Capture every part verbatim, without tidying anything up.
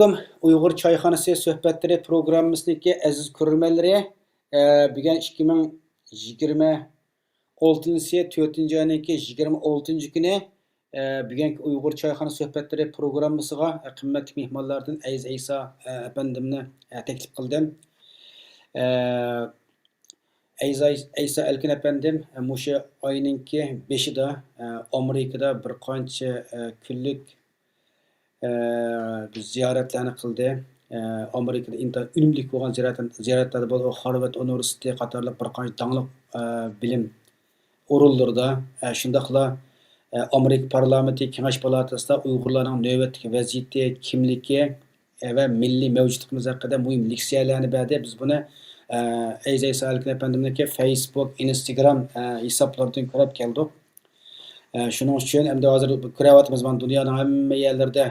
ئۇيغۇر چايخانىسى سۆھبەتلىرى پروگراممىسىنىڭكى ئەزىز كۆرۈرمەنلىرى، ئە، بۈگۈن ئىككى مىڭ يىگىرمە ئالتىنچى يىل تۆتىنچى ئاينىڭكى يىگىرمە ئالتىنچى كۈنى، ئە، بۈگۈنكى ئۇيغۇر چايخانا سۆھبەتلىرى پروگراممىسىغا، ئە، قىممەتلىك مېھمانلاردىن ئەيز ئەيسا، ئە، ئەپەندىمنى، ئە، تەكلىپ قىلدىم. ئە، ئەيز ئەيسا ئەلكۈن ئەپەندىم، ئە، مۇشۇ ئاينىڭكى بېشىدا، ئە، ئامېرىكىدا بىر قانچە، ئە، كۈنلۈك ئە، بىز زىيارەتلەرنى قىلدى. ئە، ئامېرىكىدا ئىنتايىن ئۈنۈملۈك بولغان زىيارەت، زىيارەتلەردە بولدى. ئۇ خارۋارد ئۇنىۋېرسىتېتى قاتارلىق بىر قانچە داڭلىق، ئە، بىلىم ئورۇنلىرىدا، ئە، شۇنداقلا، ئە، ئامېرىكا پارلامېنتى كېڭەش پالاتاسىدا ئۇيغۇرلارنىڭ نۆۋەتتىكى ۋەزىيىتى، كىملىكى، ئە، ۋە مىللىي مەۋجۇتلۇقىمىز ھەققىدە مۇھىم لېكسىيەلەرنى بەردى. بىز بۇنى، ئە، ئەيز ئەيسا ئەلكۈن ئەپەندىمنىڭكى فېيسبۇك، ئىنستاگرام، ئە، ھېسابلىرىدىن كۆرۈپ كەلدۇق. ئە، شۇنىڭ ئۈچۈن ئەمدى ھازىر كۆرۈۋاتىمىز، مانا دۇنيانىڭ ھەممە يەرلىرىدە،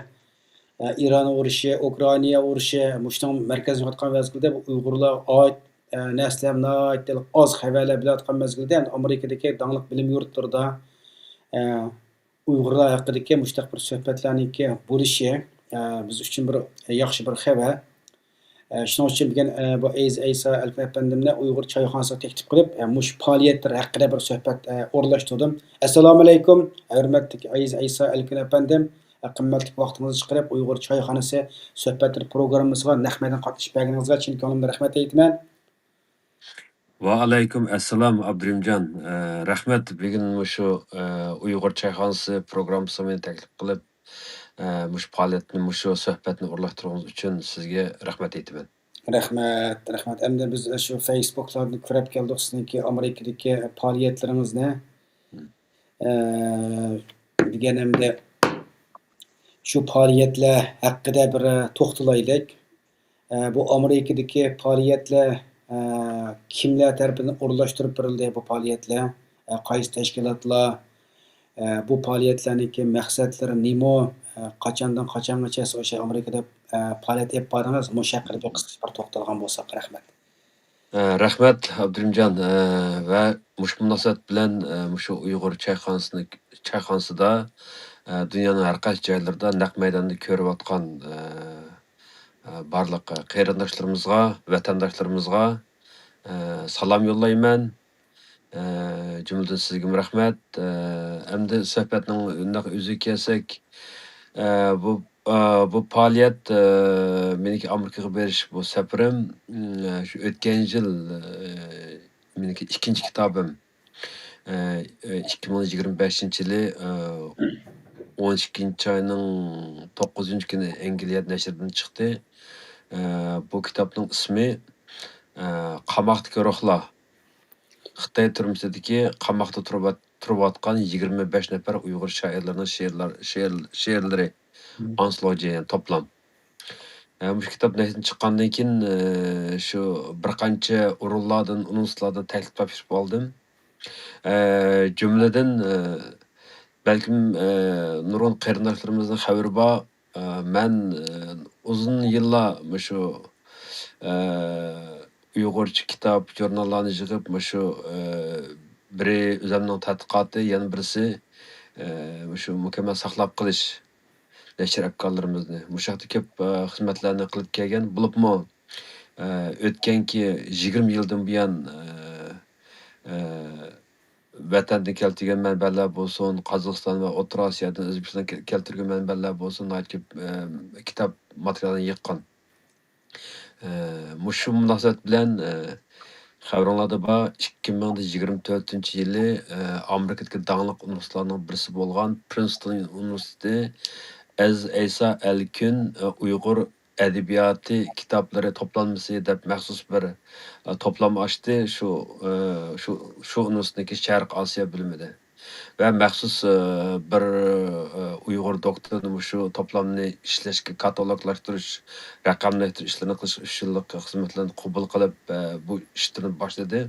ئە، ئىران ئۇرۇشى، ئۇكرائىنا ئۇرۇشى، مۇشۇنىڭ مەركەزلىشىۋاتقان مەزگىلدە بۇ ئۇيغۇرلار ئائىت، ئە، نەرسىلەر ناھايىتى ئاز خەۋەرلەر بىلىۋاتقان مەزگىلدە، ئەمدى ئامېرىكىدىكى داڭلىق بىلىم يۇرتلىرىدا، ئە، ئۇيغۇرلار ھەققىدىكى مۇشۇنداق بىر سۆھبەتلەرنىڭكى بولۇشى، ئە، بىز ئۈچۈن بىر ياخشى بىر خەۋەر. ئە، شۇنىڭ ئۈچۈن بۈگۈن، ئە، بۇ ئەيز ئەيسا ئەلكۈن ئەپەندىمنى ئۇيغۇر چايخانىسىغا تەكلىپ قىلىپ، ئە، مۇشۇ پائالىيەتلىرى ھەققىدە بىر سۆھبەت، ئە، ئورۇنلاشتۇردۇم. ئەسسالامۇئەلەيكۇم، ھۆرمەتلىك ئەيز ئەيسا ئەلكۈن ئەپەندىم. ئە، قىممەتلىك ۋاقتىڭىزنى چىقىرىپ، ئۇيغۇر چايخانىسى سۆھبەتلىرى پروگراممىسىغا نەق مەيدان قاتنىشىپ بەرگىنىڭىزگە چىن كۆڭلۈمدىن رەھمەت ئېيتىمەن. ۋەئەلەيكۇم ئەسسالام، ئابدۇرېھىمجان. ئە، رەھمەت، بۈگۈن مۇشۇ، ئە، ئۇيغۇر چايخانىسى پروگراممىسىغا مېنى تەكلىپ قىلىپ، ئە، مۇشۇ پائالىيەتنى، مۇشۇ سۆھبەتنى ئورۇنلاشتۇرغىنىڭىز ئۈچۈن سىزگە رەھمەت ئېيتىمەن. رەھمەت، رەھمەت. ئەمدى بىز شۇ فېيسبۇكلاردىن كۆرۈپ كەلدۇق سىزنىڭكى ئامېرىكىدىكى پائالىيەتلىرىڭىزنى. ئە، بۈگۈن ئەمدى شۇ پائالىيەتلەر ھەققىدە بىر توختىلايلىق. ئە، بۇ ئامېرىكىدىكى پائالىيەتلەر، ئە، كىملەر تەرىپىدىن ئورۇنلاشتۇرۇپ بېرىلدى بۇ پائالىيەتلەر؟ ئە، قايسى تەشكىلاتلار؟ ئە، بۇ پائالىيەتلەرنىڭكى مەقسەتلىرى نېمە؟ ئە، قاچاندىن قاچانغىچە سىز ئاشۇ ئامېرىكىدا، ئە، پائالىيەت ئېلىپ باردىڭىز؟ مۇشۇ ھەققىدە بىر قىسقىچە بىر توختالغان بولساق، رەھمەت. ئە، رەھمەت، ئابدۇرېھىمجان. ئە، ۋە مۇشۇ مۇناسىۋەت بىلەن، ئە، مۇشۇ ئۇيغۇر چايخانىسىنى، چايخانىسىدا، ئە، دۇنيانىڭ ھەر قايسى جايلىرىدا نەق مەيداندا كۆرۈۋاتقان، ئە، ئە، بارلىق قېرىنداشلىرىمىزغا، ۋەتەنداشلىرىمىزغا، ئە، سالام يوللايمەن. ئە، جۈملىدىن سىزگىمۇ رەھمەت. ئە، ئەمدى سۆھبەتنىڭ نەق يۈزىگە كەلسەك، ئە، بۇ، ئە، بۇ پائالىيەت، ئە، مېنىڭكى ئامېرىكىغا بېرىش بۇ سەپىرىم، ئە، شۇ ئۆتكەن يىل، ئە، مېنىڭكى ئىككىنچى كىتابىم، ئە، ئىككى مىڭ يىگىرمە بەشىنچى يىلى، ئە، ئون ئىككىنچى ئاينىڭ توققۇزىنچى كۈنى ئەنگلىيە نەشرىدىن چىقتى. ئە، بۇ كىتابنىڭ ئىسمى، ئە، قاماقتىكى روھلار. خىتاي تۈرمىسىدىكى قاماقتا تۇرۇۋات-، تۇرۇۋاتقان يىگىرمە بەش نەپەر ئۇيغۇر شائىرلىرىنىڭ شېئىرلار-، شېئىر-، شېئىرلىرى، مم، ئانتولوگىيە، يەنى توپلام. ئە، مۇشۇ كىتاب نەشردىن چىققاندىن كېيىن، ئە، شۇ بىر قانچە ئورۇنلاردىن، ئۇنىۋېرسىتېتلاردىن تەكلىپ تاپشۇرۇپ ئالدىم. ئە، جۈملىدىن، ئە، بەلكىم، ئە، نۇرغۇن قېرىنداشلىرىمىزنىڭ خەۋىرى بار. ئە، مەن، ئە، ئۇزۇن يىللار مۇشۇ، ئە، ئۇيغۇرچە كىتاب، ژۇرناللارنى يىغىپ، مۇشۇ، ئە، بىرى ئۆزۈمنىڭ تەتقىقاتى، يەنە بىرسى، ئە، مۇشۇ مۇكەممەل ساقلاپ قېلىش نەشر ئەپكارلىرىمىزنى. مۇشۇ ھەقتە كۆپ، ئە، خىزمەتلەرنى قىلىپ كەلگەن بولۇپمۇ، ئە، ئۆتكەنكى يىگىرمە يىلدىن بۇيان، ئە، ئە، ۋەتەندىن كەلتۈرگەن مەنبەلەر بولسۇن، قازاقىستان ۋە ئوتتۇرا ئاسىيادىن، ئۆزبېكىستاندىن كەل-، كەلتۈرگەن مەنبەلەر بولسۇن، ناھايىتى كۆپ، ئە، كىتاب ماتېرىيالىنى يىغقان. ئە، مۇشۇ مۇناسىۋەت بىلەن، ئە، خەۋىرىڭلاردا بار، ئىككى مىڭ يىگىرمە تۆتىنچى يىلى، ئە، ئامېرىكىدىكى داڭلىق ئۇنىۋېرسىتېتلارنىڭ بىرسى بولغان پرىنستون ئۇنىۋېرسىتېتى ئەزىز ئەيسا ئەلكۈن، ئە، ئۇيغۇر ئەدەبىياتى كىتابلىرى توپلانمىسى دەپ مەخسۇس بىر، ئە، توپلام ئاچتى. شۇ، ئە، شۇ، شۇ ئۇنىۋېرسىتېتنىڭكى شەرقىي ئاسىيا بۆلۈمىدە. ۋە مەخسۇس، ئە، بىر، ئە، ئۇيغۇر دوكتورنى مۇشۇ توپلامنى ئىشلەشكە، كاتالوگلاشتۇرۇش، رەقەملەشتۈرۈش ئىشلىرىنى قىلىش ئۈچۈنلۈك خىزمەتلەرنى قوبۇل قىلىپ، ئە، بۇ ئىشلىرىنى باشلىدى.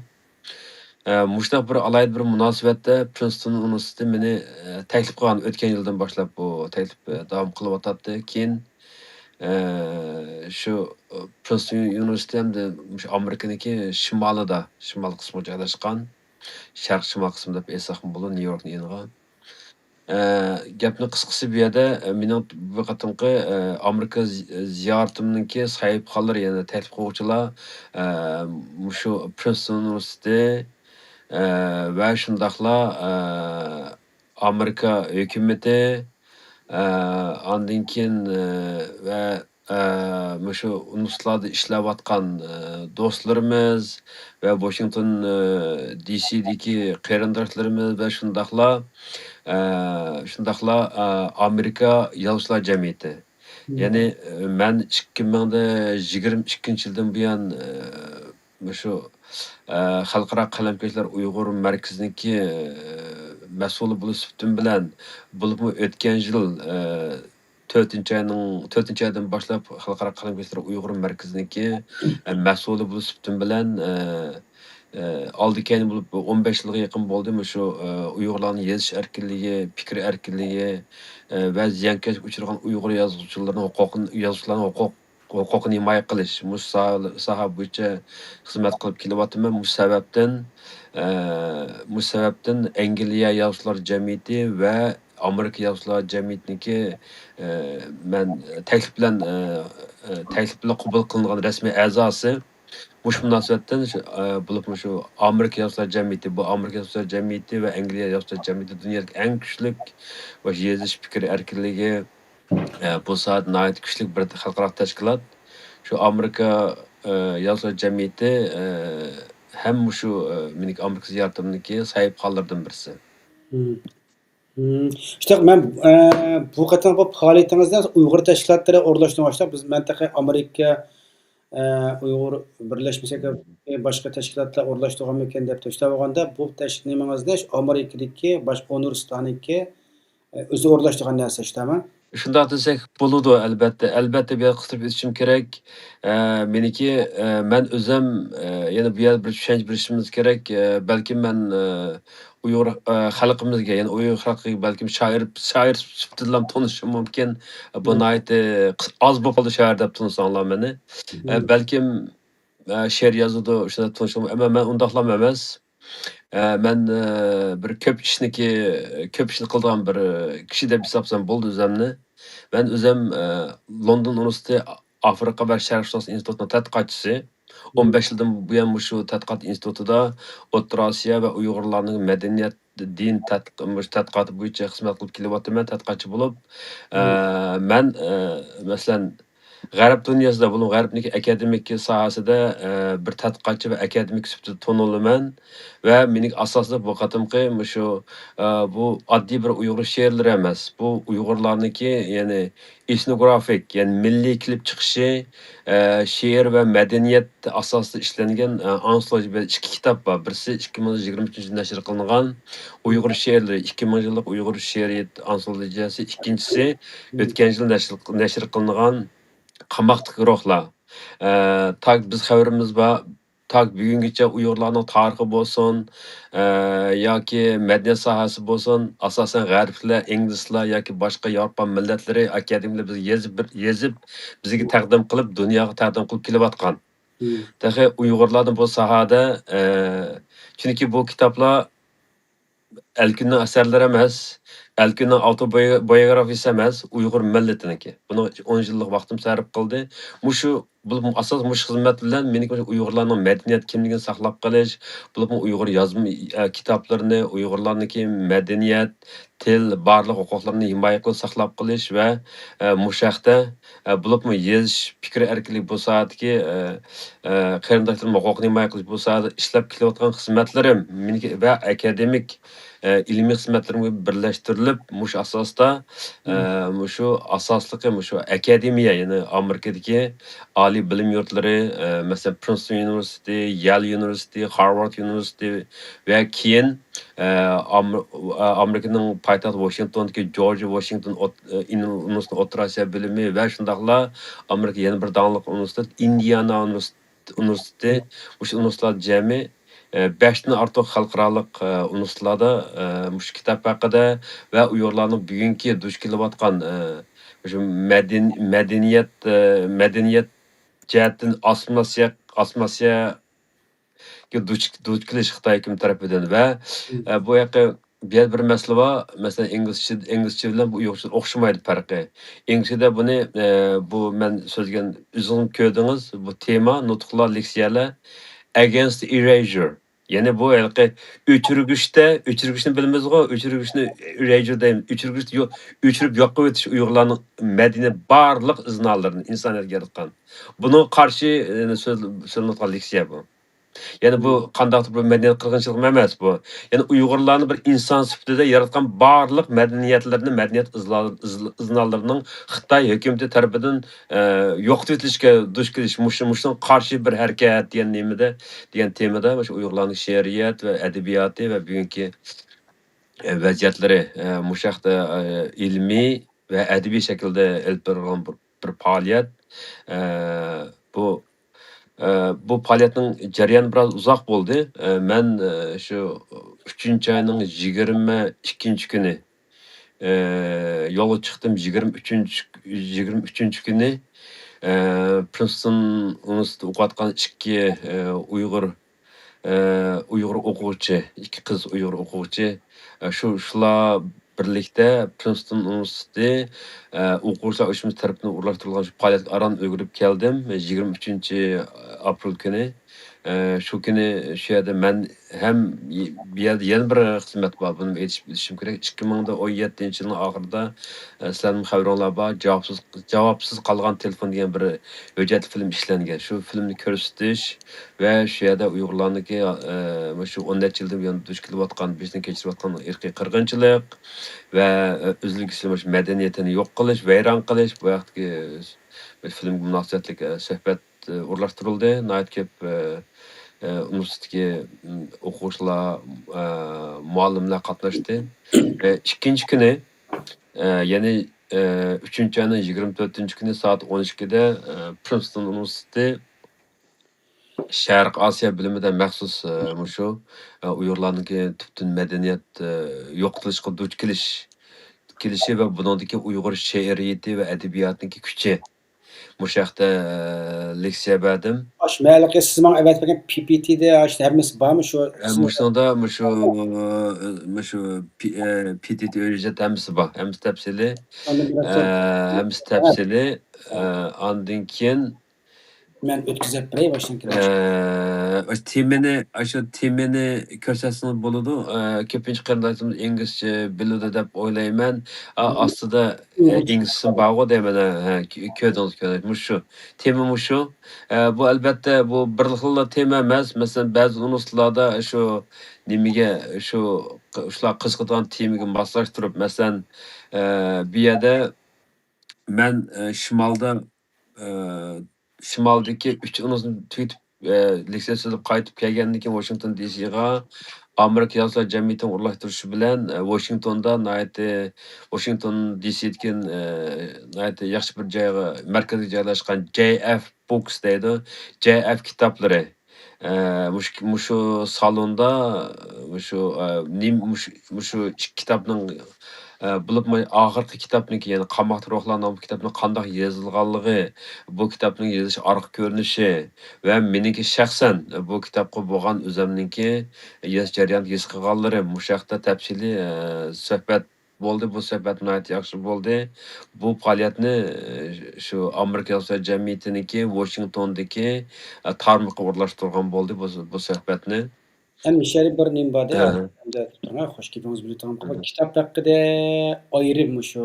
ئە، مۇشۇنداق بىر ئالاھىدە بىر مۇناسىۋەتتە پرىنستون ئۇنىۋېرسىتېتى مېنى، ئە، تەكلىپ قىلغان، ئۆتكەن يىلدىن باشلاپ بۇ تەكلىپ، ئە، داۋام قىلىۋاتاتتى. كېيىن، ئە، شۇ، ئە، پرىنستون ئۇنىۋېرسىتېتى ئەمدى مۇشۇ ئامېرىكىنىڭكى شىمالىدا، شىمال قىسمىغا جايلاشقان. شەرق شىمال قىسمى دەپ ئېيتساقمۇ بولىدۇ، نيۇ يوركنىڭ يېنىغا. ئە، گەپنىڭ قىسقىسى، بۇ يەردە، ئە، مېنىڭ بۇ قېتىمقى، ئە، ئامېرىكا زى-، زىيارىتىمنىڭكى ساھىبخانلىرى، يەنى تەكلىپ قىلغۇچىلار، ئە، مۇشۇ پرىنستون ئۇنىۋېرسىتېتى، ئە، ۋە شۇنداقلا، ئە، ئامېرىكا ھۆكۈمىتى، ئە، ئاندىن كېيىن، ئە، ۋە، ئە، مۇشۇ ئۇنىۋېرسىتېتلاردا ئىشلەۋاتقان، ئە، دوستلىرىمىز ۋە ۋاشىنگتون، ئە، دى سىدىكى قېرىنداشلىرىمىز ۋە شۇنداقلا، ئە، شۇنداقلا، ئە، ئامېرىكا يازغۇچىلار جەمئىيىتى. مم. يەنى، ئە، مەن ئىككى مىڭ يىگىرمە ئىككىنچى يىلدىن بۇيان، ئە، مۇشۇ، ئە، خەلقئارا قەلەمكەشلەر ئۇيغۇر مەركىزىنىڭكى، ئە، مەسئۇلى بولۇش سۈپىتىم بىلەن، بولۇپمۇ ئۆتكەن يىل، ئە، تۆتىنچى ئاينىڭ، تۆتىنچى ئايدىن باشلاپ خەلقئارا قەلەمكەشلەر ئۇيغۇر مەركىزىنىڭكى، ئە، مەسئۇلى بولۇش سۈپىتىم بىلەن، ئە، ئە، ئالدى كەينى بولۇپ ئون بەش يىلغا يېقىن بولدى مۇشۇ، ئە، ئۇيغۇرلارنىڭ يېزىش ئەركىنلىكى، پىكىر ئەركىنلىكى، ئە، ۋە زىيانكەشلىككە ئۇچرىغان ئۇيغۇر يازغۇچىلىرىنىڭ ھوقۇقىنى، يازغۇچىلارنىڭ ھوقۇق-، ھوقۇقىنى ھىمايە قىلىش، مۇشۇ ساھە، ساھە بويىچە خىزمەت قىلىپ كېلىۋاتىمەن. مۇشۇ سەۋەبتىن، ئە، مۇشۇ سەۋەبتىن ئەنگلىيە يازغۇچىلار جەمئىيىتى ۋە ئامېرىكا يازغۇچىلار جەمئىيىتىنىڭكى، ئە، مەن تەكلىپ بىلەن، ئە، ئە، تەكلىپ بىلەن قوبۇل قىلىنغان رەسمىي ئەزاسى. مۇشۇ مۇناسىۋەتتىن شۇ، ئە، بولۇپمۇ شۇ ئامېرىكا يازغۇچىلار جەمئىيىتى، بۇ ئامېرىكا يازغۇچىلار جەمئىيىتى ۋە ئەنگلىيە يازغۇچىلار جەمئىيىتى دۇنيادىكى ئەڭ كۈچلۈك ۋە يېزىش پىكىر ئەركىنلىكى، ئە، بۇ ساھەدە ناھايىتى كۈچلۈك بىر خەلقئارا تەشكىلات. شۇ ئامېرىكا، ئە، يازغۇچىلار جەمئىيىتى، ئە، ھەم مۇشۇ، ئە، مېنىڭكى ئامېرىكا زىيارىتىمنىڭكى ساھىبخانلىرىدىن بىرسى. مم. مم. شۇنداق، مەن، ئە، بۇ قېتىمقى پائالىيىتىڭىزدە ئۇيغۇر تەشكىلاتلىرى ئورۇنلاشتۇرغان، شۇنداق، بىز، مەن تېخى ئامېرىكا، ئە، ئۇيغۇر بىرلەشمىسى ياكى باشقا تەشكىلاتلار ئورۇنلاشتۇرغانمىكىن دەپ توشلاپ بولغاندا، بۇ تەش-، نېمىڭىزنى شۇ ئامېرىكىدىكى باشقا ئۇنىۋېرسىتېتنىڭكى، ئە، ئۆزى ئورۇنلاشتۇرغان نەرسە، شۇنداقمۇ؟ شۇنداق دېسەك بولىدۇ، ئەلبەتتە. ئەلبەتتە، بۇ يەردە قىستۇرۇپ ئۆتۈشۈم كېرەك. ئە، مېنىڭكى، ئە، مەن ئۆزۈم، ئە، يەنە بۇ يەردە بىر چۈشەنچە بېرىشىمىز كېرەك. ئە، بەلكىم مەن، ئە، ئۇيغۇر، ئە، خەلقىمىزگە، يەنى ئۇيغۇر خەلقىگە بەلكىم شائىر، شائىر سۈپىتىدىلا تونۇشۇم مۇمكىن. بۇ مم. ناھايىتى قىس-، ئاز بولۇپ قالدى شائىر دەپ تونۇساڭلار مېنى. ئە، مم. بەلكىم، ئە، شېئىر يازىدۇ، شۇنداق تونۇشۇم، ئەمما مەن ئۇنداقلام ئەمەس. ئە، مەن، ئە، بىر كۆپ ئىشنىكى، كۆپ ئىشنى قىلىدىغان بىر، ئە، كىشى دەپ ھېسابلىسام بولىدۇ ئۆزۈمنى. مەن ئۆزۈم، ئە، لوندون ئۇنىۋېرسىتېتى ئافرىقا ۋە شەرقىي شۇناسلىق ئىنستىتۇتىنىڭ تەتقىقاتچىسى. ئون بەش يىلدىن بۇيان مۇشۇ تەتقىقات ئىنستىتۇتىدا ئوتتۇرا ئاسىيا ۋە ئۇيغۇرلارنىڭ مەدەنىيەت، دىن تەتق-، مۇشۇ تەتقىقاتى بويىچە خىزمەت قىلىپ كېلىۋاتىمەن، تەتقىقاتچى بولۇپ. ئە، مەن، ئە، مەسىلەن، غەرب دۇنياسىدا، بولۇپمۇ غەربنىڭكى ئاكادېمىك ساھەسىدە، ئە، بىر تەتقىقاتچى ۋە ئاكادېمىك سۈپىتىدە تونۇلىمەن ۋە مېنىڭ ئاساسلىق بۇ قېتىمقى مۇشۇ، ئە، بۇ ئاددىي بىر ئۇيغۇر شېئىرلىرى ئەمەس. بۇ ئۇيغۇرلارنىڭكى، يەنى ئېتنوگرافىك، يەنى مىللىي كېلىپ چىقىشى، ئە، شېئىر ۋە مەدەنىيەت ئاساسىدا ئىشلەنگەن، ئە، ئانسولوژى بىلەن ئىككى كىتاب بار. بىرسى ئىككى مىڭ يىگىرمە ئۈچىنچى يىلى نەشر قىلىنغان ئۇيغۇر شېئىرلىرى، ئىككى مىڭ يىللىق ئۇيغۇر شېئىرىيەت ئانسولوژىيەسى، ئىككىنچىسى ئۆتكەن يىل نەشر، نەشر قىلىنغان قاماقتىكى روھلار. ئە، تاكى بىز خەۋىرىمىز بار، تاكى بۈگۈنگىچە ئۇيغۇرلارنىڭ تارىخى بولسۇن، ئە، ياكى مەدەنىيەت ساھەسى بولسۇن، ئاساسەن غەربلەر، ئىنگلىزلار ياكى باشقا ياۋروپا مىللەتلىرى، ئاكادېمىكلار بىزگە يېزىپ بىر، يېزىپ، بىزگە تەقدىم قىلىپ، دۇنياغا تەقدىم قىلىپ كېلىۋاتقان. مم. تېخى ئۇيغۇرلاردىن بۇ ساھەدە، ئە، چۈنكى بۇ كىتابلار ئەلكۈننىڭ ئەسەرلىرى ئەمەس، ئەلكۈننىڭ ئاۋتوبىيوگرافىيىسى ئەمەس، ئۇيغۇر مىللىتىنىڭكى. بۇنىڭ ئۈچۈن ئون يىللىق ۋاقتىم سەرپ قىلدى. مۇشۇ، بولۇپمۇ ئاساس مۇشۇ خىزمەت بىلەن مېنىڭكى ئۇيغۇرلارنىڭ مەدەنىيەت كىملىكىنى ساقلاپ قېلىش، بولۇپمۇ ئۇيغۇر يازما، ئە، كىتابلىرىنى، ئۇيغۇرلارنىڭكى مەدەنىيەت، تىل، بارلىق ھوقۇقلىرىنى ھىمايە قىلىپ ساقلاپ قېلىش ۋە، ئە، مۇشۇ ھەقتە، ئە، بولۇپمۇ يېزىش، پىكىر ئەركىنلىكى بۇ ساھەدىكى، ئە، ئە، قېرىنداشلىرىمىز ھوقۇقىنى ھىمايە قىلىش، بۇ ساھەدە ئىشلەپ كېلىۋاتقان خىزمەتلىرىم، مېنىڭكى ۋە ئاكادېمىك، ئە، ئىلمىي خىزمەتلىرىمگە بىرلەشتۈرۈلۈپ، مۇشۇ ئاساستا، ئە، مم. مۇشۇ ئاساسلىقى مۇشۇ ئاكادېمىيە، يەنى ئامېرىكىدىكى ئالىي بىلىم يۇرتلىرى، ئە، مەسىلەن، پرىنستون ئۇنىۋېرسىتېتى، يەل ئۇنىۋېرسىتېتى، خارۋارد ئۇنىۋېرسىتېتى ۋە كېيىن، ئە، ئام-، ئە، ئامېرىكىنىڭ پايتەختى ۋاشىنگتوندىكى جورج ۋاشىنگتون ئوت-، ئە، ئۇنىۋېرسىتېتىنىڭ ئوتتۇرا ئاسىيا بۆلۈمى ۋە شۇنداقلا ئامېرىكا يەنە بىر داڭلىق ئۇنىۋېرسىتېت، ئىندىئانا ئۇنىۋېرسىتېتى، ئۇنىۋېرسىتېتى، مۇشۇ ئۇنىۋېرسىتېتلار جەمئىي، ئە، بەشتىن ئارتۇق خەلقئارالىق، ئە، ئۇنىۋېرسىتېتلاردا، ئە، مۇشۇ كىتاب ھەققىدە ۋە ئۇيغۇرلارنىڭ بۈگۈنكى دۇچ كېلىۋاتقان، ئە، مۇشۇ مەدەن-، مەدەنىيەت، ئە، مەدەنىيەت جەھەتتىن ئاسسىمىلياتسىيە، ئاسسىمىلياتسىيەگە دۇچ، دۇچ كېلىش خىتاي ھۆكۈمىتى تەرىپىدىن ۋە، ئە، بۇ يەققە بۇ يەردە بىر مەسىلە بار. مەسىلەن، ئىنگلىزچە، ئىنگلىزچە بىلەن بۇ ئۇيغۇرچە ئوخشىمايدۇ پەرقى. ئىنگلىزچىدە بۇنى، ئە، بۇ مەن سۆزلىگەن، ئۆزىڭىز كۆردىڭىز، بۇ تېما، نۇتۇقلار، لېكسىيەلەر، against erasure. يەنى بۇ ھېلىقى ئۆچۈرگۈچتە، ئۆچۈرگۈچنى بىلىمىزغۇ، ئۆچۈرگۈچنى، erasure دەيمىز، ئۆچۈرگۈچنى يو-، ئۆچۈرۈپ يوق قىلىۋېتىش ئۇيغۇرلارنىڭ مەدەنىيەت بارلىق ئىزنالىرىنى ئىنسانىيەتكە ياراتقان. بۇنىڭغا قارشى، يەنى سۆز-، سۆزلىنىۋاتقان لېكسىيە بۇ. يەنى بۇ قانداقتۇر بىر مەدەنىيەت قىرغىنچىلىقى ئەمەس بۇ. يەنى ئۇيغۇرلارنى بىر ئىنسان سۈپىتىدە ياراتقان بارلىق مەدەنىيەتلىرىنى، مەدەنىيەت ئىزلا-، ئىزلا-، ئىزنالىرىنىڭ خىتاي ھۆكۈمىتى تەرىپىدىن، ئە، يوقىتىۋېتىلىشىگە دۇچ كېلىش، مۇشۇ، مۇشۇنىڭغا قارشى بىر ھەرىكەت دېگەن نېمىدە، دېگەن تېمىدا مۇشۇ ئۇيغۇرلارنىڭ شېئىرىيەت ۋە ئەدەبىياتى ۋە بۈگۈنكى، ئە، ۋەزىيەتلىرى، ئە، مۇشۇ ھەقتە، ئە، ئىلمىي ۋە ئەدەبىي شەكىلدە ئېلىپ بېرىلغان بىر، بىر پائالىيەت. ئە، بۇ، ئە، بۇ پائالىيەتنىڭ جەريانى بىراز ئۇزاق بولدى. ئە، مەن، ئە، شۇ ئۈچىنچى ئاينىڭ يىگىرمە ئىككىنچى كۈنى، ئە، يولغا چىقتىم. يىگىرمە ئۈچىنچى، يىگىرمە ئۈچىنچى كۈنى، ئە، پرىنستون ئۇنىۋېرسىتېتىدا ئوقۇۋاتقان ئىككى، ئە، ئۇيغۇر ئە، ئۇيغۇر ئوقۇغۇچى، ئىككى قىز ئۇيغۇر ئوقۇغۇچى، ئە، شۇ، شۇلار بىرلىكتە پرىنستون ئۇنىۋېرسىتېتى، ئە، ئوقۇغۇچىلار ئۇيۇشمىسى تەرىپىدىن ئورۇنلاشتۇرۇلغان شۇ پائالىيەتكە ئاران ئۈلگۈرۈپ كەلدىم. يىگىرمە ئۈچىنچى ئاپرېل كۈنى، ئە، شۇ كۈنى شۇ يەردە مەن ھەم، بۇ يەردە يەنە بىر خىزمەت بار، بۇنى ئېيتىپ ئۆتۈشۈم كېرەك. ئىككى مىڭ ئون يەتتىنچى يىلنىڭ ئاخىرىدا، ئە، سىلەرنىڭ خەۋىرىڭلار بار، جاۋابسىز، جاۋابسىز قالغان تېلېفون دېگەن بىر ھۆججەتلىك فىلىم ئىشلەنگەن. شۇ فىلىمنى كۆرسىتىش، ۋە شۇ يەردە ئۇيغۇرلارنىڭكى، ئە، مۇشۇ ئون نەچچە يىلدىن بۇيان دۇچ كېلىۋاتقان، بېشىدىن كەچۈرۈۋاتقان ئىرقىي قىرغىنچىلىق ۋە، ئە، ئۈزلۈكسىز مۇشۇ مەدەنىيىتىنى يوق قىلىش، ۋەيران قىلىش، بۇ ھەقتىكى، ئە، فىلىمگە مۇناسىۋەتلىك، ئە، سۆھبەت، ئە، ئورۇنلاشتۇرۇلدى. ناھايىتى كۆپ، ئە، ئە، ئۇنىۋېرسىتېتتىكى، م، ئوقۇغۇچىلار، ئە، مۇئەللىملەر قاتناشتى. ۋە ئىككىنچى كۈنى، ئە، يەنى، ئە، ئۈچىنچى ئاينىڭ يىگىرمە تۆتىنچى كۈنى سائەت ئون ئىككىدە، ئە، پرىنستون ئۇنىۋېرسىتېتى شەرقىي ئاسىيا بۆلۈمىدە مەخسۇس، ئە، مۇشۇ، ئە، ئۇيغۇرلارنىڭكى تۈپتىن مەدەنىيەت، ئە، يوقىتىلىشقا دۇچ كېلىش، كېلىشى ۋە بۇنىڭدىكى ئۇيغۇر شېئىرىيىتى ۋە ئەدەبىياتىنىڭكى كۈچى. مۇشۇ ھەقتە، ئە، لېكسىيە بەردىم. ئاشۇ مەلىكە سىز ماڭا ئەۋەتىپ بەرگەن پى پى تىدە ئاشۇ ھەممىسى بارمۇ شۇ؟ ئە، مۇشۇنىڭدا مۇشۇ، مۇشۇ پى-، ئە، پى تى تى ھۆججەت ھەممىسى بار. ھەممىسى تەپسىلىي. ئاندىن بىر ئە، نەرسە ھەممىسى تەپسىلىي. ئە، ئاندىن كېيىن مەن ئۆتكۈزۈپ بېرەي باشتىن كېلىپ. ئە، ئاشۇ تېمىنى، ئاشۇ تېمىنى كۆرسەتسىڭىز بولىدۇ. ئە، كۆپىنچە قېرىنداشلىرىمىز ئىنگلىزچە بىلىدۇ دەپ ئويلايمەن. ئا، ئاستىدا، ئە، ئىنگلىزچىسى بارغۇ دەيمەن. ھە، ھە، كۆ-، كۆردىڭىز، كۆردىڭىز. مۇشۇ. تېما مۇشۇ. ئە، بۇ ئەلبەتتە بۇ بىر خىللا تېما ئەمەس. مەسىلەن، بەزى ئۇنىۋېرسىتېتلاردا شۇ نېمىگە، شۇ، شۇلار قىزىقىدىغان تېمىگە ماسلاشتۇرۇپ، مەسىلەن، ئە، بۇ يەردە مەن، ئە، شىمالدا، ئە، شىمالدىكى ئۈچ ئۇنىۋېرسىتېتنى تۈگىتىپ، ئە، لېكسىيە سۆزلەپ قايتىپ كەلگەندىن كېيىن، ۋاشىنگتون دى سىغا ئامېرىكا يازغۇچىلار جەمئىيىتىنىڭ ئورۇنلاشتۇرۇشى بىلەن، ئە، ۋاشىنگتوندا ناھايىتى، ۋاشىنگتون دى سىدىكى، ئە، ناھايىتى ياخشى بىر جايغا، مەركەزگە جايلاشقان جەي ئەف بۇكس دەيدۇ، جەي ئەف كىتابلىرى. ئە، مۇشۇ، مۇشۇ سالوندا، مۇشۇ، ئە، نېم-، مۇشۇ، مۇشۇ ئىككى كىتابنىڭ، ئە، بولۇپمۇ ئاخىرقى كىتابنىڭكى، يەنى قاماقتىكى روھلار ناملىق كىتابنىڭ قانداق يېزىلغانلىقى، بۇ كىتابنىڭ يېزىلىش ئارقا كۆرۈنۈشى ۋە مېنىڭكى شەخسەن بۇ كىتابقا بولغان ئۆزۈمنىڭكى يېزىش جەريانىدا ھېس قىلغانلىرىم، مۇشۇ ھەقتە تەپسىلىي، ئە، سۆھبەت بولدى. بۇ سۆھبەت ناھايىتى ياخشى بولدى. بۇ پائالىيەتنى، ئە، شۇ ئامېرىكا يازغۇچىلار جەمئىيىتىنىڭكى ۋاشىنگتوندىكى، ئە، تارمىقى ئورۇنلاشتۇرغان بولدى بۇ، بۇ سۆھبەتنى. ئەمدى شەرى بىر نېمە بار-دە، ھە. ئەمدى تۇرۇڭ، ھە، خوش گېپىڭىز بىلەن تامام قىلىپ، ھە. كىتاب ھەققىدە ئايرىم مۇشۇ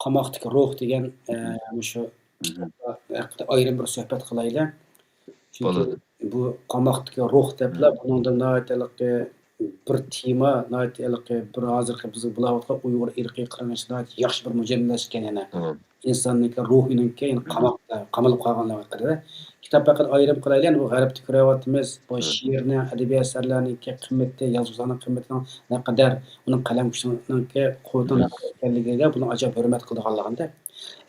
قاماقتىكى روھ دېگەن، ئە، مۇشۇ كىتاب ھەققىدە ئايرىم بىر سۆھبەت قىلايلى. چۈنكى بولىدۇ. بۇ قاماقتىكى روھ دەپلا بۇنىڭدا ناھايىتى ھېلىقى بىر تېما، ناھايىتى ھېلىقى بىر ھازىرقى بىز بولاۋاتقان ئۇيغۇر ئىرقىي قىرغىنچىلىقى ناھايىتى ياخشى بىر مۇجەملەشكەن يەنە. ئىنساننىڭكى روھىنىڭكى يەنە قاماقتا، قامىلىپ قالغانلىقى ھەققىدە. كىتاب ھەققىدە ئايرىم قىلايلى، يەنە بۇ غەربتە كۆرۈۋاتىمىز، بۇ شېئىرنىڭ، ئەدەبىي ئەسەرلەرنىڭكى قىممىتى، يازغۇچىلارنىڭ قىممىتىنىڭ نەقەدەر، ئۇنىڭ قەلەم كۈچىنىڭكى قۇۋۋىتىنىڭ نەقەدەر ئىكەنلىكىگە بۇنىڭ ئاجايىپ ھۆرمەت قىلىدىغانلىقىنى.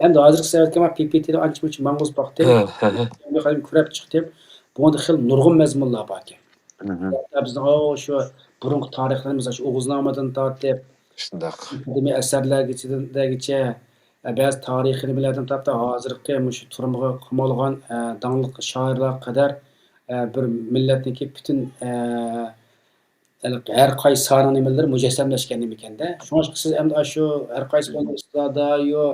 ئەمدى ھازىرقى سەۋەبكە مەن پى پى تىدا ئانچە-مۇنچە ماڭغۇزۇپ باقتىم. ھە، ھە، ھە. بىر قېتىم كۆرۈپ چىقتىم. بۇنىڭدا خېلى نۇرغۇن مەزمۇنلار باركەن. ھەتتا بىزنىڭ، ئاۋۇ شۇ بۇرۇنقى تارىخلىرىمىز، ئاشۇ ئوغۇزنامىدىن تارتىپ، شۇنداق. قەدىمىي ئەسەرلەرگىچە، بەزى تارىخىي نېمىلەردىن تارتىپ، ھازىرقى مۇشۇ تۈرمىگە قامالغان، ئە، داڭلىق شائىرلارغا قەدەر، ئە، بىر مىللەتنىڭكى پۈتۈن، ئە، ھەر قايسى ساھەنىڭ نېمىلىرى مۇجەسسەملەشكەن نېمىكەندە. شۇڭلاشقا سىز ئەمدى ئاشۇ ھەر قايسى ئۇنىۋېرسىتېتلاردا يو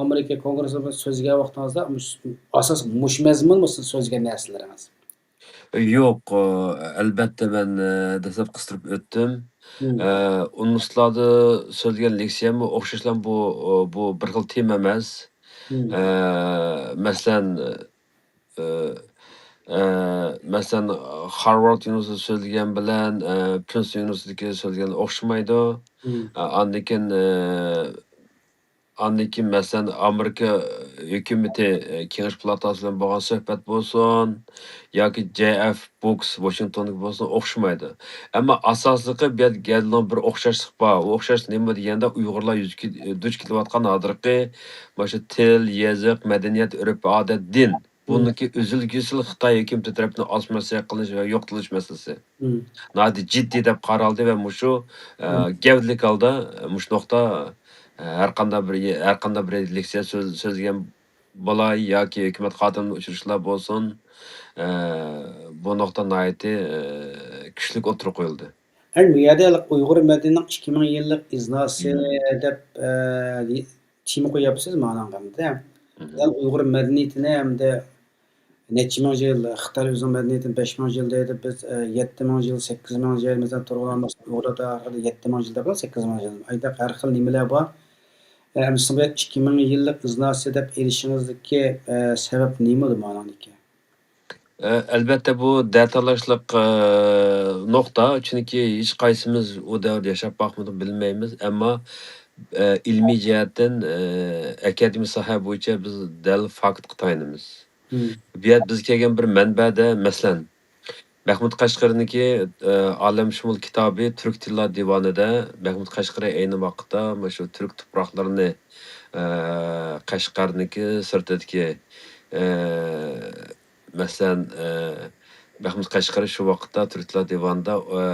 ئامېرىكا كونگرېسسىدا سۆزلىگەن ۋاقتىڭىزدا مۇش-، ئاساس مۇشۇ مەزمۇنمۇ سىز سۆزلىگەن نەرسىلىرىڭىز؟ يوق، ئەلبەتتە مەن، ئە، دەسلەپ قىستۇرۇپ ئۆتتۈم. مم. ئە، ئۇنىۋېرسىتېتلاردا سۆزلىگەن لېكسىيەممۇ ئوخشاشلا بۇ، بۇ بىر خىل تېما ئەمەس. مم. ئە، مەسىلەن، ئە، ئە، مەسىلەن، خارۋارد ئۇنىۋېرسىتېتىدا سۆزلىگەن بىلەن، ئە، پرىنستون ئۇنىۋېرسىتېتىدىكى سۆزلىگەن ئوخشىمايدۇ. مم. ئە، ئاندىن كېيىن، ئە، ئاندىن كېيىن، مەسىلەن، ئامېرىكا ھۆكۈمىتى، ئە، كېڭەش پالاتاسى بىلەن بولغان سۆھبەت بولسۇن ياكى جەي ئېف بوكس ۋاشىنگتوندىكى بولسۇن، ئوخشىمايدۇ. ئەمما ئاساسلىقى بۇ يەردە گەۋدىنىڭ بىر ئوخشاشلىق بار. ئۇ ئوخشاشلىق نېمە دېگەندە، ئۇيغۇرلار يۈز كېل-، دۇچ كېلىۋاتقان ھازىرقى مۇشۇ تىل، يېزىق، مەدەنىيەت، ئۆرپ-ئادەت، دىن. مم. بۇنىڭكى ئۈزۈل-كېسىل خىتاي ھۆكۈمىتى تەرىپىدىن ئاسسىمىلياتسىيە قىلىنىش ۋە يوقىتىلىش مەسىلىسى. مم. ناھايىتى جىددىي دەپ قارالدى ۋە مۇشۇ، ئە، مم. گەۋدىلىك ھالدا مۇشۇ نۇقتا، ئە، ھەر قانداق بىر، ھەر قانداق بىر لېكسىيە سۆز-، سۆزلىگەن بولاي ياكى ھۆكۈمەت خادىمى بىلەن ئۇچرىشىشلار بولسۇن، ئە، بۇ نۇقتا ناھايىتى، ئە، كۈچلۈك ئوتتۇرىغا قويۇلدى. ئەمدى بۇ يەردە ئۇيغۇر مەدەنىيىتىنىڭ ئىككى مىڭ يىللىق ئىزناسى مم. دەپ، ئە، تېما قويۇپسىز مانا ئەمدى. مم. ئۇيغۇر مەدەنىيىتىنى ئەمدى نەچچە مىڭ يىل، خىتاي ئۆزىنىڭ مەدەنىيىتىنى بەش مىڭ يىل دەيدۇ، بىز، ئە، يەتتە مىڭ يىل، سەككىز مىڭ يىل، مەسىلەن، تۇرغان ئۇيغۇرلاردا يەتتە مىڭ يىل دەپ، سەككىز مىڭ يىل، ئايداق ھەر خىل نېمىلەر بار. ئە، ئەمدى سىز بۇ ئىككى مىڭ يىللىق ئىزناسى دەپ ئېلىشىڭىزدىكى، ئە، سەۋەب نېمىدۇ مانىڭدىكى؟ ئە، ئەلۋەتتە، بۇ دەتاللاشلىق، ئە، نۇقتا، چۈنكى ھېچقايسىمىز ئۇ دەۋردە ياشاپ باقمىدۇق، بىلمەيمىز. ئەمما، ئە، ئىلمىي جەھەتتىن، ئە، ئاكادېمىك ساھە بويىچە بىز دەل فاكتقا تايىنىمىز. مم. بۇ يەردە بىز كەلگەن بىر مەنبەدە، مەسىلەن، مەھمۇد قەشقەرىنىڭكى، ئە، ئالەمشۇمۇل كىتابى تۈرك تىللار دىۋانىدا مەھمۇد قەشقىرى ئەينى ۋاقىتتا مۇشۇ تۈرك تۇپراقلىرىنى، ئە، قەشقەرنىڭكى سىرتىدىكى، ئە، مەسىلەن، ئە، مەھمۇد قەشقەرى شۇ ۋاقىتتا تۈرك تىللار دىۋانىدا، ئە،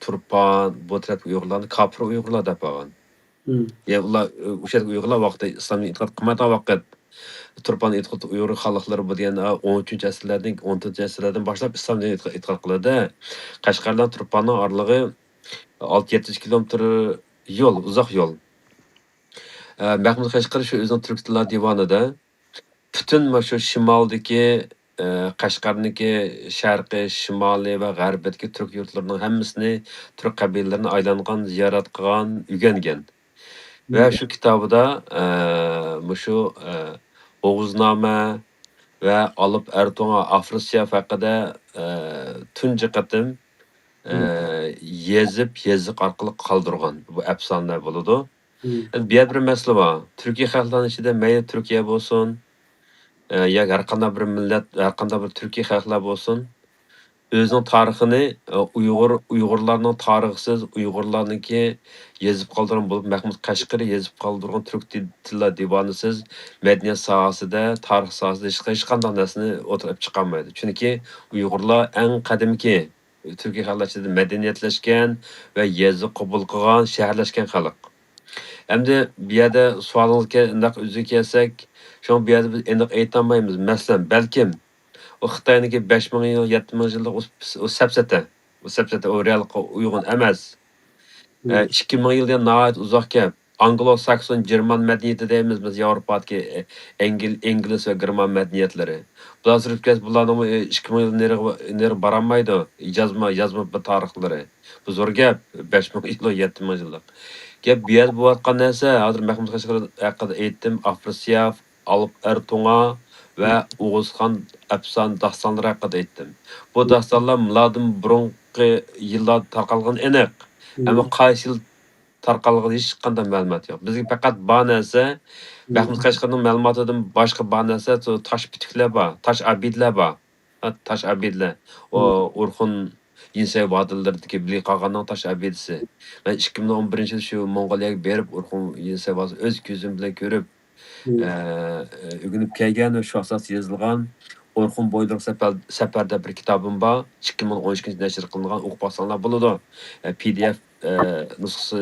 تۇرپان، بۇ تەرەپتىكى ئۇيغۇرلارنى كاپىر ئۇيغۇرلار دەپ ئالغان. مم. يەنى ئۇلار، ئۇ يەردىكى ئۇيغۇرلار ۋاقتى ئىسلامغا ئېتىقاد قىلمايدىغان ۋاقىت. تۇرپان ئېتىقاد ئۇيغۇر خانلىقلىرى بۇ دېگەن، ئون ئۈچىنچى ئەسىرلەردىن، ئون تۆتىنچى ئەسىرلەردىن باشلاپ ئىسلام دىنىغا ئېتىقاد، ئېتىقاد قىلىدۇ. قەشقەر بىلەن تۇرپاننىڭ ئارىلىقى ئالتە يەتتە يۈز كىلومېتىر يول، ئۇزاق يول. ئە، مەھمۇد قەشقەرى شۇ ئۆزىنىڭ تۈرك تىللار دىۋانىدا پۈتۈن مۇشۇ شىمالدىكى، ئە، قەشقەرنىڭكى شەرقىي، شىمالىي ۋە غەربىدىكى تۈرك يۇرتلىرىنىڭ ھەممىسىنى، تۈرك قەبىلىلىرىنى ئايلانغان، زىيارەت قىلغان، ئۆگەنگەن. ۋە مم. شۇ كىتابىدا، ئە، مۇشۇ، ئە، ئوغۇزنامە ۋە ئالىپ ئەرتوڭا ئافراسىياف ھەققىدە، ئە، تۇنجى قېتىم، ئە، مم. يېزىپ، يېزىق ئارقىلىق قالدۇرغان بۇ ئەپسانىلەر بولىدۇ. مم. ئەمدى بۇ يەردە بىر مەسىلە بار. تۈركىي خەلقلەرنىڭ ئىچىدە مەيلى تۈركىيە بولسۇن، ئە، ياكى ھەر قانداق بىر مىللەت، ھەر قانداق بىر تۈركىي خەلقلەر بولسۇن، ئۆزىنىڭ تارىخىنى، ئە، ئۇيغۇر، ئۇيغۇرلارنىڭ تارىخىسىز، ئۇيغۇرلارنىڭكى يېزىپ قالدۇرغان بولۇپ، مەھمۇد قەشقىرى يېزىپ قالدۇرغان تۈرك تىل-، تىللار دىۋانىسىز مەدەنىيەت ساھەسىدە، تارىخ ساھەسىدە ھېچ، ھېچقانداق نەرسىنى ئوتتۇرىغا ئېلىپ چىقالمايدۇ. چۈنكى ئۇيغۇرلار ئەڭ قەدىمكى تۈركىي خەلقلەر ئىچىدە مەدەنىيەتلەشكەن ۋە يېزا قوبۇل قىلغان، شەھەرلەشكەن خەلق. ئەمدى بۇ يەردە سوئالىڭىزغا كە-، نەق يۈزىگە كەلسەك، شۇڭا بۇ يەردە بىز ئېنىق ئېيتالمايمىز. مەسىلەن، بەلكىم ئۇ خىتاينىڭكى بەش مىڭ يىل، يەتتە مىڭ يىللىق ئۇ، ئۇ سەپسەتە. ئۇ سەپسەتە، ئۇ رېئاللىققا ئۇيغۇن ئەمەس. مم. ئە، ئىككى مىڭ يىل دېگەن ناھايىتى ئۇزاق گەپ. ئانگلو ساكسون، گېرمان مەدەنىيىتى دەيمىز بىز، ياۋروپادىكى، ئە، ئەنگل-، ئىنگلىز ۋە گېرمان مەدەنىيەتلىرى. بۇلار سۈرۈپ كەتسە، بۇلارنىڭمۇ، ئە، ئىككى مىڭ يىل نېرىغا، نېرى بارالمايدۇ. يازما، يازما بىر تارىخلىرى. بۇ زور گەپ. بەش مىڭ يىل، يەتتە مىڭ يىللىق گەپ. بۇ يەردە بولۇۋاتقان نەرسە، ھازىر مەھمۇد قەشقەرى ھەققىدە ئېيتتىم، ئافراسىياف، ئالىپ ئەرتوڭا ۋە ئوغۇزخان ئەپسانە داستانلىرى ھەققىدە ئېيتتىم. بۇ داستانلار مىلادىن بۇرۇنقى يىللاردا تارقالغىنى ئېنىق. ئەمما قايسى يىل تارقالغىنى ھېچقانداق مەلۇمات يوق. بىزگە پەقەت بار نەرسە، مەھمۇد قەشقەرىنىڭ مەلۇماتىدىن باشقا بار نەرسە، تاش پۈتۈكلەر بار، تاش ئابىدىلەر بار. ھە، تاش ئابىدىلەر. ئۇ ئورخۇن يېنىسەي ۋادىلىرىدىكى بىلگە قاغاننىڭ تاش ئابىدىسى. مەن ئىككى مىڭ ئون بىرىنچى يىل شۇ موڭغۇلىيەگە بېرىپ، ئورخۇن يېنىسەي ۋادىسى ئۆز كۆزۈم بىلەن كۆرۈپ، ئە، ئۆگىنىپ كەلگەن ۋە شۇ ئاساستا يېزىلغان ئورخۇن بويلىرىغا سەپەر، سەپەر دەپ بىر كىتابىم بار. ئىككى مىڭ ئون ئىككىنچى يىل نەشر قىلىنغان، ئوقۇپ باقساڭلار بولىدۇ. ئە، پى دى ئېف، ئە، نۇسخىسى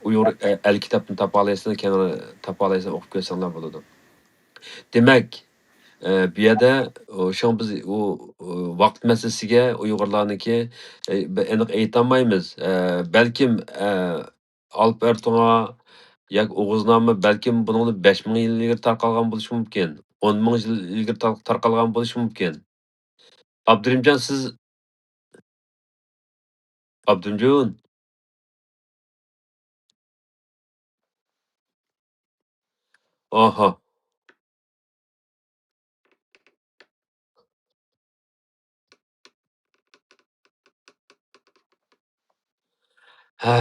ئۇيغۇر، ئە، ئەل كىتابتىن تاپالايسىلەر، كەڭرى تاپالايسىلەر، ئوقۇپ كۆرسەڭلار بولىدۇ. دېمەك، ئە، بۇ يەردە، ئۇ، شۇڭا بىز ئۇ، ئۇ، ۋاقىت مەسىلىسىگە ئۇيغۇرلارنىڭكى، ئە، بىر ئېنىق ئېيتالمايمىز. ئە، بەلكىم، ئە، ئالپا ئەرتۇڭا ياكى ئوغۇزنامە بەلكىم بۇنىڭدىن بەش مىڭ يىل ئىلگىرى تارقالغان بولۇشى مۇمكىن. ئون مىڭ يىل ئىلگىرى تار-، تارقالغان بولۇشى مۇمكىن. ئابدۇرېھىمجان، سىز، ئابدۇرېھىمجان. ئاھا. ھە.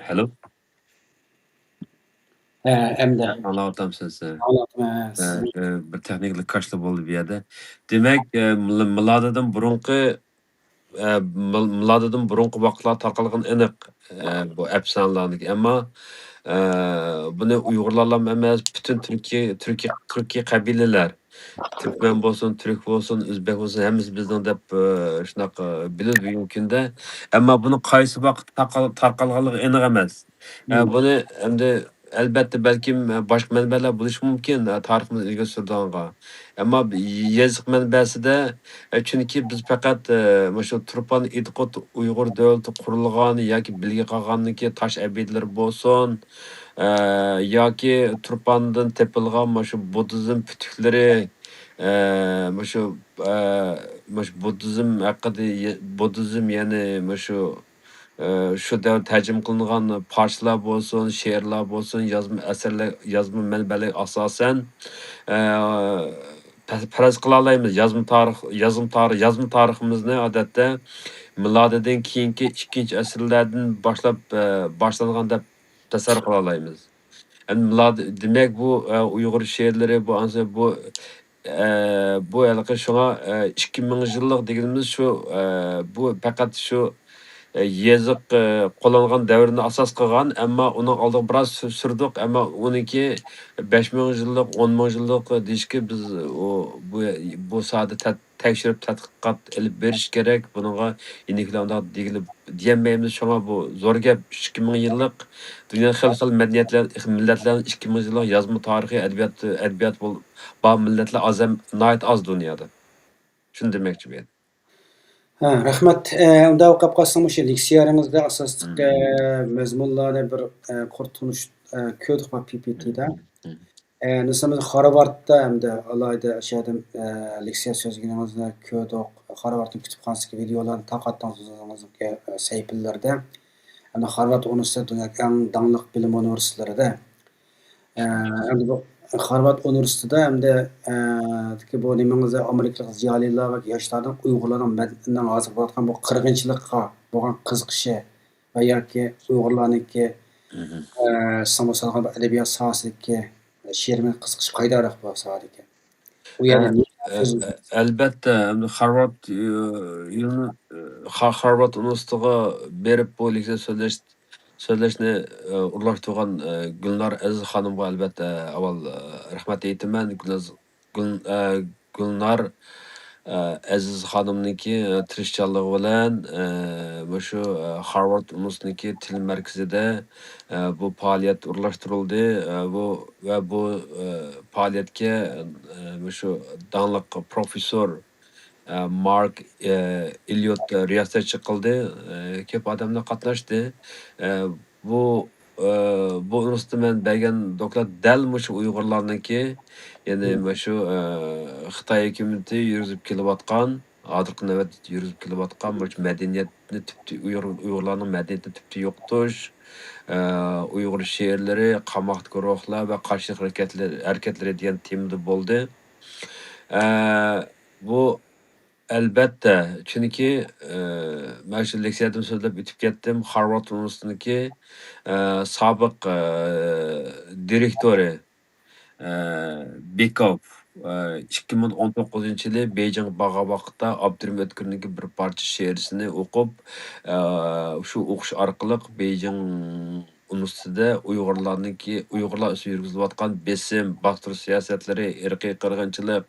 ھەلو. ھە، ئەمدى. ئاڭلاۋاتامسىز؟ ئاڭلاۋاتىمەن، ھە، ھە، سىز ئە، بىر تېخنىكىلىق كاشىلا بولدى بۇ يەردە. دېمەك، ئە، مىل-، مىلادىدىن بۇرۇنقى، ئە، مىل-، مىلادىدىن بۇرۇنقى ۋاقىتلار تارقالغىنى ئېنىق، ئە، بۇ ئەپسانىلەرنىڭكى. ئەمما، ئە، بۇنى ئۇيغۇرلارلا ئەمەس، پۈتۈن تۈركىي، تۈركىي، تۈركىي قەبىلىلەر، تۈركمەن بولسۇن، تۈرك بولسۇن، ئۆزبەك بولسۇن، ھەممىسى بىزنىڭ دەپ، ئە، شۇنداق، ئە، بىلىدۇ بۈگۈنكى كۈندە. ئەمما بۇنى قايسى ۋاقىتتا تارقال-، تارقالغانلىقى ئېنىق ئەمەس. ئە، بۇنى ئەمدى ئەلبەتتە بەلكىم، ئە، باشقا مەنبەلەر بولۇشى مۇمكىن، ئە، تارىخىمىزنى ئىلگىرى سۈرىدىغانغا. ئەمما يېزىق مەنبەسىدە، ئە، چۈنكى بىز پەقەت، ئە، مۇشۇ تۇرپان ئىدىقۇت ئۇيغۇر دۆلىتى قۇرۇلغان ياكى بىلگە قالغاندىن كېيىن تاش ئەبىدىلىرى بولسۇن، ئە، ياكى تۇرپاندىن تېپىلغان مۇشۇ بۇددىزم پۈتۈكلىرى، ئە، مۇشۇ، ئە، مۇشۇ بۇددىزم ھەققىدە، بۇددىزم، يەنى مۇشۇ، ئە، شۇ دەۋر تەرجىمە قىلىنغان پارچىلار بولسۇن، شېئىرلار بولسۇن، يازما ئەسەرلەر، يازما مەنبەلەرگە ئاساسەن، ئە، پە-، پەرەز قىلالايمىز. يازما تارىخ، يازما تارىخ، يازما تارىخىمىزنى ئادەتتە مىلادىدىن كېيىنكى ئىككىنچى ئەسىرلەردىن باشلاپ، ئە، باشلانغان دەپ تەسەۋۋۇر قىلالايمىز. ئەمدى مىلاد-، دېمەك، بۇ، ئە، ئۇيغۇر شېئىرلىرى، بۇ، ئانسى، بۇ، ئە، بۇ ھېلىقى شۇڭا، ئە، ئىككى مىڭ يىللىق دېگىنىمىز شۇ، ئە، بۇ پەقەت شۇ، ئە، يېزىق، ئە، قوللانغان دەۋرنى ئاساس قىلغان، ئەمما ئۇنىڭ ئالدىغا بىراز سۈ-، سۈردۇق، ئەمما ئۇنىڭكى بەش مىڭ يىللىق، ئون مىڭ يىللىق دېيىشكە بىز ئۇ، بۇ، بۇ ساھەدە تەت-، تەكشۈرۈپ تەتقىقات ئېلىپ بېرىش كېرەك. بۇنىڭغا يېنىكلەر ئۇنداق دېگىلى دېيەلمەيمىز. شۇڭا بۇ زور گەپ، ئىككى مىڭ يىللىق دۇنيا خېلى خىل مەدەنىيەتلەر، مىللەتلەرنىڭ ئىككى مىڭ يىللىق يازما تارىخى، ئەدەبىيات، ئەدەبىيات بول-، بار مىللەتلەر ئاز ھەم، ناھايىتى ئاز دۇنيادا. شۇنى دېمەكچى بۇ يەردە. ھە، رەھمەت. ئە، ئۇنداق قاپ قالسا مۇشۇ لېكسىيەلىرىڭىزدە ئاساسلىق، ئە، مەزمۇنلارنى بىر، ئە، قۇر تونۇش، ئە، كۆردۇق بۇ پى پى تىدا. ئە، مىسالىمىز خارۋاردتا ئەمدى ئالاھىدە شۇ يەردىن، ئە، لېكسىيە سۆزلىگىنىڭىزنى كۆردۇق. خارۋاردنىڭ كۈتۈپخانىسىدىكى ۋىدېئولارنى تارقاتتىڭىز ئۆزىڭىزنىڭكى، ئە، سەھىپىلىرىدە. ئەمدى خارۋارد ئۇنىۋېرسىتېتى دۇنيادىكى ئەڭ داڭلىق بىلىم ئۇنىۋېرسىتېتلىرىدە. ئە، ئەمدى بۇ خارۋارد ئۇنىۋېرسىتېتىدا ئەمدى، ئە، بۇ نېمىڭىزدە ئامېرىكىلىق زىيالىيلار ۋە ياشلاردىن ئۇيغۇرلارنىڭ مەدەنىيىتىنىڭ ھازىر بولۇۋاتقان بۇ قىرغىنچىلىققا بولغان قىزىقىشى ۋە ياكى ئۇيغۇرلارنىڭكى، ئە، سىڭىپ سالغان بۇ ئەدەبىيات ساھەسىدىكى شېئىرىمەن قىزىقىشى قايداراق بۇ ساھەدىكى؟ ئۇ يەردە ئە، ئە، ئەلبەتتە، ئەمدى خارۋارد، ئى، يۇنى-، خا-، خارۋارد ئۇنىۋېرسىتېتىغا بېرىپ بۇ لېكسىيە سۆزلەش، سۆزلەشنى، ئى، ئورۇنلاشتۇرغان، ئى، گۈلنار ئەزىز خانىمغا ئەلبەتتە ئاۋۋال، ئى، رەھمەت ئېيتىمەن. گۈلناز-، گۈل-، ئى، گۈلنار، ئەزىز خانىمنىڭكى، ئە، تىرىشچانلىقى بىلەن، ئە، مۇشۇ، ئە، خارۋارد ئۇنىۋېرسىتېتىنىڭكى تىل مەركىزىدە، ئە، بۇ پائالىيەت ئورۇنلاشتۇرۇلدى. ئە، بۇ ۋە بۇ، ئە، پائالىيەتكە، ئە، مۇشۇ داڭلىق پروفېسسور، ئە، مارك، ئە، ئېليوت رىياسەتچىلىك قىلدى. ئە، كۆپ ئادەملەر قاتناشتى. ئە، بۇ، ئە، بۇ ئۇنىۋېرسىتېتتا مەن بەرگەن دوكلات دەل مۇشۇ ئۇيغۇرلارنىڭكى، يەنى مم. مۇشۇ، ئە، خىتاي ھۆكۈمىتى يۈرگۈزۈپ كېلىۋاتقان، ھازىرقى نۆۋەتتە يۈرگۈزۈپ كېلىۋاتقان مۇشۇ مەدەنىيەتنى تۈپتى، ئۇيغۇر، ئۇيغۇرلارنىڭ مەدەنىيىتىنى تۈپتە يوقىتىش، ئە، ئۇيغۇر شېئىرلىرى، قاماقتىكى روھلار ۋە قارشىلىق ھەرىكەتلىرى، ھەرىكەتلىرى دېگەن تېمىدا بولدى. ئە، بۇ ئەلۋەتتە، چۈنكى، ئە، مەن شۇ لېكسىيەدىن سۆزلەپ ئۆتۈپ كەتتىم. خارۋارد ئۇنىۋېرسىتېتىنىڭكى، ئە، سابىق، ئە، دىرېكتورى، ئە، بىكوف، ئە، ئىككى مىڭ ئون توققۇزىنچى يىلى بېيجىڭغا بارغان ۋاقىتتا ئابدۇرېھىم ئۆتكۈرنىڭكى بىر پارچە شېئىرىسىنى ئوقۇپ، ئە، شۇ ئوقۇش ئارقىلىق بېيجىڭ ئۇنىۋېرسىتېتىدا ئۇيغۇرلارنىڭكى، ئۇيغۇرلار ئۈستىدە يۈرگۈزۈلۈۋاتقان بېسىم، باستۇرۇش سىياسەتلىرى، ئىرقىي قىرغىنچىلىق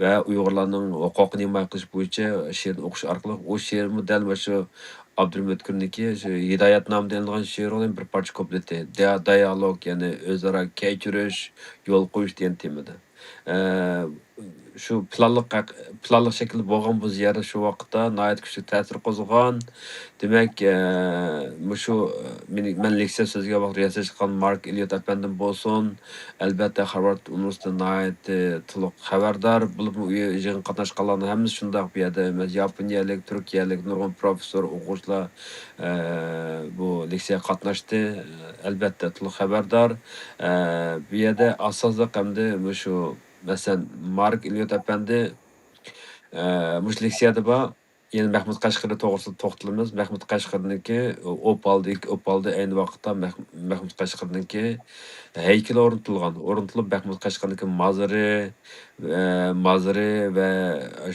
ۋە ئۇيغۇرلارنىڭ ھوقۇقىنى ھىمايە قىلىش بويىچە شېئىرنى ئوقۇش ئارقىلىق، ئۇ شېئىرمۇ دەل مۇشۇ ئابدۇرېھىم ئۆتكۈرنىڭكى شۇ ھىدايەتنامىدىن ئېلىنغان شېئىرنىڭ بىر پارچە كۇپلېتى، دىيا-، دىيالوگ، يەنى ئۆزئارا كەچۈرۈش، يول قويۇش دېگەن تېمىدا. ئە، شۇ پىلانلىق ھەق-، پىلانلىق شەكىلدە بولغان بۇ زىيارەت شۇ ۋاقىتتا ناھايىتى كۈچلۈك تەسىر قوزغىغان. دېمەك، ئە، مۇشۇ، ئە، مېنى، مەن لېكسىيە سۆزلىگەن ۋاقىت رىياسەتچىلىك قىلغان مارك ئېليوت ئەپەندىم بولسۇن، ئەلۋەتتە، خارۋارد ئۇنىۋېرسىتېتى ناھايىتى تولۇق خەۋەردار. بولۇپمۇ ئۇ يىغىنغا قاتناشقانلارنىڭ ھەممىسى شۇنداق. بۇ يەردە ياپونىيەلىك، تۈركىيەلىك نۇرغۇن پروفېسسور، ئوقۇغۇچىلار، ئە، بۇ لېكسىيەگە قاتناشتى. ئەلۋەتتە، تولۇق خەۋەردار. ئە، بۇ يەردە ئاساسلىق ھەمدە مۇشۇ مەسىلەن، مارك ئېليوت ئەپەندى، ئە، مۇشۇ لېكسىيەدە بار. يەنە مەھمۇد قەشقىرى توغرىسىدا توختىلىمىز. مەھمۇد قەشقىرىنىڭكى ئوپالدى، ئوپالدى ئەينى ۋاقىتتا مەھ-، مەھمۇد قەشقىرىنىڭكى ھەيكىلى ئورنىتىلغان. ئورنىتىلىپ، مەھمۇد قەشقىرىنىڭكى مازىرى، ئە، مازىرى ۋە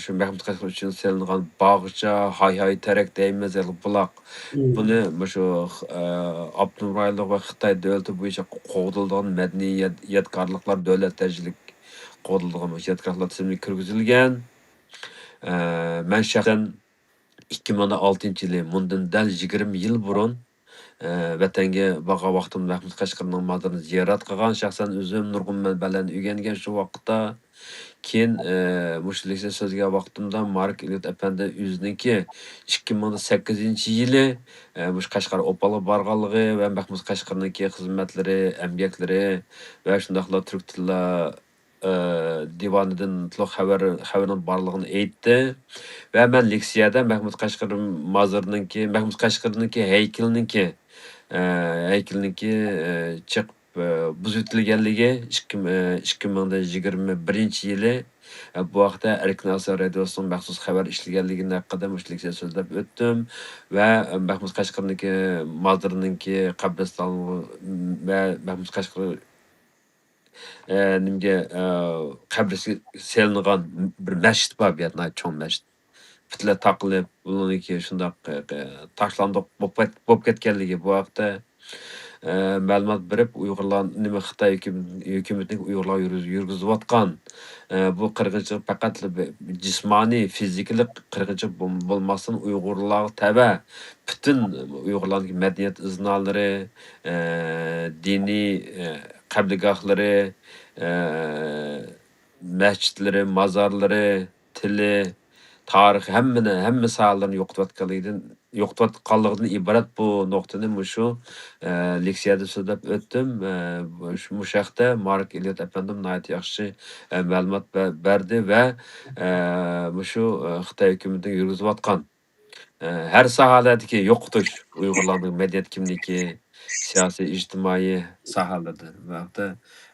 شۇ مەھمۇد قەشقىرى ئۈچۈن سېلىنغان باغچە، ھاي-ھاي تەرەك دەيمىز، بۇلاق. مم. بۇنى مۇشۇ، ئە، ئاپتونوم رايونلۇق ۋە خىتاي دۆلىتى بويىچە قوغدىلىدىغان مەدەنىي ياد-، يادىكارلىقلار دۆلەت دەرىجىلىك قوغدىلىدىغان مۇشۇ يادىكارلىق تىزىمىگە كىرگۈزۈلگەن. ئە، مەن شەخسەن ئىككى مىڭ ئالتىنچى يىلى، مۇندىن دەل يىگىرمە يىل بۇرۇن، ئە، ۋەتەنگە بارغان ۋاقتىمدا مەھمۇد قەشقەرنىڭ مازىرىنى زىيارەت قىلغان، شەخسەن ئۆزۈم نۇرغۇن مەنبەلەرنى ئۆگەنگەن شۇ ۋاقىتتا. كېيىن، ئە، مۇشۇ لېكسىيە سۆزلىگەن ۋاقتىمدا مارك ئېليوت ئەپەندى ئۆزىنىڭكى ئىككى مىڭ سەككىزىنچى يىلى، ئە، مۇشۇ قەشقەر ئوپالغا بارغانلىقى ۋە مەھمۇد قەشقەرنىڭكى خىزمەتلىرى، ئەمگەكلىرى ۋە شۇنداقلا تۈرك تىلى ئە، دىۋانىدىن تولۇق خەۋەر، خەۋىرىنىڭ بارلىقىنى ئېيتتى. ۋە مەن لېكسىيەدە مەھمۇد قەشقىرى مازىرىنىڭكى، مەھمۇد قەشقىرىنىڭكى ھەيكىلىنىڭكى، ئە، ھەيكىلىنىڭكى، ئە، چېقىپ، ئە، بۇزۇپ ئۆتۈلگەنلىكى ئىككى، ئە، ئىككى مىڭ يىگىرمە بىرىنچى يىلى، ئە، بۇ ھەقتە ئەركىن ئاسىيا رادىيوسىنىڭ مەخسۇس خەۋەر ئىشلىگەنلىكىنىڭ ھەققىدە مۇشۇ لېكسىيە سۆزلەپ ئۆتتۈم. ۋە، ئە، مەھمۇد قەشقىرىنىڭكى مازىرىنىڭكى قەبرىستان ۋە مەھمۇد قەشقىرى ئە، نېمىگە، ئە، قەبرىسىگە سېلىنغان بىر مەسچىت بار، بۇ يەردە ناھايىتى چوڭ مەسچىت. پۈتۈنلەي تاقىلىپ، ئۇنىڭكى شۇنداق، ئە، ئە، تاشلاندۇق بولۇپ كەت-، بولۇپ كەتكەنلىكى بۇ ھەقتە، ئە، مەلۇمات بېرىپ، ئۇيغۇرلار، نېمە، خىتاي ھۆكۈم-، ھۆكۈمىتىنىڭ ئۇيغۇرلارغا يۈرگۈز-، يۈرگۈزۈۋاتقان، ئە، بۇ قىرغىنچىلىق پەقەتلا بىر جىسمانىي، فىزىكىلىق قىرغىنچىلىق بول-، بولماستىن، ئۇيغۇرلارغا تەۋە پۈتۈن ئۇيغۇرلارنىڭ مەدەنىيەت ئىزنالىرى، ئە، دىنىي، ئە، قەبرىگاھلىرى، ئە، مەسچىتلىرى، مازارلىرى، تىلى، تارىخى، ھەممىنى، ھەممە ساھەلىرىنى يوقىتىۋەتكەنلىكىدىن، يوقىتىۋەتكەنلىكىدىن ئىبارەت بۇ نۇقتىنى مۇشۇ، ئە، لېكسىيەدە سۆزلەپ ئۆتتۈم. ئە، مۇشۇ، مۇشۇ ھەقتە مارك ئېليوت ئەپەندىم ناھايىتى ياخشى، ئە، مەلۇمات بە-، بەردى ۋە، ئە، مۇشۇ، ئە، خىتاي ھۆكۈمىتىنىڭ يۈرگۈزۈۋاتقان ئە، ھەر ساھەلەردىكى يوقىتىش، ئۇيغۇرلارنىڭ مەدەنىيەت كىملىكى، سىياسىي، ئىجتىمائىي ساھەلەردە. بۇ ھەقتە،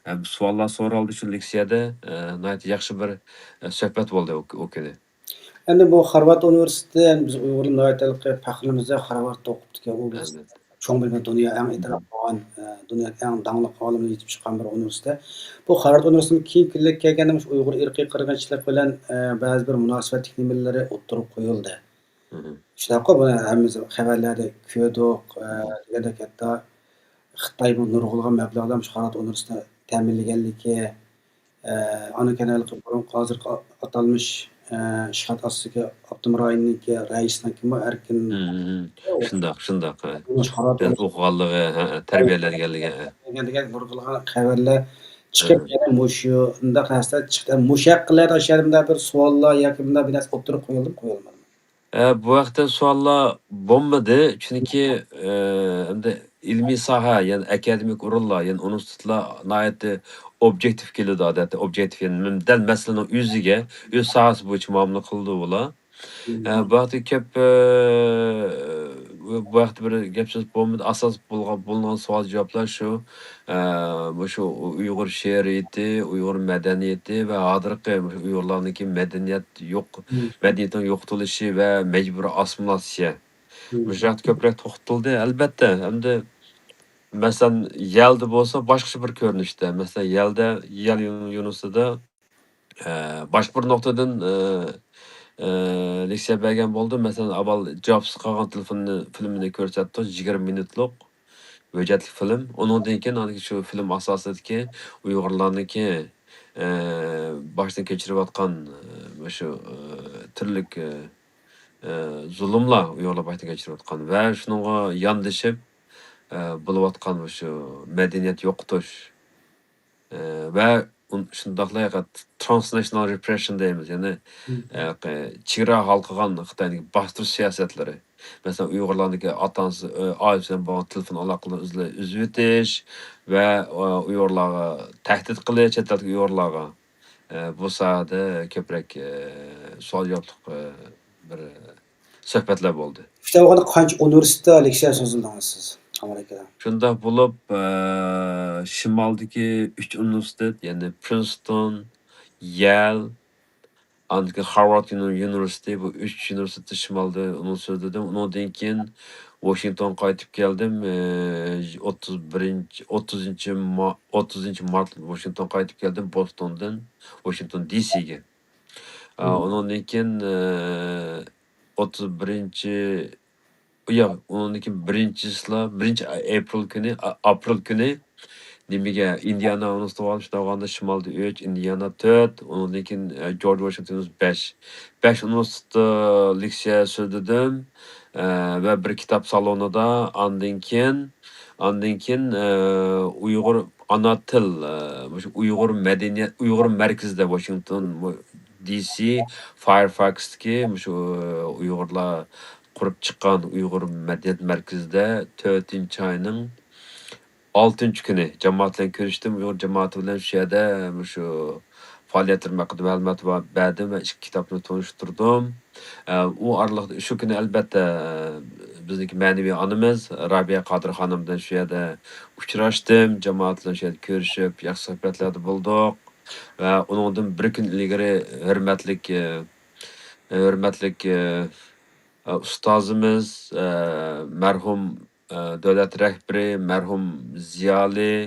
ئە، سوئاللار سورالدى شۇ لېكسىيەدە. ئە، ناھايىتى ياخشى بىر، ئە، سۆھبەت بولدى ئۇ، ئۇ كۈنى. ئەمدى بۇ خارۋارد ئۇنىۋېرسىتېتى، ئەمدى بىز ئۇيغۇرلار ناھايىتى ھېلىقى پەخىرلىنىمىز-دە، خارۋاردتا ئوقۇپتىكەن. ئۇ بىز ئەلۋەتتە. چوڭ بىلىملىك، دۇنيا ئەڭ ئېتىراپ قىلغان، ئە، دۇنيادىكى ئەڭ داڭلىق ئالىملار يېتىپ چىققان بىر ئۇنىۋېرسىتېت. بۇ خارۋارد ئۇنىۋېرسىتېتىغا كېيىنكى يىللىرى كەلگەندە مۇشۇ ئۇيغۇر ئىرقىي قىرغىنچىلىقى بىلەن، ئە، بەزى بىر مۇناسىۋەتلىك نېمىلىرى ئوتتۇرىغا قويۇلدى. مم. شۇنداققۇ، بۇنى ھەممىمىز خەۋەرلەردە كۆردۇق، ئە، دېگەندەك ھەتتا خىتايمۇ نۇرغۇنلىغان مەبلەغلەر مۇشۇ خارۋارد ئۇنىۋېرسىتېتىنى تەمىنلىگەنلىكى، ئە، ئاندىن كېيىن ھېلىقى بۇرۇنقى ھازىرقى ئاتالمىش، ئىشغال ئاستىدىكى ئاپتونوم رايوننىڭكى رەئىسىنىڭكىمۇ ئەركىن، مم. شۇنداق، شۇنداق. قوللىنىش قارار يەنى ئوقۇغانلىقى، ھە، تەربىيەلەنگەنلىكى. دېگەن، دېگەن نۇرغۇنلىغان خەۋەرلەر چىقىپ، ھە. يەنە مۇشۇ، مۇنداق نەرسىلەر چىقتى. مۇشۇ ھەققىدە شۇ يەردە بىر سوئاللار ياكى مۇنداق بىر نەرسە ئوتتۇرىغا قويۇلدىمۇ، قويۇلمىدىمۇ؟ ئە، بۇ ھەقتە سوئاللار بولمىدى، چۈنكى، ئە، ئەمدى ئىلمىي ساھە، يەنى ئاكادېمىك ئورۇنلار، يەنى ئۇنىۋېرسىتېتلار ناھايىتى ئوبيېكتىپ كېلىدۇ، ئادەتتە ئوبيېكتىپ، يەنى دەل مەسىلىنىڭ ئۆزىگە، ئۆز ساھەسى بويىچە مۇئامىلە قىلىدۇ بۇلار. ئە، بۇ ھەقتە كۆپ، ئە، بۇ ھەقتە بىر گەپ سۆز بولمىدى. ئاساس بولغان، بولۇنغان سوئال جاۋابلار شۇ، ئە، مۇشۇ ئۇيغۇر شېئىرىيىتى، ئۇيغۇر مەدەنىيىتى ۋە ھازىرقى مۇشۇ ئۇيغۇرلارنىڭكى مەدەنىيەت يوق، مەدەنىيىتىنىڭ يوقىتىلىشى ۋە مەجبۇرىي ئاسسىمىلياتسىيە. مۇشۇ ھەقتە كۆپرەك توختىلىدى. ئەلۋەتتە، ئەمدى مەسىلەن، يەلدە بولسا باشقىچە بىر كۆرۈنۈشتە. مەسىلەن، يەلدە، يەل يۇنۇۋېرسىتېتىدا ئە، باشقا بىر نۇقتىدىن، ئە، ئە، لېكسىيە بەرگەن بولدى. مەسىلەن، ئاۋۋال جاۋابسىز قالغان تېلېفوننى، فىلىمىنى كۆرسەتتۇق، يىگىرمە مىنۇتلۇق ھۆججەتلىك فىلىم. ئۇنىڭدىن كېيىن ئاندىن شۇ فىلىم ئاساسىدىكى ئۇيغۇرلارنىڭكى، ئە، باشتىن كەچۈرۈۋاتقان، ئە، مۇشۇ، ئە، تۈرلۈك، ئە، ئە، زۇلۇملار، ئۇيغۇرلار باشتىن كەچۈرۈۋاتقان ۋە شۇنىڭغا ياندىشىپ، ئە، بولۇۋاتقان مۇشۇ مەدەنىيەت يوقىتىش، ئە، ۋە ئۇن-، شۇنداقلا transnational repression دەيمىز، يەنى، ئە، قى-، چېگرا ھالقىغان خىتاينىڭ باستۇرۇش سىياسەتلىرى. مەسىلەن، ئۇيغۇرلارنىڭكى ئاتا-ئانىسى، ئە، ئائىلىسى بىلەن بولغان تېلېفون ئالاقىلىرىنى ئۈزلە-، ئۈزۈۋېتىش ۋە، ئە، ئۇيغۇرلارغا تەھدىت قىلىش، چەت ئەلدىكى ئۇيغۇرلارغا، ئە، بۇ ساھەدە كۆپرەك، ئە، سوئال-جاۋابلىق، ئە، بىر سۆھبەتلەر بولدى. شۇنداق بولغاندا قانچە ئۇنىۋېرسىتېتتا لېكسىيە سۆزلىدىڭىز سىز ئامېرىكىدا؟ شۇنداق بولۇپ، ئە، شىمالدىكى ئۈچ ئۇنىۋېرسىتېت، يەنى پرىنستون، يەل، ئاندىن كېيىن خارۋارد يۇنىۋېرسىتېتى، بۇ ئۈچ ئۇنىۋېرسىتېتتا شىمالدا ئۇنىڭ سۆزلىدىم. ئۇنىڭدىن كېيىن ۋاشىنگتونغا قايتىپ كەلدىم. ئە، ئوتتۇز بىرىنچى، ئوتتۇزىنچى ما-، ئوتتۇزىنچى مارت ۋاشىنگتونغا قايتىپ كەلدىم، بوستوندىن ۋاشىنگتون دى سىگە. ئە، ئۇنىڭدىن كېيىن، ئە، ئوتتۇز بىرىنچى، ياق، ئۇنىڭدىن كېيىن بىرىنچىسىلا، بىرىنچى ئاپرېل كۈنى، ئا-، ئاپرېل كۈنى نېمىگە، ئىندىيانا ئۇنىۋېرسىتېتىغا بارغان، شۇنداق بولغاندا شىمالدا ئۈچ، ئىندىيانا تۆت، ئۇنىڭدىن كېيىن، ئە، جورج ۋاشىنگتون بەش. بەش ئۇنىۋېرسىتېتتا لېكسىيە سۆزلىدىم، ئە، ۋە بىر كىتاب سالونىدا، ئاندىن كېيىن، ئاندىن كېيىن، ئە، ئۇيغۇر ئانا تىل، ئە، مۇشۇ ئۇيغۇر مەدەنىيەت، ئۇيغۇر مەركىزىدە، ۋاشىنگتون، دى سى، فايرفاكستىكى مۇشۇ، ئە، ئۇيغۇرلار قۇرۇپ چىققان ئۇيغۇر مەدەنىيەت مەركىزىدە تۆتىنچى ئاينىڭ ئالتىنچى كۈنى جامائەت بىلەن كۆرۈشتۈم. ئۇيغۇر جامائىتى بىلەن شۇ يەردە مۇشۇ پائالىيەتلىرىم ھەققىدە مەلۇمات ۋە-، بەردىم ۋە ئىككى كىتابنى تونۇشتۇردۇم. ئە، ئۇ ئارىلىقتا شۇ كۈنى ئەلۋەتتە، ئە، بىزنىڭكى مەنىۋى ئانىمىز رابىيە قادىر خانىم بىلەن شۇ يەردە ئۇچراشتىم. جامائەت بىلەن شۇ يەردە كۆرۈشۈپ، ياخشى سۆھبەتلەردە بولدۇق. ۋە ئۇنىڭدىن بىر كۈن ئىلگىرى ھۆرمەتلىك، ئە، ھۆرمەتلىك، ئە، ئۇستازىمىز، ئە، مەرھۇم، ئە، دۆلەت رەھبىرى، مەرھۇم زىيالىي،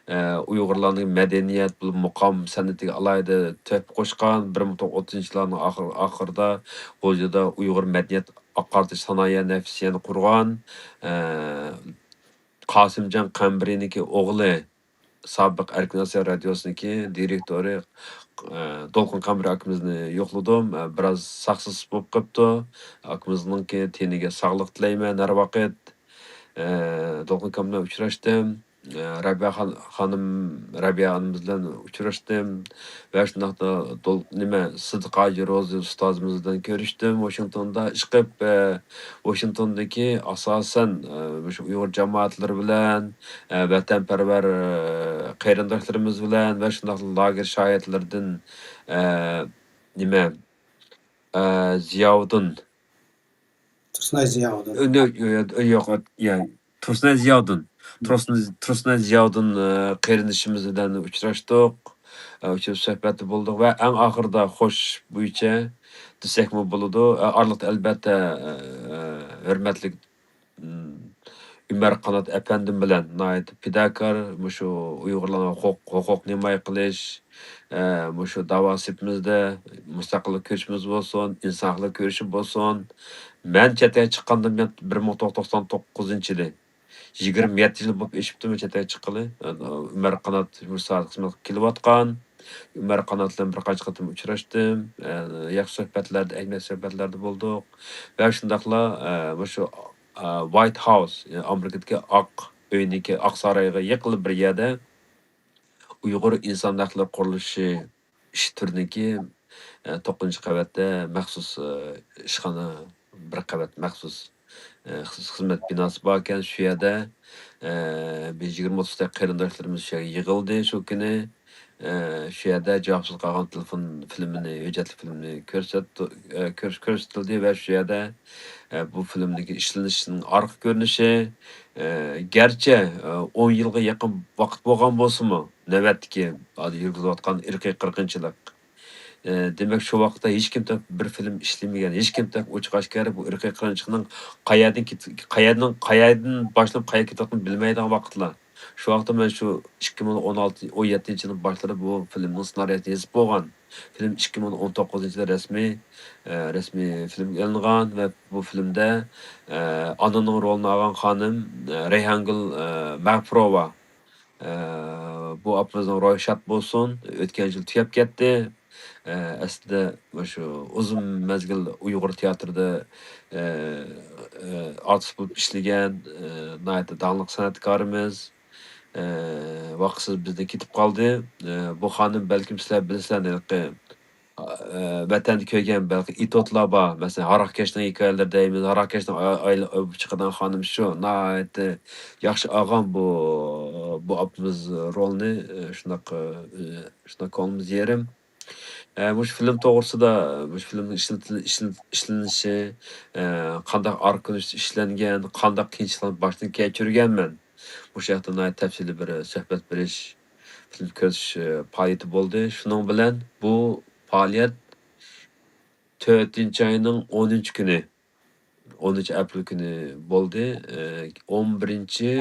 ئە، ئۇيغۇرلارنىڭ مەدەنىيەت، بولۇپ مۇقام سەنئىتىگە ئالاھىدە تۆھپە قوشقان، بىر مىڭ توققۇز يۈز ئوتتۇزىنچى يىللارنىڭ ئاخىر-، ئاخىرىدا غۇلجىدا ئۇيغۇر مەدەنىيەت ئاقارتىش سانائىيە نەيزىسىنى قۇرغان، ئە، قاسىمجان قەمبىرىنىڭكى ئوغلى، سابىق ئەركىن ئاسىيا رادىيوسىنىڭكى دىرېكتورى، ئە، دولقۇن قەمبىرى ئاكىمىزنى يوقلىدىم. ئە، بىراز ساقسىز بولۇپ قاپتۇ. ئاكىمىزنىڭكى تېنىگە ساغلىق تىلەيمەن ھەر ۋاقىت. ئە، دولقۇن ئاكام بىلەن ئۇچراشتىم. ئە، رابىيە خان-، خانىم، رابىيە خانىمىز بىلەن ئۇچراشتىم. ۋە شۇنداقتا دول-، نېمە، سىدىق ھاجى روزى ئۇستازىمىز بىلەن كۆرۈشتۈم ۋاشىنگتوندا. ئىشقىلىپ، ئە، ۋاشىنگتوندىكى ئاساسەن، ئە، مۇشۇ ئۇيغۇر جامائەتلىرى بىلەن، ئە، ۋەتەنپەرۋەر، ئە، قېرىنداشلىرىمىز بىلەن ۋە شۇنداقلا لاگېر شاھىتلىرىدىن، ئە، نېمە، ئە، زىياۋۇدۇن. تۇرسۇنئاي زىياۋۇدۇن. ئۆ، يو-، يو-، يوق، يا، تۇرسۇنئاي زىياۋۇدۇن. تۇرسۇن-، تۇرسۇنئاي زىياۋۇدۇن، ئە، قېرىندىشىمىز بىلەن ئۇچراشتۇق. ئە، ئۇچرىشىپ سۆھبەتتە بولدۇق ۋە ئەڭ ئاخىرىدا خوش بويىچە دېسەكمۇ بولىدۇ. ئە، ئارىلىقتا ئەلۋەتتە، ئە، ھۆرمەتلىك، ئىم، ئۆمەر قانات ئەپەندىم بىلەن ناھايىتى پىداكار، مۇشۇ ئۇيغۇرلارنىڭ ھوقۇق-، ھوقۇقىنى ھىمايە قىلىش، ئە، مۇشۇ داۋا سېپىمىزدە مۇستەقىللىق كۈرىشىمىز بولسۇن، ئىنسانلىق كۈرىشى بولسۇن. مەن چەت ئەلگە چىققاندىن بۇيان، بىر مىڭ توققۇز يۈز توقسان توققۇزىنچى يىلى، يىگىرمە يەتتە يىل بولۇپ ئېشىپتۇ مەن چەت ئەلگە چىققىلى. ئۆمەر قانات مۇشۇ ساھەدە خىزمەت قىلىپ كېلىۋاتقان. ئۆمەر قانات بىلەن بىر قانچە قېتىم ئۇچراشتىم. ئە، ياخشى سۆھبەتلەردە، ئەھمىيەتلىك سۆھبەتلەردە بولدۇق. ۋە شۇنداقلا، ئە، مۇشۇ، ئە، ۋايت ھاوس، يەنى ئامېرىكىدىكى ئاق ئۆينىڭكى، ئاق سارايغا يېقىنلا بىر يەردە ئۇيغۇر ئىنسان ھەقلىرى قۇرۇلۇشى ئىش تۈرىنىڭكى، ئە، توققۇزىنچى قەۋەتتە مەخسۇس، ئە، ئىشخانا، بىر قەۋەت مەخسۇس، ئە، خىز-، خىزمەت بىناسى باركەن. شۇ يەردە، ئە، بىر يىگىرمە ئوتتۇزتەك قېرىنداشلىرىمىز شۇ يەرگە يىغىلدى شۇ كۈنى. ئە، شۇ يەردە جاۋابسىز قالغان تېلېفون فىلىمىنى، ھۆججەتلىك فىلىمنى كۆرسەت-، ئە، كۆرس-، كۆرسىتىلدى ۋە شۇ يەردە، ئە، بۇ فىلىمدىكى ئىشلىنىشىنىڭ ئارقا كۆرۈنۈشى، ئە، گەرچە، ئە، ئون يىلغا يېقىن ۋاقىت بولغان بولسىمۇ، نۆۋەتتىكى ھازىر يۈرگۈزۈلۈۋاتقان ئىرقىي قىرغىنچىلىق، ئى، دېمەك، شۇ ۋاقىتتا ھېچكىم تېخى بىر فىلىم ئىشلىمىگەن، ھېچكىم تېخى ئوچۇق ئاشكارا بۇ ئىرقىي قىرغىنچىلىقنىڭ قەيەردىن كېت-، قەيەرنىڭ، قەيەردىن باشلاپ قەيەرگە كېتىۋاتقىنىنى بىلمەيدىغان ۋاقىتلار. شۇ ۋاقىتتا مەن شۇ ئىككى مىڭ ئون ئالتە، ئون يەتتىنچى يىلنىڭ باشلىرىدا بۇ فىلىمنىڭ سېنارىيەسىنى يېزىپ بولغان. فىلىم ئىككى مىڭ ئون توققۇزىنچى يىلى رەسمىي، ئە، رەسمىي فىلىمگە ئېلىنغان ۋە بۇ فىلىمدە، ئە، ئانىنىڭ رولىنى ئالغان خانىم، ئە، رەيھانگۈل، ئە، مەغپۇروۋا. ئە، بۇ ئاپىمىزنىڭ روھى شاد بولسۇن. ئۆتكەن يىل تۈگەپ كەتتى. ئە، ئەسلىدە مۇشۇ ئۇزۇن مەزگىل ئۇيغۇر تىياتىرىدا، ئە، ئە، ئارتىس بولۇپ ئىشلىگەن، ئە، ناھايىتى داڭلىق سەنئەتكارىمىز. ئە، ۋاقىتسىز بىزدىن كېتىپ قالدى. ئە، بۇ خانىم بەلكىم سىلەر بىلىسىلەر، ھېلىقى، ئە، ۋەتەندە كۆرگەن بەلكى ئېتوتلار بار. مەسىلەن، ھاراقكەشنىڭ ھېكايىلىرى دەيمىز، ھاراقكەشنىڭ ئا-، ئايلىنىپ چىقىدىغان خانىم شۇ. ناھايىتى ياخشى ئالغان بۇ، بۇ ئاپىمىز رولنى، ئە، شۇنداق، ئە، شۇنداق كۆڭلىمىز يېرىم. ئە، مۇشۇ فىلىم توغرىسىدا، مۇشۇ فىلىمنىڭ ئىشلىتىل-، ئىشلىت-، ئىشلىنىشى، ئە، قانداق ئارقا كۆرۈنۈشتە ئىشلەنگەن، قانداق قىيىنچىلىقلارنى باشتىن كەچۈرگەنمەن. مۇشۇ ھەقتە ناھايىتى تەپسىلىي بىر سۆھبەت بېرىش، فىلىم كۆرسىتىش، ئە، پائالىيىتى بولدى. شۇنىڭ بىلەن بۇ پائالىيەت تۆتىنچى ئاينىڭ ئونىنچى كۈنى، ئونىنچى ئاپرېل كۈنى بولدى. ئە، ئون بىرىنچى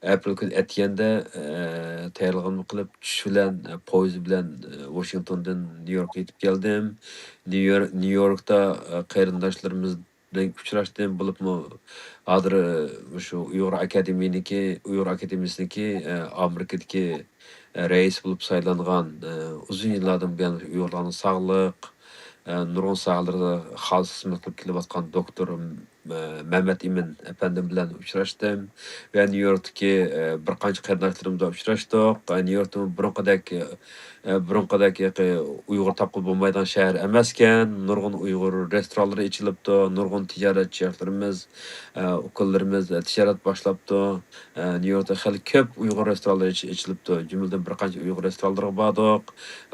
ئاپرېل كۈنى ئەتىگەندە، ئە، تەييارلىقىمنى قىلىپ، چۈش بىلەن، ئە، پويىز بىلەن، ئە، ۋاشىنگتوندىن نيۇ يوركقا يېتىپ كەلدىم. نيۇ يور-، نيۇ يوركتا، ئە، قېرىنداشلىرىمىز بىلەن ئۇچراشتىم. بولۇپمۇ ھازىر، ئە، مۇشۇ ئۇيغۇر ئاكادېمىيىنىڭكى، ئۇيغۇر ئاكادېمىيىسىنىڭكى، ئە، ئامېرىكىدىكى، ئە، رەئىسى بولۇپ سايلانغان، ئە، ئۇزۇن يىللاردىن بۇيان ئۇيغۇرلارنىڭ ساغلىق، ئە، نۇرغۇن ساھەلەردە خالىس خىزمەت قىلىپ كېلىۋاتقان دوكتور، ئە، مەمەت ئىمىن ئەپەندىم بىلەن ئۇچراشتىم. ۋە نيۇ يوركتىكى، ئە، بىر قانچە قېرىنداشلىرىمىز بىلەن ئۇچراشتۇق. ئە، نيۇ يوركتىمۇ بۇرۇنقىدەك، ئە، بۇرۇنقىدەك ھېلىقى ئۇيغۇر تاپقىلى بولمايدىغان شەھەر ئەمەسكەن. نۇرغۇن ئۇيغۇر رېستورانلىرى ئېچىلىپتۇ، نۇرغۇن تىجارەتچى ياشلىرىمىز، ئە، ئۇكىلىرىمىز، ئە، تىجارەت باشلاپتۇ. ئە، نيۇ يوركتا خېلى كۆپ ئۇيغۇر رېستورانلىرى ئېچ-، ئېچىلىپتۇ. جۈملىدىن بىر قانچە ئۇيغۇر رېستورانلىرىغا باردۇق.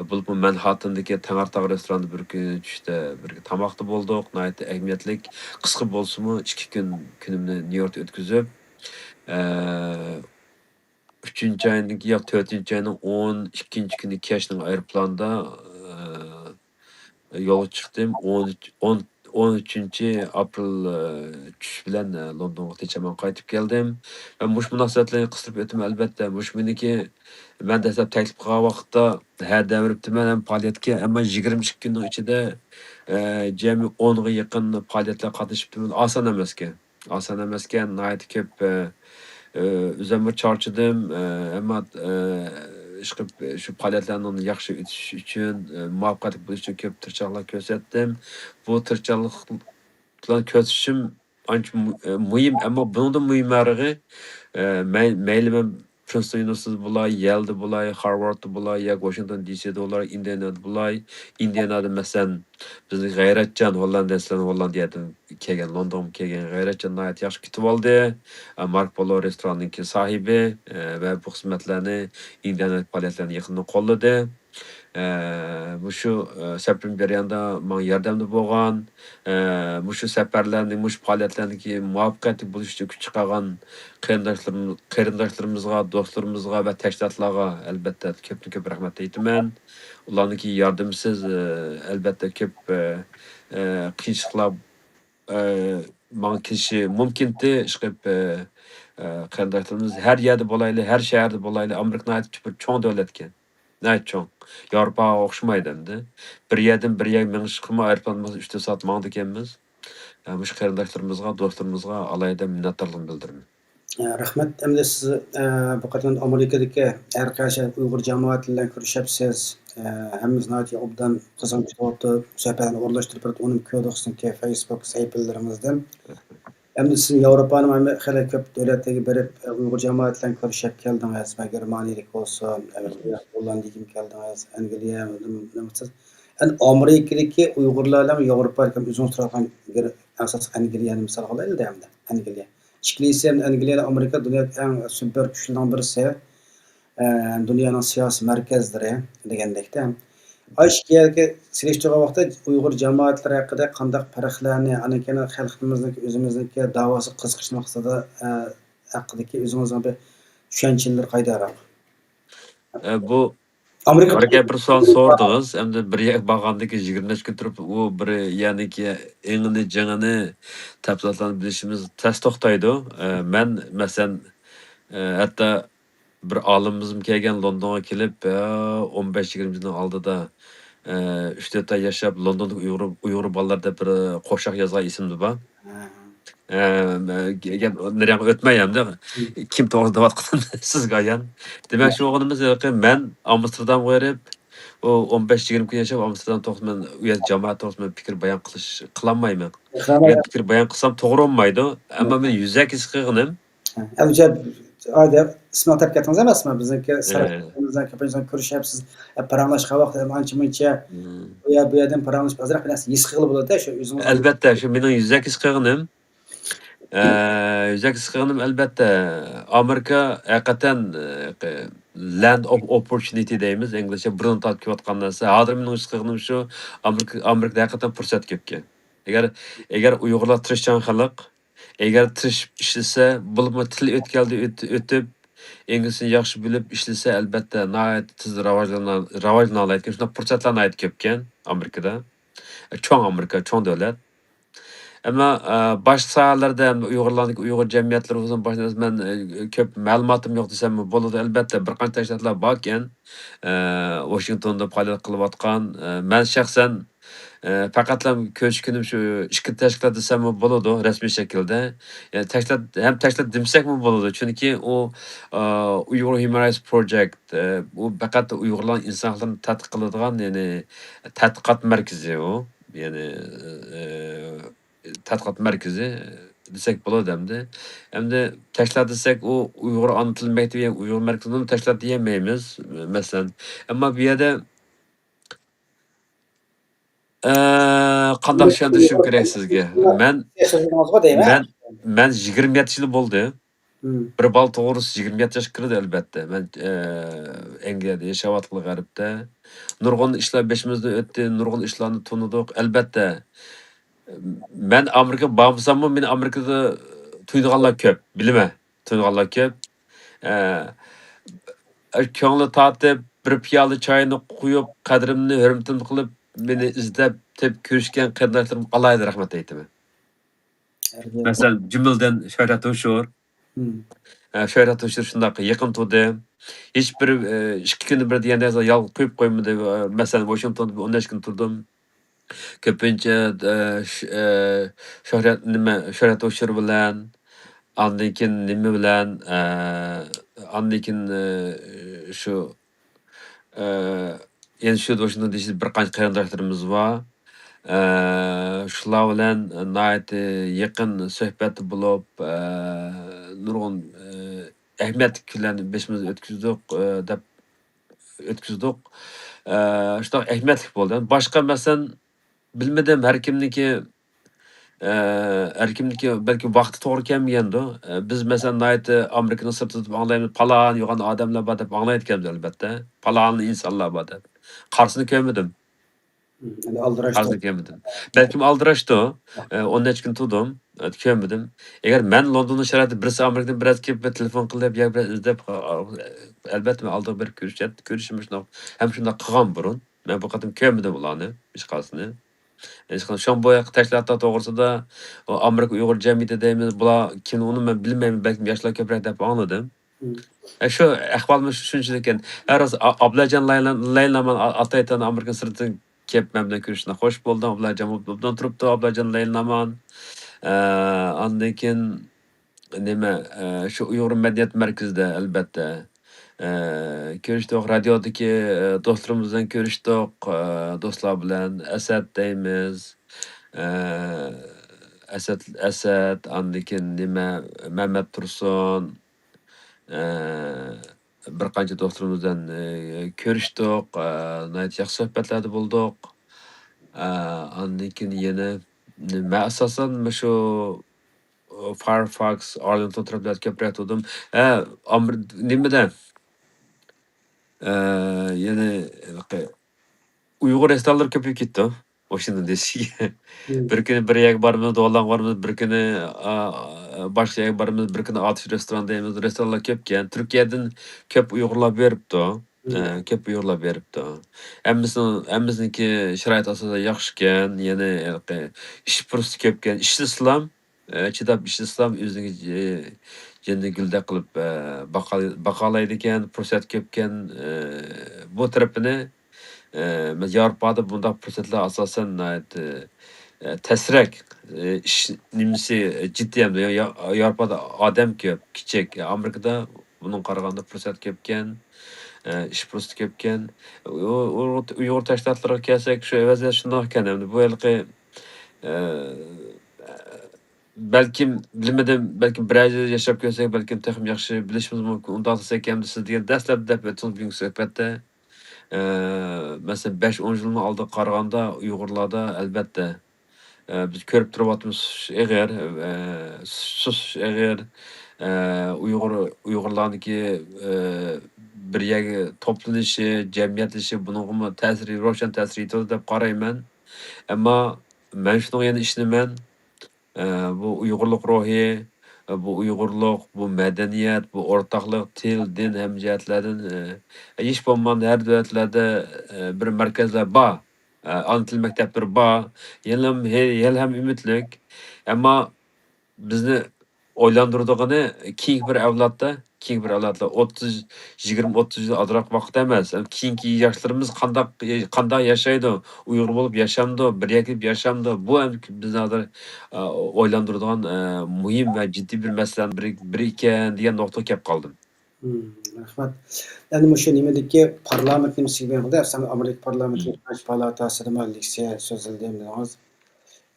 بولۇپمۇ مەنھاتتىندىكى تەڭرىتاغ رېستوراندا بىر كۈنى چۈشتە بىرگە تاماقتا بولدۇق. ناھايىتى ئەھمىيەتلىك، قىسقا بولسىمۇ، ئىككى كۈن، كۈنۈمنى نيۇ يوركتا ئۆتكۈزۈپ، ئە، ئۈچىنچى ئاينىڭ، ياق، تۆتىنچى ئاينىڭ ئون ئىككىنچى كۈنى كەچنىڭ ئايروپىلاندا، ئە، يولغا چىقتىم. ئون ئۈچ، ئون، ئون ئۈچىنچى ئاپرېل، ئە، چۈش بىلەن، ئە، لوندونغا تىنچ-ئامان قايتىپ كەلدىم. مەن مۇشۇ مۇناسىۋەتلەرنى قىستۇرۇپ ئۆتىمەن، ئەلۋەتتە. مۇشۇ مېنىڭكى، مەن دەسلەپ تەكلىپ قىلغان ۋاقىتتا ھە دەۋېرىپتىمەن ھەم پائالىيەتكە، ئەمما يىگىرمە ئىككى كۈننىڭ ئىچىدە، ئە، جەمئىي ئونغا يېقىن پائالىيەتلەرگە قاتنىشىپتىمەن. ئاسان ئەمەسكەن. ئاسان ئەمەسكەن، ناھايىتى كۆپ، ئە، ئە، ئۆزۈممۇ چارچىدىم، ئە، ئەمما، ئە، ئىشقىلىپ، شۇ پائالىيەتلەرنىڭ ياخشى ئۆتۈشى ئۈچۈن، ئە، مۇۋەپپەقىيەتلىك بولۇشى ئۈچۈن كۆپ تىرىشچانلىق كۆرسەتتىم. بۇ تىرىشچانلىقلارنى كۆرسىتىشىم ئانچە مۇ-، ئە، مۇھىم، ئەمما بۇنىڭدىن مۇھىمراقى، ئە، مەي-، مەيلى مەن پرىنستون ئۇنىۋېرسىتېتىدا بولاي، يەلدە بولاي، خارۋاردتا بولاي ياكى ۋاشىنگتون دى سىدا بولاي، ئىندىئانادا بولاي. ئىندىئانادا، مەسىلەن، بىزنىڭ غەيرەتجان ھوللاندىيەسىلەرنىڭ ھوللاندىيەدىن كەلگەن، لوندونغا كەلگەن غەيرەتجان ناھايىتى ياخشى كۈتۈۋالدى. ئە، ماركو پولو رېستوراننىڭكى ساھىبى، ئە، ۋە بۇ خىزمەتلەرنى، ئىندىئانادىكى پائالىيەتلەرنى يېقىندىن قوللىدى. ئە، مۇشۇ، ئە، سەپىرىم جەريانىدا ماڭا ياردەمدە بولغان، ئە، مۇشۇ سەپەرلەرنى، مۇشۇ پائالىيەتلەرنىڭكى مۇۋەپپەقىيەتلىك بولۇشى ئۈچۈن كۈچ چىقارغان قېرىنداشلىرىم-، قېرىنداشلىرىمىزغا، دوستلىرىمىزغا ۋە تەشكىلاتلارغا ئەلۋەتتە كۆپتىن كۆپ رەھمەت ئېيتىمەن. ئۇلارنىڭكى ياردىمىسىز، ئە، ئەلۋەتتە كۆپ، ئە، ئە، قىيىنچىلىقلار، ئە، ماڭا كېلىشى مۇمكىنتى. ئىشقىلىپ، ئە، ئە، قېرىنداشلىرىمىز ھەر يەردە بولايلى، ھەر شەھەردە بولايلى، ئامېرىكا ناھايىتى بىر چوڭ دۆلەتكەن. ناھايىتى چوڭ. ياۋروپاغا ئوخشىمايدۇ ئەمدى. بىر يەردىن بىر يەرگە مېڭىشقىمۇ ئايروپىلان بولسا ئۈچ تۆت سائەت ماڭىدىكەنمىز. ئە، مۇشۇ قېرىنداشلىرىمىزغا، دوستلىرىمىزغا ئالاھىدە مىننەتدارلىقىمنى بىلدۈرىمەن. ئە، رەھمەت. ئەمدى سىز، ئە، بۇ قېتىم ئامېرىكىدىكى ھەر قايسى ئۇيغۇر جامائىتى بىلەن كۆرۈشەپسىز. ئە، ھەممىمىز ناھايىتى ئوبدان قىزغىن كۈتۈۋاپتۇ. سۆھبەتلەرنى ئورۇنلاشتۇرۇپ تۇرۇپ، ئۇنى كۆردۇق سىزنىڭكى فېيسبۇك سەھىپىلىرىڭىزدىن. ئەمدى سىز ياۋروپانىڭ ھەممە خېلى كۆپ دۆلەتلىرىگە بېرىپ، ئۇيغۇر جامائەت بىلەن كۆرۈشۈپ كەلدىڭىز. مەن گېرمانىيەدىكى بولسۇن، ئەمدى گوللاندىيەگىمۇ كەلدىڭىز، ئەنگلىيە، نېمە، نېمە قىلسىز. ئەمدى ئامېرىكىدىكى ئۇيغۇرلار بىلەن ياۋروپا ئۆزىڭىز تۇرغان يەر، ئاساس ئەنگلىيەنى مىسالغا ئالايلى ئەمدى. ئەنگلىيە. ئىككىلىسى ھەم ئەنگلىيە ھەم ئامېرىكا دۇنيادىكى ئەڭ سۇپېر كۈچلىرىنىڭ بىرسى. ئە، دۇنيانىڭ سىياسىي مەركەزلىرى دېگەندەكتە. ئاشۇ ئىككى يەرگە سېلىشتۇرغان ۋاقىتتا ئۇيغۇر جامائەتلىرى ھەققىدە قانداق پەرقلەرنى، ئاندىن كېيىن خەلقىمىزنىڭكى، ئۆزىمىزنىڭكى داۋاسىغا قىزىقىش نۇقتىسىدا، ئە، ھەققىدىكى ئۆزىڭىزنىڭ بىر چۈشەنچىلىرى قايداراق؟ ئە، بۇ ئامېرىكا ئامېرىكا بىر سوئال سورىدىڭىز. ئەمدى بىر يەرگە بارغاندىن كېيىن يىگىرمە نەچچە كۈن تۇرۇپ، ئۇ بىر يەرنىڭكى ئېڭىنى، جېڭىنى، تەپسىلاتلارنى بىلىشىمىز تەس توختايدۇ. ئە، مەن، مەسىلەن، ئە، ھەتتا بىر ئالىمىمىزمۇ كەلگەن لوندونغا كېلىپ، ئە، ئون بەش يىگىرمە يىلنىڭ ئالدىدا، ئە، ئۈچ تۆت ئاي ياشاپ، لوندوندىكى ئۇيغۇر، ئۇيغۇر بالىلار دەپ بىر قوشاق يازغان ئېسىمدە بار. ھە. ئە، گەپ نېرىغا ئۆتمەي ئەمدى. كىم توغرا دەۋاتقىنىم سىزگە ئايان. دېمەكچى بولغىنىمىز، ھېلىقى مەن ئامستېردامغا بېرىپ، ئۇ ئون بەش يىگىرمە كۈن ياشاپ، ئامستېردام توغرىسىدا مەن ئۇ يەردە جامائەت توغرىسىدا مەن پىكىر بايان قىلىش، قىلالمايمەن. ئەگەر پىكىر بايان قىلسام توغرا بولمايدۇ. ئەمما مەن يۈزەكى ھېس قىلغىنىم. ھە، ئەمدى ئادەم ئىسمىنى ئاتاپ كەتتىڭىز ئەمەسمۇ؟ بىزنىڭكى سەرخىل بىلەن كۆرۈشۈپ، سىز پاراڭلاشقان ۋاقىت ئانچە مۇنچە بۇ يەر، بۇ يەردىن پاراڭلىشىپ، ئازراق بىر نەرسە ھېس قىلغىلى بولىدۇ-دە، شۇ ئۆزىڭىز. ئەلۋەتتە، شۇ مېنىڭ يۈزەكى ھېس قىلغىنىم. ئە، يۈزەكى ھېس قىلغىنىم، ئەلۋەتتە، ئامېرىكا ھەقىقەتەن، ئە، land of opportunity دەيمىز، ئىنگلىزچە، بۇرۇن تارتىپ كېلىۋاتقان نەرسە. ھازىر مېنىڭ ھېس قىلغىنىم شۇ، ئامېرىكا، ئامېرىكىدا ھەقىقەتەن پۇرسەت كۆپكەن. ئەگەر، ئەگەر ئۇيغۇرلار تىرىشچان خەلق، ئەگەر تىرىشىپ ئىشلىسە، بولۇپمۇ تىل ئۆتكەلدە ئۆت-، ئۆتۈپ، ئىنگلىزچىنى ياخشى بىلىپ ئىشلىسە، ئەلۋەتتە، ناھايىتى تېز راۋاجلانا-، راۋاجلىنالايدىكەن. شۇنداق پۇرسەتلەر ناھايىتى كۆپكەن ئامېرىكىدا. چوڭ ئامېرىكا، چوڭ دۆلەت. ئەمما، ئە، باشقا ساھەلەردە ئۇيغۇرلارنىڭكى، ئۇيغۇر جەمئىيەتلىرى بولسۇن، باشقا نەرسە، مەن، ئە، كۆپ مەلۇماتىم يوق دېسەممۇ بولىدۇ. ئەلۋەتتە، بىر قانچە تەشكىلاتلار باركەن، ئە، ۋاشىنگتوندا پائالىيەت قىلىۋاتقان. ئە، مەن شەخسەن، ئە، پەقەتلا كۆرۈشكىنىم شۇ ئىككى تەشكىلات دېسەممۇ بولىدۇ، رەسمىي شەكىلدە. يەنى تەشكىلات، ھەم تەشكىلات دېمىسەكمۇ بولىدۇ، چۈنكى ئۇ، ئە، ئۇيغۇر ھيۇمەن رايتس پروجېكت، ئە، ئۇ پەقەت ئۇيغۇرلارنىڭ ئىنسان ھەقلىرىنى تەتقىق قىلىدىغان، يەنى تەتقىقات مەركىزى ئۇ. يەنى، ئى، تەتقىقات مەركىزى دېسەك بولىدۇ ئەمدى. ئەمدى تەشكىلات دېسەك، ئۇ ئۇيغۇر ئانا تىل مەكتىپى، ئۇيغۇر مەركىزىنى تەشكىلات دېيەلمەيمىز، مەسىلەن. ئەمما بۇ يەردە، ئە، قانداق چۈشەندۈرۈشۈم كېرەك سىزگە؟ مەن، مەن، مەن يىگىرمە يەتتە يىل بولدى. بىر بالا توغرىسى يىگىرمە يەتتە ياشقا كىردى، ئەلۋەتتە. مەن، ئە، ئەنگلىيەدە ياشاۋاتقىلى غەربتە. نۇرغۇن ئىشلار بېشىمىزدىن ئۆتتى، نۇرغۇن ئىشلارنى تونۇدۇق. ئەلۋەتتە، مەن ئامېرىكىغا بارمىساممۇ، مېنى ئامېرىكىدا تونۇيدىغانلار كۆپ، بىلىمەن، تونۇيدىغانلار كۆپ. ئە، كۆڭلى تارتىپ، بىر پىيالە چاينى قۇيۇپ، قەدرىمنى، ھۆرمىتىمنى قىلىپ، مېنى ئىزدەپ، تېپىپ كۆرۈشكەن قېرىنداشلىرىمغا ئالاھىدە رەھمەت ئېيتىمەن. مەسىلەن، جۈملىدىن شۆھرەت ھوشۇر. ئە، شۆھرەت ھوشۇر شۇنداق يېقىن تۇردى. ھېچبىر، ئە، ئىككى كۈندە بىر دېگەندە يالغۇز قويۇپ قويمىدى. ئە، مەسىلەن، ۋاشىنگتوندا بىر ئون بەش كۈن تۇردۇم. كۆپىنچە، ئە، ش-، ئە، شۆھرەت، نېمە، شۆھرەت ھوشۇر بىلەن، ئاندىن كېيىن نېمە بىلەن، ئە، ئاندىن كېيىن، ئە، شۇ، ئە، يەنە شۇ، شۇنىڭ دېيىشىدە بىر قانچە قېرىنداشلىرىمىز بار. ئە، شۇلار بىلەن ناھايىتى يېقىن سۆھبەتتە بولۇپ، ئە، نۇرغۇن، ئە، ئەھمىيەتلىك كۈنلەرنى بېشىمىزدىن ئۆتكۈزدۇق، ئە، دەپ ئۆتكۈزدۇق. ئە، شۇنداق ئەھمىيەتلىك بولدى. باشقا، مەسىلەن، بىلمىدىم، ھەر كىمنىڭكى، ئە، ھەر كىمنىڭكى بەلكى ۋاقتى توغرا كەلمىگەندۇ. ئە، بىز، مەسىلەن، ناھايىتى ئامېرىكىنىڭ سىرتىدا تۇرۇپ ئاڭلايمىز، پالان يوغان ئادەملەر بار دەپ ئاڭلايدىكەنمىز، ئەلۋەتتە. پالان ئىنسانلار بار دەپ. قارىسىنى كۆرمىدىم. ئەمدى ئالدىراش. قارىسىنى كۆرمىدىم. بەلكىم ئالدىراشتۇ. ئە، ئون نەچچە كۈن تۇردۇم. ئە، كۆرمىدىم. ئەگەر مەن لوندوننىڭ شارائىتىدا بىرسى ئامېرىكىدىن بىرەر كېلىپ بىر تېلېفون قىلىپ يا بىر ئىزدەپ، ئەلۋەتتە، مەن ئالدىغا بېرىپ كۆرۈشۈم شۇنداق، ھەم شۇنداق قىلغان بۇرۇن. مەن بۇ قېتىم كۆرمىدىم ئۇلارنى، ھېچقايسىنى. ھېچقانداق. شۇڭا بۇ ياققا تەشكىلاتلار توغرىسىدا، ئۇ ئامېرىكا ئۇيغۇر جەمئىيىتى دەيمىز، بۇلار كىم ئۇنى مەن بىلمەيمەن، بەلكىم ياشلار كۆپرەك دەپ ئاڭلىدىم. ئە، شۇ ئەھۋالمۇ شۇنچىلىك ئىكەن. ھە، راست، ئا-، ئابلاجان لايلا-، لايلىنامان ئا-، ئاتايتەن ئامېرىكا سىرتىدىن كېلىپ مەن بىلەن كۆرۈشۈشۈڭ خۇش بولدۇم. ئابلاجان ئوبدان تۇرۇپتۇ، ئابلاجان لايلىنامان. ئە، ئاندىن كېيىن نېمە، ئە، شۇ ئۇيغۇر مەدەنىيەت مەركىزىدە، ئەلۋەتتە. ئە، كۆرۈشتۇق، رادىيودىكى، ئە، دوستلىرىمىز بىلەن كۆرۈشتۇق، ئە، دوستلار بىلەن ئەسەت دەيمىز. ئە، ئەسەت، ئەسەت، ئاندىن كېيىن نېمە، مەمەت تۇرسۇن، ئە، بىر قانچە دوستلىرىمىز بىلەن، ئە، كۆرۈشتۇق، ئە، ناھايىتى ياخشى سۆھبەتلەردە بولدۇق. ئە، ئاندىن كېيىن يەنە مەن ئاساسەن مۇشۇ فايرفاكس، ئارلىنگتون تەرەپلەردە كۆپرەك تۇردۇم. ھە، ئامېر-، نېمىدە؟ ئە، يەنە ھېلىقى ئۇيغۇر رېستورانلىرى كۆپىيىپ كېتىپتۇ. ماشىنا دېيىشكە. مم. بىر كۈنى بىر يەرگە بارىمىز، دوغانلارغا بارىمىز، بىر كۈنى، ئا، باشقا يەرگە بارىمىز، بىر كۈنى ئاتۇش رېستوران دەيمىز. رېستورانلار كۆپكەن. تۈركىيەدىن كۆپ ئۇيغۇرلار بېرىپتۇ. مم. ئە، كۆپ ئۇيغۇرلار بېرىپتۇ. ھەممىسىنىڭ، ھەممىسىنىڭكى شارائىت ئاساسەن ياخشىكەن. يەنە ھېلىقى ئىش پۇرسىتى كۆپكەن. ئىشلىسىلام، ئە، چىداپ ئىشلىسىلام، ئۆزىنىڭ جېنىنى گۈلدەك قىلىپ، ئە، باقا-، باقالايدىكەن، پۇرسەت كۆپكەن. ئە، بۇ تەرىپىنى، ئە، ياۋروپادا بۇنداق پۇرسەتلەر ئاساسەن ناھايىتى، ئە، تەسرەك، ئە، ئىش نېمىسى جىددىي ھەمدە يا-، يا-، ياۋروپادا ئادەم كۆپ، كىچىك. ئامېرىكىدا بۇنىڭغا قارىغاندا پۇرسەت كۆپكەن، ئە، ئىش پۇرسىتى كۆپكەن. ئۇ-، ئۇ-، ئۇيغۇر تەشكىلاتلىرىغا كەلسەك، شۇ ئەۋەزلەر شۇنداق ئىكەن. ئەمدى بۇ ھېلىقى، ئە، بەلكىم، بىلمىدىم، بەلكىم بىرەر يىل ياشاپ كۆرسەك، بەلكىم تېخىمۇ ياخشى بىلىشىمىز مۇمكىن. ئۇنداق دېسەك، ئەمدى سىز دېگەن دەسلەپتە دەپ ئۆتتىڭىز بۈگۈنكى سۆھبەتتە. ئە، مەسىلەن، بەش، ئون يىلنىڭ ئالدىغا قارىغاندا ئۇيغۇرلاردا، ئەلۋەتتە، ئە، بىز كۆرۈپ تۇرۇۋاتىمىز، سۇس ئېغىر، ئە، سۇس ئېغىر، ئە، ئۇيغۇر، ئۇيغۇرلارنىڭكى، ئە، بىر يەرگە توپلىنىشى، جەمئىيەتلىشىشى، بۇنىڭغىمۇ تەسىرى، روشەن تەسىر يېتىدۇ دەپ قارايمەن. ئەمما مەن شۇنىڭغا يەنە ئىشىنىمەن. ئە، بۇ ئۇيغۇرلۇق روھى، بۇ ئۇيغۇرلۇق، بۇ مەدەنىيەت، بۇ ئورتاقلىق، تىل، دىن ھەممە جەھەتلەردىن، ئە، ھېچ بولمىغاندا ھەر دۆلەتلەردە، ئە، بىر مەركەزلەر بار. ئە، ئانا تىل مەكتەپلىرى بار. ھېلىم-، ھېلىھەم ئۈمىدلىك. ئەمما بىزنى ئويلاندۇرىدىغىنى كېيىنكى بىر ئەۋلادتا، كېيىنكى بىر ئەۋلادتا ئوتتۇز، يىگىرمە، ئوتتۇز يىل ئازراق ۋاقىت ئەمەس. كېيىنكى ياشلىرىمىز قانداق، قانداق ياشايدۇ؟ ئۇيغۇر بولۇپ ياشامدۇ؟ بىر يەرگە كېلىپ ياشامدۇ؟ بۇ ئەمدى بىزنى ھازىر، ئە، ئويلاندۇرىدىغان، ئە، مۇھىم ۋە جىددىي بىر مەسىلىنىڭ بىرى، بىرى ئىكەن دېگەن نۇقتىغا كېلىپ قالدىم. مم، رەھمەت. ئەمدى مۇشۇ نېمىدىكى پارلامېنت نېمىسىگە بېرىڭ، ئەمدى ئامېرىكا پارلامېنتىنىڭ مم. ئىككىنچى پالاتاسىدىمۇ لېكسىيە سۆزلىدى دېدىڭىز.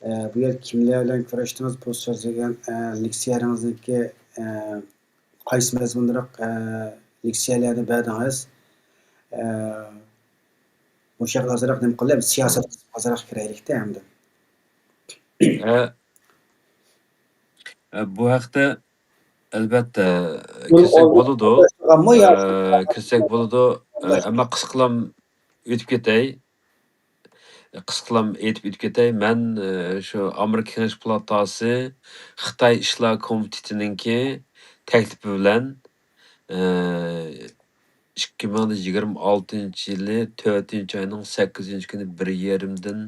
ئە، بۇ يەردە كىملەر بىلەن كۆرۈشتىڭىز؟ بۇ سۆزلىگەن، ئە، لېكسىيەلىرىڭىزنىڭكى، ئە، قايسى مەزمۇنلۇق، ئە، لېكسىيەلەرنى بەردىڭىز؟ ئە، مۇشۇ يەرگە ئازراق نېمە قىلىپ، سىياسەتكە ئازراق كىرەيلىكتە ئەمدى. ئە، ئە، بۇ ھەقتە ئەلۋەتتە بۇنى كىرسەك ئالدىن بولىدۇ. توختاشتۇرغانمۇ يا ئە، كىرسەك بولىدۇ. ئە، ئەمما قىسقىلام ئۆتۈپ كېتەي. قىسقىلام ئېيتىپ ئۆتۈپ كېتەي. مەن، ئە، شۇ ئامېرىكا كېڭەش پالاتاسى خىتاي ئىشلار كومىتېتىنىڭكى تەكلىپى بىلەن، ئە، ئىككى مىڭ يىگىرمە ئالتىنچى يىلى تۆتىنچى ئاينىڭ سەككىزىنچى كۈنى بىر يېرىمدىن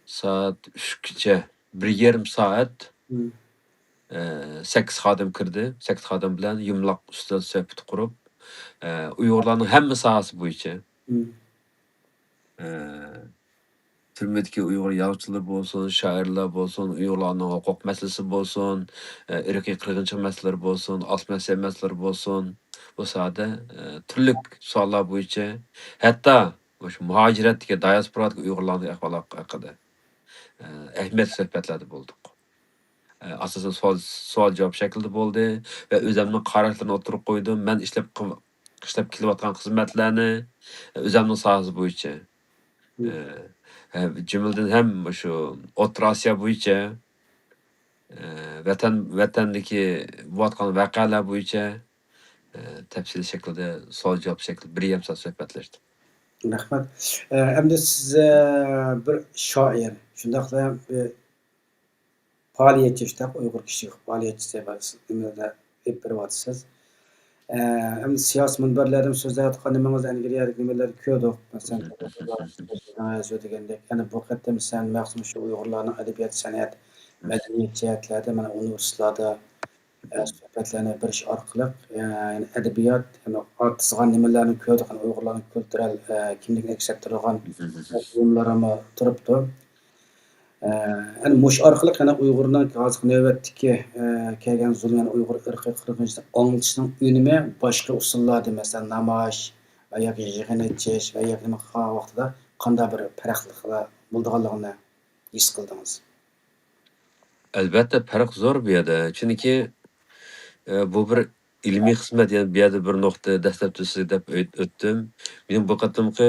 سائەت ئۈچكىچە، بىر يېرىم سائەت، مم. ئە، سەككىز خادىم كىردى. سەككىز خادىم بىلەن يۇمىلاق ئۈستەل سۆھبىتى قۇرۇپ، ئە، ئۇيغۇرلارنىڭ ھەممە ساھەسى بويىچە، مم. ئە، تۈرمىدىكى ئۇيغۇر يازغۇچىلىرى بولسۇن، شائىرلار بولسۇن، ئۇيغۇرلارنىڭ ھوقۇق مەسىلىسى بولسۇن، ئە، ئىرقىي قىرغىنچىلىق مەسىلىلىرى بولسۇن، ئاتمىسىيە مەسىلىلىرى بولسۇن، بۇ ساھەدە، ئە، تۈرلۈك سوئاللار بويىچە، ھەتتا مۇشۇ مۇھاجىرەتتىكى، دىياسپورادىكى ئۇيغۇرلارنىڭ ئەھۋالى ھەققىدە، ئە، ئەھمىيەتلىك سۆھبەتلەردە بولدۇق. ئە، ئاساسەن سوئال، سوئال-جاۋاب شەكلىدە بولدى ۋە ئۆزۈمنىڭ قاراشلىرىنى ئوتتۇرىغا قويدۇم. مەن ئىشلەپ قىل-، ئىشلەپ كېلىۋاتقان خىزمەتلەرنى، ئە، ئۆزۈمنىڭ ساھەسى بويىچە، مم. ئە، ھە، جۈملىدىن ھەم مۇشۇ ئوتتۇرا ئاسىيا بويىچە، ئە، ۋەتەن، ۋەتەندىكى بولۇۋاتقان ۋەقەلەر بويىچە، ئە، تەپسىلىي شەكىلدە سوئال-جاۋاب شەكلىدە بىر يېرىم سائەت سۆھبەتلەشتۇق. رەھمەت. ئە، ئەمدى سىز، ئە، بىر شائىر، شۇنداقلا بىر پائالىيەتچى، شۇنداق ئۇيغۇر كىشىلىك پائالىيەتچىسى بار، نېمىلەردە ئېلىپ بېرىۋاتىسىز. ئە، ئەمدى سىياسىي مۇنبەرلەردىمۇ سۆزلەۋاتقان نېمىڭىز ئەنگلىيەدىكى نېمىلەرنى كۆردۇق. مەسىلەن، شۇ دېگەندەك، يەنە بۇ قېتىم سەن مەخسۇس شۇ ئۇيغۇرلارنىڭ ئەدەبىيات، سەنئەت، مەدەنىيەت جەھەتلەردە مانا ئۇنىۋېرسىتېتلاردا، ئە، سۆھبەتلەرنى بېرىش ئارقىلىق، ئە، يەنى ئەدەبىيات، يەنى ئارتىسىغان نېمىلەرنى كۆردۇق، يەنى ئۇيغۇرلارنىڭ كۈلتۈرەل، ئە، كىملىكىنى ئەكس ئەتتۈرىدىغان بۇيۇملىرىمۇ تۇرۇپتۇ. ئە، يەنى مۇشۇ ئارقىلىق يەنە ئۇيغۇرنىڭ ھازىرقى نۆۋەتتىكى، ئە، كەلگەن زۇلۇم، يەنى ئۇيغۇر ئىرقىي قىرغىنچىلىقىنى ئاڭلىتىشنىڭ ئۈنۈمى باشقا ئۇسۇللاردا، مەسىلەن، نامايىش ۋە ياكى يىغىن ئېچىش ۋە ياكى نېمە قىلغان ۋاقتىدا قانداق بىر پەرقلىقلار بولىدىغانلىقىنى ھېس قىلدىڭىز؟ ئەلۋەتتە، پەرق زور بۇ يەردە. چۈنكى، ئە، بۇ بىر ئىلمىي خىزمەت، يەنى بۇ يەردە بىر نۇقتا، دەسلەپتە سىزگە دەپ ئۆت-، ئۆتتۈم. مېنىڭ بۇ قېتىمقى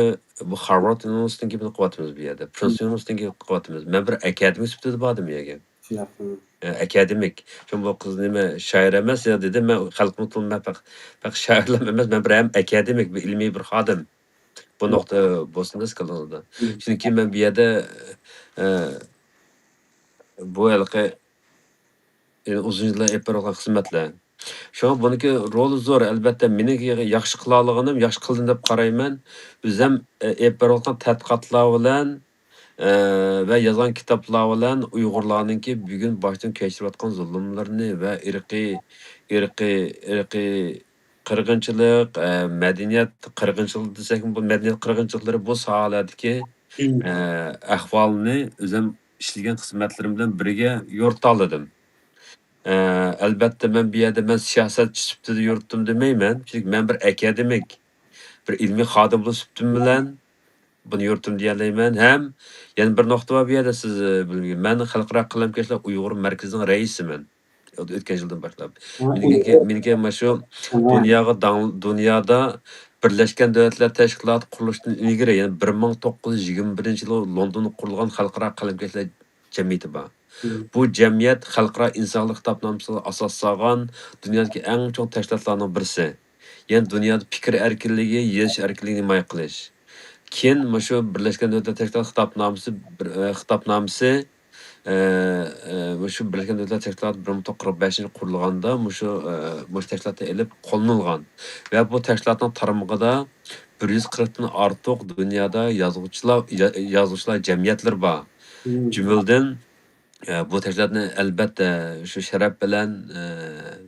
بۇ خارۋارد ئۇنىۋېرسىتېتىدىن كېلىپ قىلىۋاتىمىز بۇ يەردە. پرىنستون ئۇنىۋېرسىتېتىدىن كېلىپ قىلىۋاتىمىز. مەن بىر ئاكادېمىك سۈپىتىدە باردىم يەرگە. شۇنداق. ئە، ئاكادېمىك. شۇڭا بۇ قىز نېمە، شائىر ئەمەس يا دېدىم، مەن خەلقىمۇ تونۇم-، مەن پەق-، پەقەت شائىرلار ئەمەس، مەن بىر ھەم ئاكادېمىك، بىر ئىلمىي بىر خادىم. بۇ نۇقتا بولسۇن ئەسكىلىڭىزدا. چۈنكى مەن بۇ يەردە، ئە، بۇ ھېلىقى، ئە، ئۇزۇن يىللار ئېلىپ بېرىلغان خىزمەتلەر. شۇڭا بۇنىڭكى رولى زور، ئەلۋەتتە. مېنىڭ ياخشى قىلالىغىنىم، ياخشى قىلدىم دەپ قارايمەن. ئۆزۈم، ئە، ئېلىپ بېرىلغان تەتقىقاتلار بىلەن، ئە، ۋە يازغان كىتابلار بىلەن ئۇيغۇرلارنىڭكى بۈگۈن باشتىن كەچۈرۈۋاتقان زۇلۇملىرىنى ۋە ئىرقىي، ئىرقىي، ئىرقىي قىرغىنچىلىق، ئە، مەدەنىيەت قىرغىنچىلىقى دېسەكمۇ، بۇ مەدەنىيەت قىرغىنچىلىقلىرى بۇ ساھەلەردىكى، ئە، ئەھۋالنى ئۆزۈم ئىشلىگەن خىزمەتلىرىم بىلەن بىرگە يورۇتالىدىم. ئە، ئەلۋەتتە، مەن بۇ يەردە مەن سىياسەتچى سۈپىتىدە يورۇتتۇم دېمەيمەن. چۈنكى مەن بىر ئاكادېمىك، بىر ئىلمىي خادىم بولۇش سۈپىتىم بىلەن بۇنى يورۇتتۇم دېيەلەيمەن. ھەم يەنە بىر نۇقتا بار بۇ يەردە، سىز، ئە، بىلمىگەن. مەن خەلقئارا قەلەمكەشلەر ئۇيغۇر مەركىزىنىڭ رەئىسىمەن. ئۆتكەن يىلدىن باشلاپ. مېنىڭكى، مېنىڭكى مانا شۇ دۇنياغا داڭ-، دۇنيادا بىرلەشكەن دۆلەتلەر تەشكىلاتى قۇرۇلۇشتىن ئىلگىرى، يەنى بىر مىڭ توققۇز يۈز يىگىرمە بىرىنچى يىلى لوندوندا قۇرۇلغان خەلقئارا قەلەمكەشلەر جەمئىيىتى بار. بۇ جەمئىيەت خەلقئارا ئىنسانلىق كىتابنامىسىغا ئاساس سالغان، دۇنيادىكى ئەڭ چوڭ تەشكىلاتلارنىڭ بىرسى. يەنى دۇنيادا پىكىر ئەركىنلىكى، يېزىش ئەركىنلىكىنى ھىمايە قىلىش. كېيىن مۇشۇ بىرلەشكەن دۆلەتلەر تەشكىلاتى خىتابنامىسى، بىر، ئە، خىتابنامىسى، ئە، ئە، مۇشۇ بىرلەشكەن دۆلەتلەر تەشكىلاتى بىر مىڭ توققۇز يۈز قىرىق بەشىنچى قۇرۇلغاندا مۇشۇ، ئە، مۇشۇ تەشكىلاتتا ئېلىپ قوللىنىلغان. ۋە بۇ تەشكىلاتنىڭ تارمىقىدا بىر يۈز قىرىقتىن ئارتۇق دۇنيادا يازغۇچىلار، يا-، يازغۇچىلار جەمئىيەتلىرى بار. جۈملىدىن، ئە، بۇ تەشكىلاتنى ئەلۋەتتە شۇ شەرەپ بىلەن، ئە،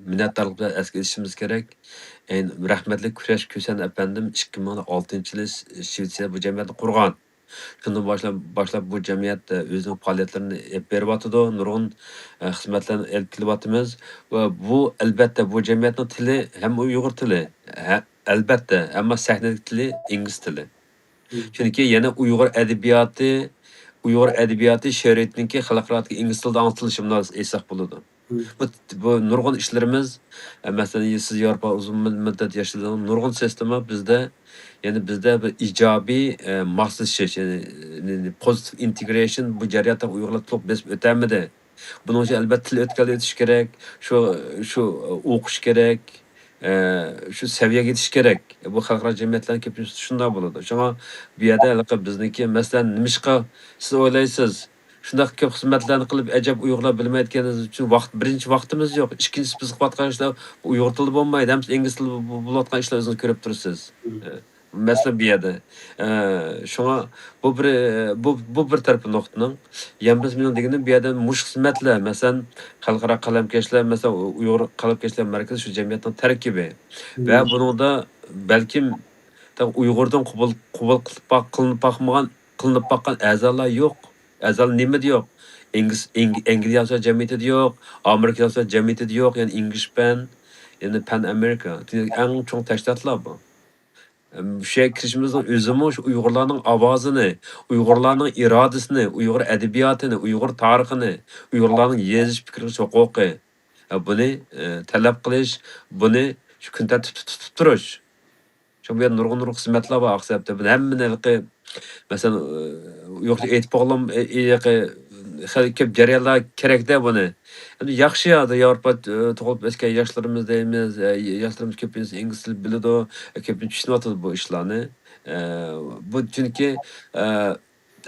مىننەتدارلىق بىلەن ئەسكە ئېلىشىمىز كېرەك. ئەينى رەھمەتلىك كۈرەش كۈسەن ئەپەندىم ئىككى مىڭ ئالتىنچى يىلى شىۋېتسىيەدە بۇ جەمئىيەتنى قۇرغان. شۇندىن باشلاپ، باشلاپ بۇ جەمئىيەت، ئە، ئۆزىنىڭ پائالىيەتلىرىنى ئېلىپ بېرىۋاتىدۇ، نۇرغۇن، ئە، خىزمەتلەرنى ئېلىپ كېلىۋاتىمىز. ۋە بۇ، ئەلۋەتتە، بۇ جەمئىيەتنىڭ تىلى ھەم ئۇيغۇر تىلى، ھە-، ئەلۋەتتە، ئەمما سەھنىدىكى تىلى ئىنگلىز تىلى. چۈنكى يەنە ئۇيغۇر ئەدەبىياتى، ئۇيغۇر ئەدەبىياتى شېئىرىيىتىنىڭكى خەلقئارادىكى ئىنگلىز تىلىدا ئاڭلىتىلىشى بىلەن ئېيتساق بولىدۇ. بۇ، بۇ نۇرغۇن ئىشلىرىمىز، ئە، مەسىلەن، سىز ياۋروپا ئۇزۇن مۇد-، مۇددەت ياشىدىڭىز، نۇرغۇن سىستېما بىزدە، يەنى بىزدە بىر ئىجابىي، ئە، ماسلىشىش، يەنى، يەنى پوزىتىپ ئىنتېگرېيشن، بۇ جەرياندا ئۇيغۇرلار تولۇق بېسىپ ئۆتەلمىدى. بۇنىڭ ئۈچۈن ئەلۋەتتە تىل ئۆتكەلدە ئۆتۈش كېرەك، شۇ، شۇ ئوقۇش كېرەك، ئە، شۇ سەۋىيەگە يېتىش كېرەك. بۇ خەلقئارا جەمئىيەتلەرنىڭ كۆپىنچىسى شۇنداق بولىدۇ. شۇڭا بۇ يەردە ھېلىقى بىزنىڭكى، مەسىلەن، نېمىشقا سىز ئويلايسىز، شۇنداق كۆپ خىزمەتلەرنى قىلىپ، ئەجەب ئۇيغۇرلار بىلمەيدىكەنلىكى ئۈچۈن ۋاقىت، بىرىنچى ۋاقتىمىز يوق. ئىككىنچىسى، بىز قىلىۋاتقان ئىشلار ئۇيغۇر تىلىدا بولمايدۇ. ھەممىسى ئىنگلىز تىلىدا بو-، بولۇۋاتقان ئىشلار، ئۆزىڭىز كۆرۈپ تۇرىسىز. مەسىلە بۇ يەردە. ئە، شۇڭا بۇ بىر، بۇ، بۇ بىر تەرىپى نۇقتىنىڭ. يەنە بىر مېنىڭ دېگىنىم، بۇ يەردە مۇشۇ خىزمەتلەر، مەسىلەن، خەلقئارا قەلەمكەشلەر، مەسىلەن، ئۇيغۇر قەلەمكەشلەر مەركىزى شۇ جەمئىيەتنىڭ تەركىبى. ۋە بۇنىڭدا بەلكىم ئۇيغۇردىن قوبۇل، قوبۇل قىلىپ باق-، قىلىنىپ باقمىغان، قىلىنىپ باققان ئەزالار يوق. ئەزالار نېمىدە يوق؟ ئىنگلىز، ئىنگ-، ئەنگلىيە يازغۇچىلار جەمئىيىتىدە يوق، ئامېرىكا يازغۇچىلار جەمئىيىتىدە يوق، يەنى ئىنگلىش پەن، يەنى پەن ئامېرىكا. ئەڭ چوڭ تەشكىلاتلار بۇ. ئەم، شۇ يەرگە كىرىشىمىزنىڭ ئۆزىمۇ شۇ ئۇيغۇرلارنىڭ ئاۋازىنى، ئۇيغۇرلارنىڭ ئىرادىسىنى، ئۇيغۇر ئەدەبىياتىنى، ئۇيغۇر تارىخىنى، ئۇيغۇرلارنىڭ يېزىش، پىكىر قىلىش ھوقۇقى، ئە، بۇنى، ئە، تەلەپ قىلىش، بۇنى شۇ كۈن تەرتىپتە تۇتۇپ تۇرۇش. شۇ بۇ يەردە نۇرغۇن، نۇرغۇن خىزمەتلەر بار ئاقسىياپتا. بۇنى ھەممىنى ھېلىقى، مەسىلەن، ئۇ يۇقىرىدا ئېيتىپ بولغىنىم، ئە، ھېلىقى خېلى كۆپ جەريانلار كېرەكتە بۇنى. ئەمدى ياخشى يا، ياۋروپا، ئە، تۇغۇلۇپ ئۆسكەن ياشلىرىمىز دەيمىز، ئە، ياشلىرىمىز كۆپىنچىسى ئىنگلىز تىلى بىلىدۇ، ئە، كۆپىنچە چۈشىنىۋاتىدۇ بۇ ئىشلارنى. ئە، بۇ چۈنكى، ئە،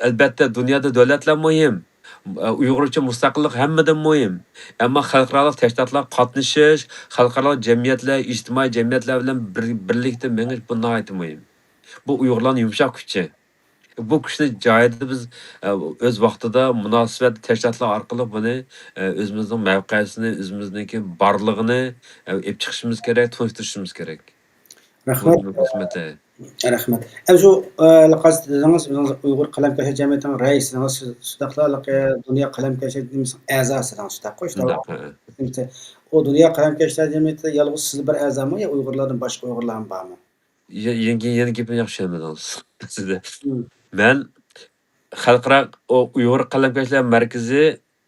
ئەلۋەتتە، دۇنيادا دۆلەتلەر مۇھىم. ئۇيغۇر ئۈچۈن مۇستەقىللىق ھەممىدىن مۇھىم. ئەمما خەلقئارالىق تەشكىلاتلارغا قاتنىشىش، خەلقئارالىق جەمئىيەتلەر، ئىجتىمائىي جەمئىيەتلەر بىلەن بىر، بىرلىكتە مېڭىش، بۇ ناھايىتى مۇھىم. بۇ ئۇيغۇرلارنىڭ يۇمشاق كۈچى. بۇ كۈچنى جايىدا بىز، ئە، ئۆز ۋاقتىدا مۇناسىۋەتلىك تەشكىلاتلار ئارقىلىق بۇنى، ئە، ئۆزىمىزنىڭ مەۋقەسىنى، ئۆزىمىزنىڭكى بارلىقىنى، ئە، ئېلىپ چىقىشىمىز كېرەك، تونۇشتۇرۇشىمىز كېرەك. رەھمەت. بۇ خىزمەتتە. رەھمەت. ئەمدى شۇ، ئە، ھېلىقى دېدىڭىز، ئۆزىڭىز ئۇيغۇر قەلەمكەشلەر جەمئىيىتىنىڭ رەئىسى دېدىڭىز، شۇنداقلا ھېلىقى دۇنيا قەلەمكەشلەر نېمىسىنىڭ ئەزاسى دېدىڭىز، شۇنداققۇ؟ شۇنداق. ئۇ دۇنيا قەلەمكەشلەر جەمئىيىتىدە يالغۇز سىز بىر ئەزامۇ يا ئۇيغۇرلاردىن باشقا ئۇيغۇرلارمۇ بارمۇ؟ يە-، يەنە، يەنە گېپىمنى ياخشى چۈشەنمىدىڭىز. سىزدە. مەن خەلقئارا، ئۇ ئۇيغۇر قەلەمكەشلەر مەركىزى،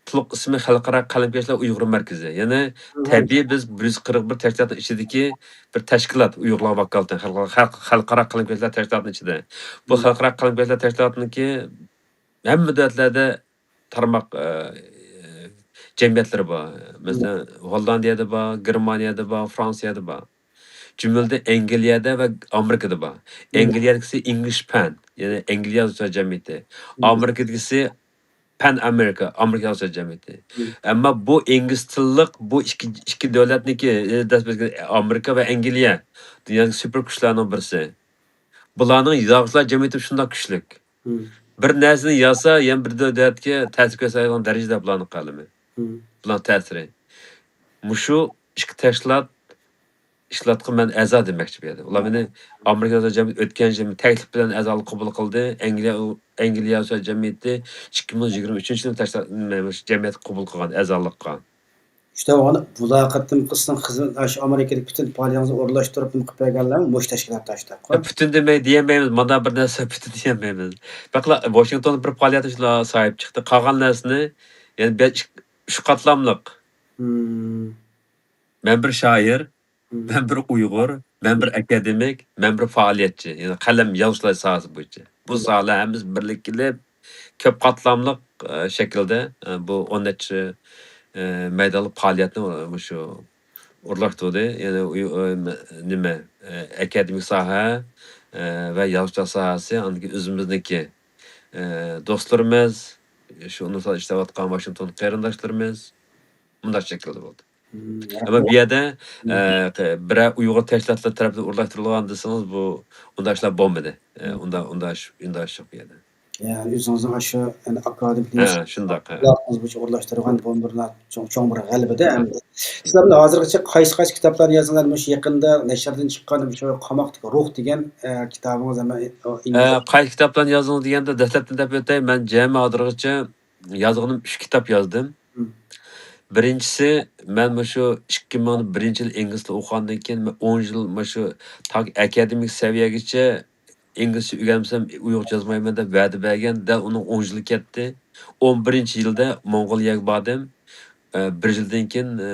تولۇق ئىسمى خەلقئارا قەلەمكەشلەر ئۇيغۇر مەركىزى. يەنى تەبىئىي بىز بىر يۈز قىرىق بىر تەشكىلاتنىڭ ئىچىدىكى بىر تەشكىلات، ئۇيغۇرلارغا ۋاكالىتەن خەلقئارا، خەلق-، خەلقئارا قەلەمكەشلەر تەشكىلاتىنىڭ ئىچىدە. بۇ خەلقئارا قەلەمكەشلەر تەشكىلاتىنىڭكى ھەممە دۆلەتلەردە تارماق، ئە، جەمئىيەتلىرى بار. مەسىلەن، ھوللاندىيەدە بار، گېرمانىيەدە بار، فرانسىيەدە بار. جۈملىدىن ئەنگلىيەدە ۋە ئامېرىكىدا بار. ئەنگلىيەدىكىسى ئىنگلىش پەن، يەنى ئەنگلىيە يازغۇچىلار جەمئىيىتى. ئامېرىكىدىكىسى پەن ئامېرىكا، ئامېرىكا يازغۇچىلار جەمئىيىتى. ئەمما بۇ ئىنگلىز تىللىق بۇ ئىككى، ئىككى دۆلەتنىكى، ئە، دەپ ئۆتكەن ئامېرىكا ۋە ئەنگلىيە دۇنيادىكى سۇپېر كۈچلەرنىڭ بىرسى. بۇلارنىڭ يازغۇچىلار جەمئىيىتى شۇنداق كۈچلۈك. بىر نەرسىنى يازسا، يەنە بىر دۆلەتكە تەسىر كۆرسەتىدىغان دەرىجىدە بۇلارنىڭ قەلىمى. بۇلارنىڭ تەسىرى. مۇشۇ ئىككى تەشكىلات، ئىشلاتقا مەن ئەزا دېمەكچى بۇ يەردە. ئۇلار مېنى ئامېرىكا يازغۇچىلار جەمئىيىتى ئۆتكەن يىل تەكلىپ بىلەن ئەزالىق قوبۇل قىلدى. ئەنگلىيە، ئەنگلىيە يازغۇچىلار جەمئىيىتى ئىككى مىڭ يىگىرمە ئۈچىنچى يىلى تەشكىلات، نېمە، جەمئىيەتكە قوبۇل قىلغان ئەزالىققا. شۇنداق بولغاندا، بۇ قېتىمقى سىزنىڭ خىزمەت، ئاشۇ ئامېرىكىدىكى پۈتۈن پائالىيىتىڭىزنى ئورۇنلاشتۇرۇپ، نېمە قىلىپ بەرگەنلەر مۇشۇ تەشكىلات ئاشۇنداققۇ؟ ئە، پۈتۈن دېمەي، دېيەلمەيمىز. مانا بىر نەرسە پۈتۈن دېيەلمەيمىز. بەكلا ۋاشىنگتوندا بىر پائالىيەتتە شۇلار ساھىب چىقتى. قالغان نەرسىنى، يەنى بەش، ئۈچ قاتلاملىق. مەن بىر شائىر، مەن بىر ئۇيغۇر، مەن بىر ئاكادېمىك، مەن بىر پائالىيەتچى. يەنى قەلەم يازغۇچىلار ساھەسى بويىچە. بۇ ساھەلەر ھەممىسى بىرلىككە كېلىپ، كۆپ قاتلاملىق، ئە، شەكىلدە، ئە، بۇ ئون نەچچە، ئە، مەيدانلىق پائالىيەتنى، ئە، مۇشۇ ئورۇنلاشتۇردى. يەنى ئۇي-، ئە، نېمە، ئە، ئاكادېمىك ساھە، ئە، ۋە يازغۇچىلار ساھەسى، ئاندىن كېيىن ئۆزىمىزنىڭكى، ئە، دوستلىرىمىز، شۇ ئۇنىۋېرسىتېتتا ئىشلەۋاتقان ۋاشىنگتون قېرىنداشلىرىمىز، مۇنداق شەكىلدە بولدى. ئەمما بۇ يەردە، ئە، بىرەر ئۇيغۇر تەشكىلاتلىرى تەرەپىدىن ئورۇنلاشتۇرۇلغان دېسىڭىز، بۇ ئۇنداق ئىشلار بولمىدى. ئە، ئۇنداق، ئۇنداق ئىش، ئۇنداق ئىش يوق بۇ يەردە. يەنى ئۆزىڭىزنىڭ ئاشۇ، يەنى ئاكادېمىك ھە، شۇنداق، ھە. ئىشلىرىڭىز بويىچە ئورۇنلاشتۇرغان بۇ بىر چوڭ، چوڭ بىر غەلىبىدە ئەمدى. سىلەر ھازىرغىچە قايسى، قايسى كىتابلارنى يازدىڭلار؟ مۇشۇ يېقىندا نەشردىن چىققان مۇشۇ قاماقتىكى روھ دېگەن، ئە، كىتابىڭىز ھەم ئە، قايسى كىتابلارنى يازدىڭىز دېگەندە، دەسلەپتىن دەپ ئۆتەي، مەن جەمئىي ھازىرغىچە يازغىنىم ئۈچ كىتاب يازدىم. بىرىنچىسى، مەن مۇشۇ ئىككى مىڭ بىرىنچى يىل ئىنگلىز تىلى ئوقۇغاندىن كېيىن، مەن ئون يىل مۇشۇ تاكى ئاكادېمىك سەۋىيەگىچە ئىنگلىزچە ئۆگەنمىسەم، ئۇيغۇرچە يازمايمەن دەپ ۋەدە بەرگەن. دەل ئۇنىڭ ئون يىلى كەتتى. ئون بىرىنچى يىلدا موڭغۇلىيەگە باردىم. ئە، بىر يىلدىن كېيىن، ئە،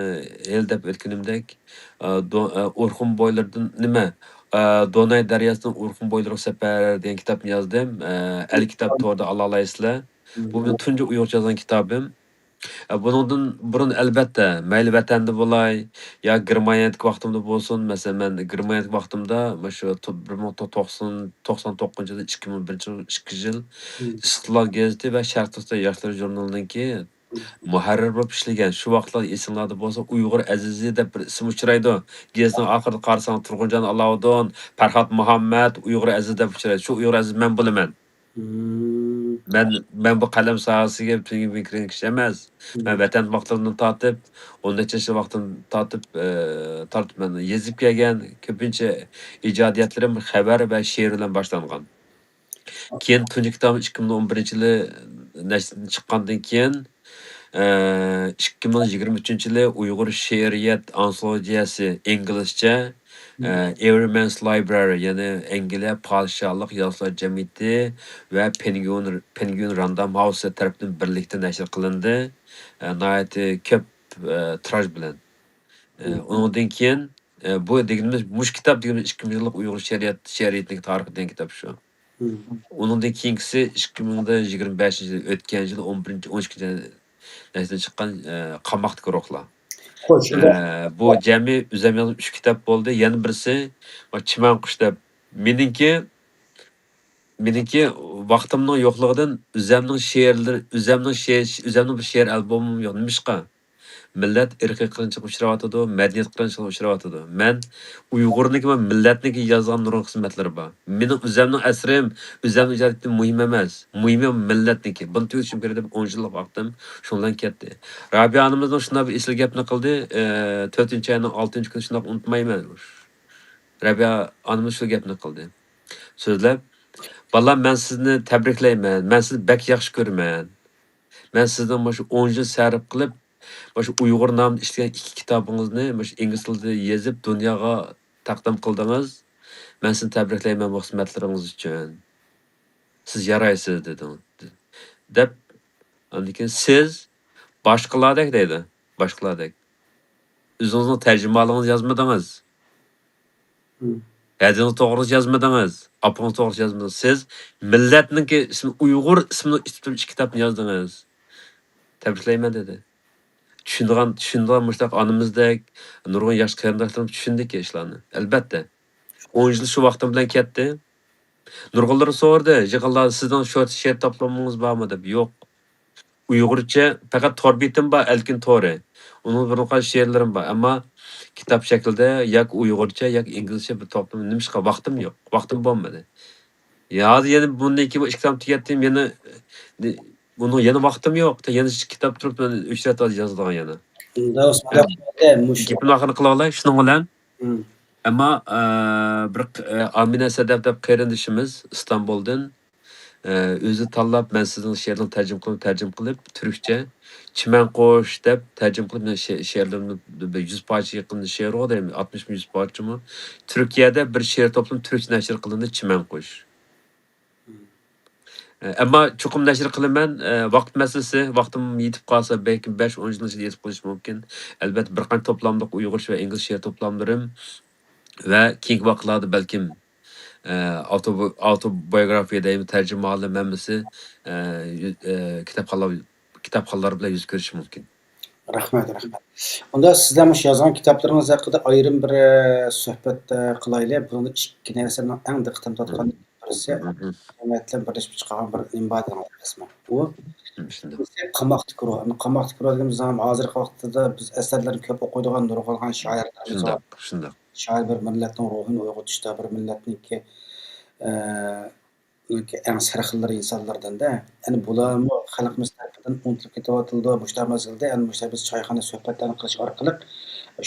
ھېلى دەپ ئۆتكىنىمدەك، ئە، دو-، ئە، ئورخۇن بويلىرىدىن، نېمە، ئە، دوناي دەرياسىنىڭ ئورخۇن بويلىرىغا سەپەر دېگەن كىتابنى يازدىم. ئە، ئەللىك كىتاب توردا ئالا ئالايسىلەر. بۇ مېنىڭ تۇنجى ئۇيغۇرچە يازغان كىتابىم. ئە، بۇنىڭدىن بۇرۇن، ئەلۋەتتە، مەيلى ۋەتەندە بولاي يا گېرمانىيەدىكى ۋاقتىمدا بولسۇن، مەسىلەن، مەن گېرمانىيەدىكى ۋاقتىمدا مۇشۇ تو-، بىر مىڭ توققۇز يۈز توقسان توققۇزىنچى يىلى، ئىككى مىڭ بىرىنچى يىل، ئىككى يىل ئىستىقلال گېزىتى ۋە شەرقىي تۈركىستان ياشلىرى ژۇرنىلىنىڭكى مۇھەررىر بولۇپ ئىشلىگەن. شۇ ۋاقىتلار ئېسىڭلاردا بولسا، ئۇيغۇر ئەزىزى دەپ بىر ئىسىم ئۇچرايدۇ. گېزىتنىڭ ئاخىرىدا قارىساڭ، تۇرغۇنجان ئالاۋۇدۇن، پەرھات مۇھەممەد، ئۇيغۇر ئەزىزى دەپ ئۇچرايدۇ. شۇ ئۇيغۇر ئەزىزى مەن بولىمەن. مەن، مەن بۇ قەلەم ساھەسىگە پۈتۈنلەي كىرگەن كىشى ئەمەس. مەن ۋەتەن ۋاقتىمدىن تارتىپ، ئون نەچچە يىل ۋاقتىم تارتىپ، ئە، تارتىپ مەن يېزىپ كەلگەن كۆپىنچە ئىجادىيەتلىرىم خەۋەر ۋە شېئىر بىلەن باشلانغان. كېيىن تۇنجى كىتابىم ئىككى مىڭ ئون بىرىنچى يىلى نەشردىن چىققاندىن كېيىن، ئىككى مىڭ يىگىرمە ئۈچىنچى يىلى ئۇيغۇر شېئىرىيەت ئانتولوگىيەسى، ئىنگلىزچە، ئە، Everyman's Library، يەنى ئەنگلىيە پادىشاھلىق يازغۇچىلار جەمئىيىتى ۋە پېنگۋىن، پېنگۋىن راندام ھاۋسى تەرىپىدىن بىرلىكتە نەشر قىلىندى. ئە، ناھايىتى كۆپ، ئە، تىراژ بىلەن. ئە، ئۇنىڭدىن كېيىن، ئە، بۇ دېگىنىمىز، مۇشۇ كىتاب دېگىنىمىز ئىككى مىڭ يىللىق ئۇيغۇر شېئىرىيەت، شېئىرىيىتىنىڭ تارىخى دېگەن كىتاب شۇ. ئۇنىڭدىن كېيىنكىسى ئىككى مىڭ يىگىرمە بەشىنچى يىل، ئۆتكەن يىل ئون بىرىنچى، ئون ئىككىنچى نەشردىن چىققان، ئە، قاماقتىكى روھلار. خوش، ئە، بۇ جەمئىي ئۆزۈم يازغان ئۈچ كىتاب بولدى. يەنە بىرسى، بۇ چىمەن قۇش دەپ. مېنىڭكى، مېنىڭكى ۋاقتىمنىڭ يوقلۇقىدىن ئۆزۈمنىڭ شېئىرلىرى، ئۆزۈمنىڭ شېئىر، ئۆزۈمنىڭ بىر شېئىر ئالبومۇم يوق. نېمىشقا؟ مىللەت ئىرقىي قىرغىنچىلىققا ئۇچراۋاتىدۇ، مەدەنىيەت قىرغىنچىلىقىغا ئۇچراۋاتىدۇ. مەن ئۇيغۇرنىڭكى ۋە مىللەتنىڭكى يازغان نۇرغۇن خىزمەتلىرى بار. مېنىڭ ئۆزۈمنىڭ ئەسىرىم، ئۆزۈمنىڭ ئىجادىيىتىم مۇھىم ئەمەس. مۇھىمى مىللەتنىڭكى. بۇنى تۈگىتىشىم كېرەك دەپ ئون يىللىق ۋاقتىم شۇنىڭ بىلەن كەتتى. رابىيە ئانىمىزنىڭ شۇنداق بىر ئېسىل گەپنى قىلدى. ئە، تۆتىنچى ئاينىڭ ئالتىنچى كۈنى شۇنداق ئۇنتۇمايمەن. رابىيە ئانىمىز شۇ گەپنى قىلدى. سۆزلەپ، «بالام، مەن سىزنى تەبرىكلەيمەن، مەن سىزنى بەك ياخشى كۆرىمەن. مەن سىزنىڭ مۇشۇ ئون يىل سەرپ قىلىپ، مۇشۇ ئۇيغۇر نامىدا ئىشلىگەن ئىككى كىتابىڭىزنى مۇشۇ ئىنگلىز تىلىدا يېزىپ دۇنياغا تەقدىم قىلدىڭىز. مەن سىزنى تەبرىكلەيمەن بۇ خىزمەتلىرىڭىز ئۈچۈن. سىز يارايسىز» دېدىڭىز. دەپ، ئاندىن كېيىن سىز باشقىلاردەك دەيدۇ، باشقىلاردەك. ئۆزىڭىزنىڭ تەرجىمىھالىڭىزنى يازمىدىڭىز. ھەدىڭىز توغرىسى يازمىدىڭىز. ئاپىڭىز توغرىسى يازمىدىڭىز. سىز مىللەتنىڭكى ئىسمى، ئۇيغۇر ئىسمىنى ئىچىپ ئىككى كىتابنى يازدىڭىز. تەبرىكلەيمەن دېدى. چۈشىنىدىغان، چۈشىنىدىغان مۇشۇنداق ئانىمىزدەك، نۇرغۇن ياش قېرىنداشلىرىمىز چۈشىنىدىكى ئىشلارنى. ئەلبەتتە. ئون يىل شۇ ۋاقتىم بىلەن كەتتى. نۇرغۇنلىرى سورىدى، «يىغىنلاردا سىزنىڭ شۇ شېئىر توپلىمىڭىز بارمۇ؟» دەپ. يوق. ئۇيغۇرچە پەقەت تور بېتىم بار، ئەلكۈن تورى. ئۇنىڭ بىر قانچە شېئىرلىرىم بار، ئەمما كىتاب شەكلىدە ياكى ئۇيغۇرچە، ياكى ئىنگلىزچە بىر توپلىما. نېمىشقا؟ ۋاقتىم يوق، ۋاقتىم بولمىدى. يا، ھازىر يەنە بۇندىن كېيىن ئىككى كىتاب تۈگەتتىم، يەنە، بۇنىڭ يەنە ۋاقتىم يوق. يەنە كىتاب تۇرۇپ، مەن ئۈچ رەت ھازىر يازىدىغان يەنە. شۇنداق، شۇنداق. گېپىمنى ئاخىرىنى قىلالاي شۇنىڭ بىلەن. ئەمما، ئە، بىر ق-، ئە، ئامىنە سەدەپ دەپ قېرىندىشىمىز ئىستانبۇلدىن، ئە، ئۆزى تاللاپ، «مەن سىزنىڭ شېئىرىڭىزنى تەرجىمە قىلىمەن، تەرجىمە قىلىپ تۈركچە چىمەن قۇش دەپ تەرجىمە قىلىپ، مېنىڭ شې-، شېئىرلىرىمنى بىر يۈز پارچە يېقىندا شېئىر غۇ دەيمەن، ئاتمىشمۇ يۈز پارچىمۇ. تۈركىيەدە بىر شېئىر توپلىمى تۈركچە نەشر قىلىندى، چىمەن قۇش.» ئەمما چوقۇم نەشر قىلىمەن. ۋاقىت مەسىلىسى، ۋاقتىم يېتىپ قالسا، بەلكىم بەش ئون يىلنىڭ ئىچىدە يېتىپ قېلىشى مۇمكىن. ئەلبەتتە، بىر قانچە توپلاملىق ئۇيغۇرچە ۋە ئىنگلىزچە شېئىر توپلاملىرىم ۋە كېيىنكى ۋاقىتلاردا بەلكىم، ئە، ئاوتوبىيوگرافىيە دەيمەن، تەرجىمىھالىم ھەممىسى، ئە، يۈ-، ئە، كىتابخانلار، كىتابخانلار بىلەن يۈز كۆرۈشۈش مۇمكىن. رەھمەت، رەھمەت. ئۇندا سىزلەر مۇشۇ يازغان كىتابلىرىڭىز ھەققىدە ئايرىم بىر، ئە، سۆھبەت، ئە، قىلايلى. بۇنىڭدا ئىككى نەرسە مېنىڭ ئەڭ دىققىتىمدا تۇرغان بىرسى، جەمئىيەت بىلەن بىرلىشىپ چىقارغان بىر نېمە بار دېگەن ئەسمە. ئۇ بىرسى قاماقتىكى روھ. ئەمما قاماقتىكى روھ دېگىنىمىز ھازىرقى ۋاقىتتا بىز ئەسەرلەرنى كۆپ ئوقۇيدىغان نۇرغۇنلىغان شائىرلىرىمىز بار. شۇنداق، شۇنداق. شائىر بىر مىللەتنىڭ روھىنى ئويغىتىشتا، بىر مىللەتنىڭكى، ئە، ئەڭ سەرخىللىرى ئىنسانلاردىن-دە. يەنى بۇلارمۇ خەلقىمىز تەرىپىدىن ئۇنتۇلۇپ كېتىۋاتىدۇ. مۇشۇنداق مەزگىلدە، يەنى مۇشۇنداق بىز چايخانا سۆھبەتلەرنى قىلىش ئارقىلىق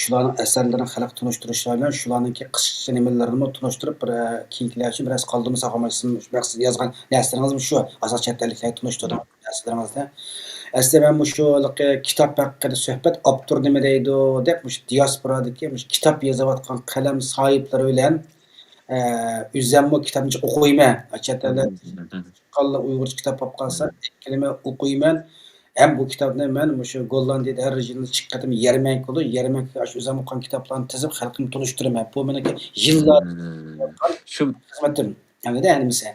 شۇلارنىڭ ئەسەرلىرىنى خەلققە تونۇشتۇرۇشلار بىلەن شۇلارنىڭكى قىسقىچە نېمىلىرىنىمۇ تونۇشتۇرۇپ، بىر، ئە، كېيىنكىلەر ئۈچۈن بىر ئەس قالدۇرمىساق بولمايدۇ. سىز مەقسەت يازغان نەرسىلىرىڭىزمۇ شۇ، ئاساسەن چەت ئەللىكلەرگە تونۇشتۇرىدىغان نەرسىلىرىڭىزدە. ئەسلى مەن مۇشۇ ھېلىقى كىتاب ھەققىدە سۆھبەت، ئاپتور نېمە دەيدۇ دەپ، مۇشۇ دىياسپورادىكى مۇشۇ كىتاب يېزىۋاتقان قەلەم ساھىبلىرى بىلەن، ئە، ئۆزۈممۇ كىتابنى ئوقۇيمەن. چەت ئەلدە چىققانلا ئۇيغۇرچە كىتاب بولۇپ قالسا، ئەكىلىمەن، ئوقۇيمەن. ھەم بۇ كىتابنى مەن مۇشۇ گوللاندىيەدە ھەر يىلى ئىككى قېتىم يەرمەنكە بولىدۇ. يەرمەنكىگە ئاشۇ ئۆزۈم ئوقۇغان كىتابلارنى تىزىپ، خەلقىمگە تونۇشتۇرىمەن. بۇ مېنىڭكى يىللار شۇ خىزمىتىم. ئەمدى ھەممىسى.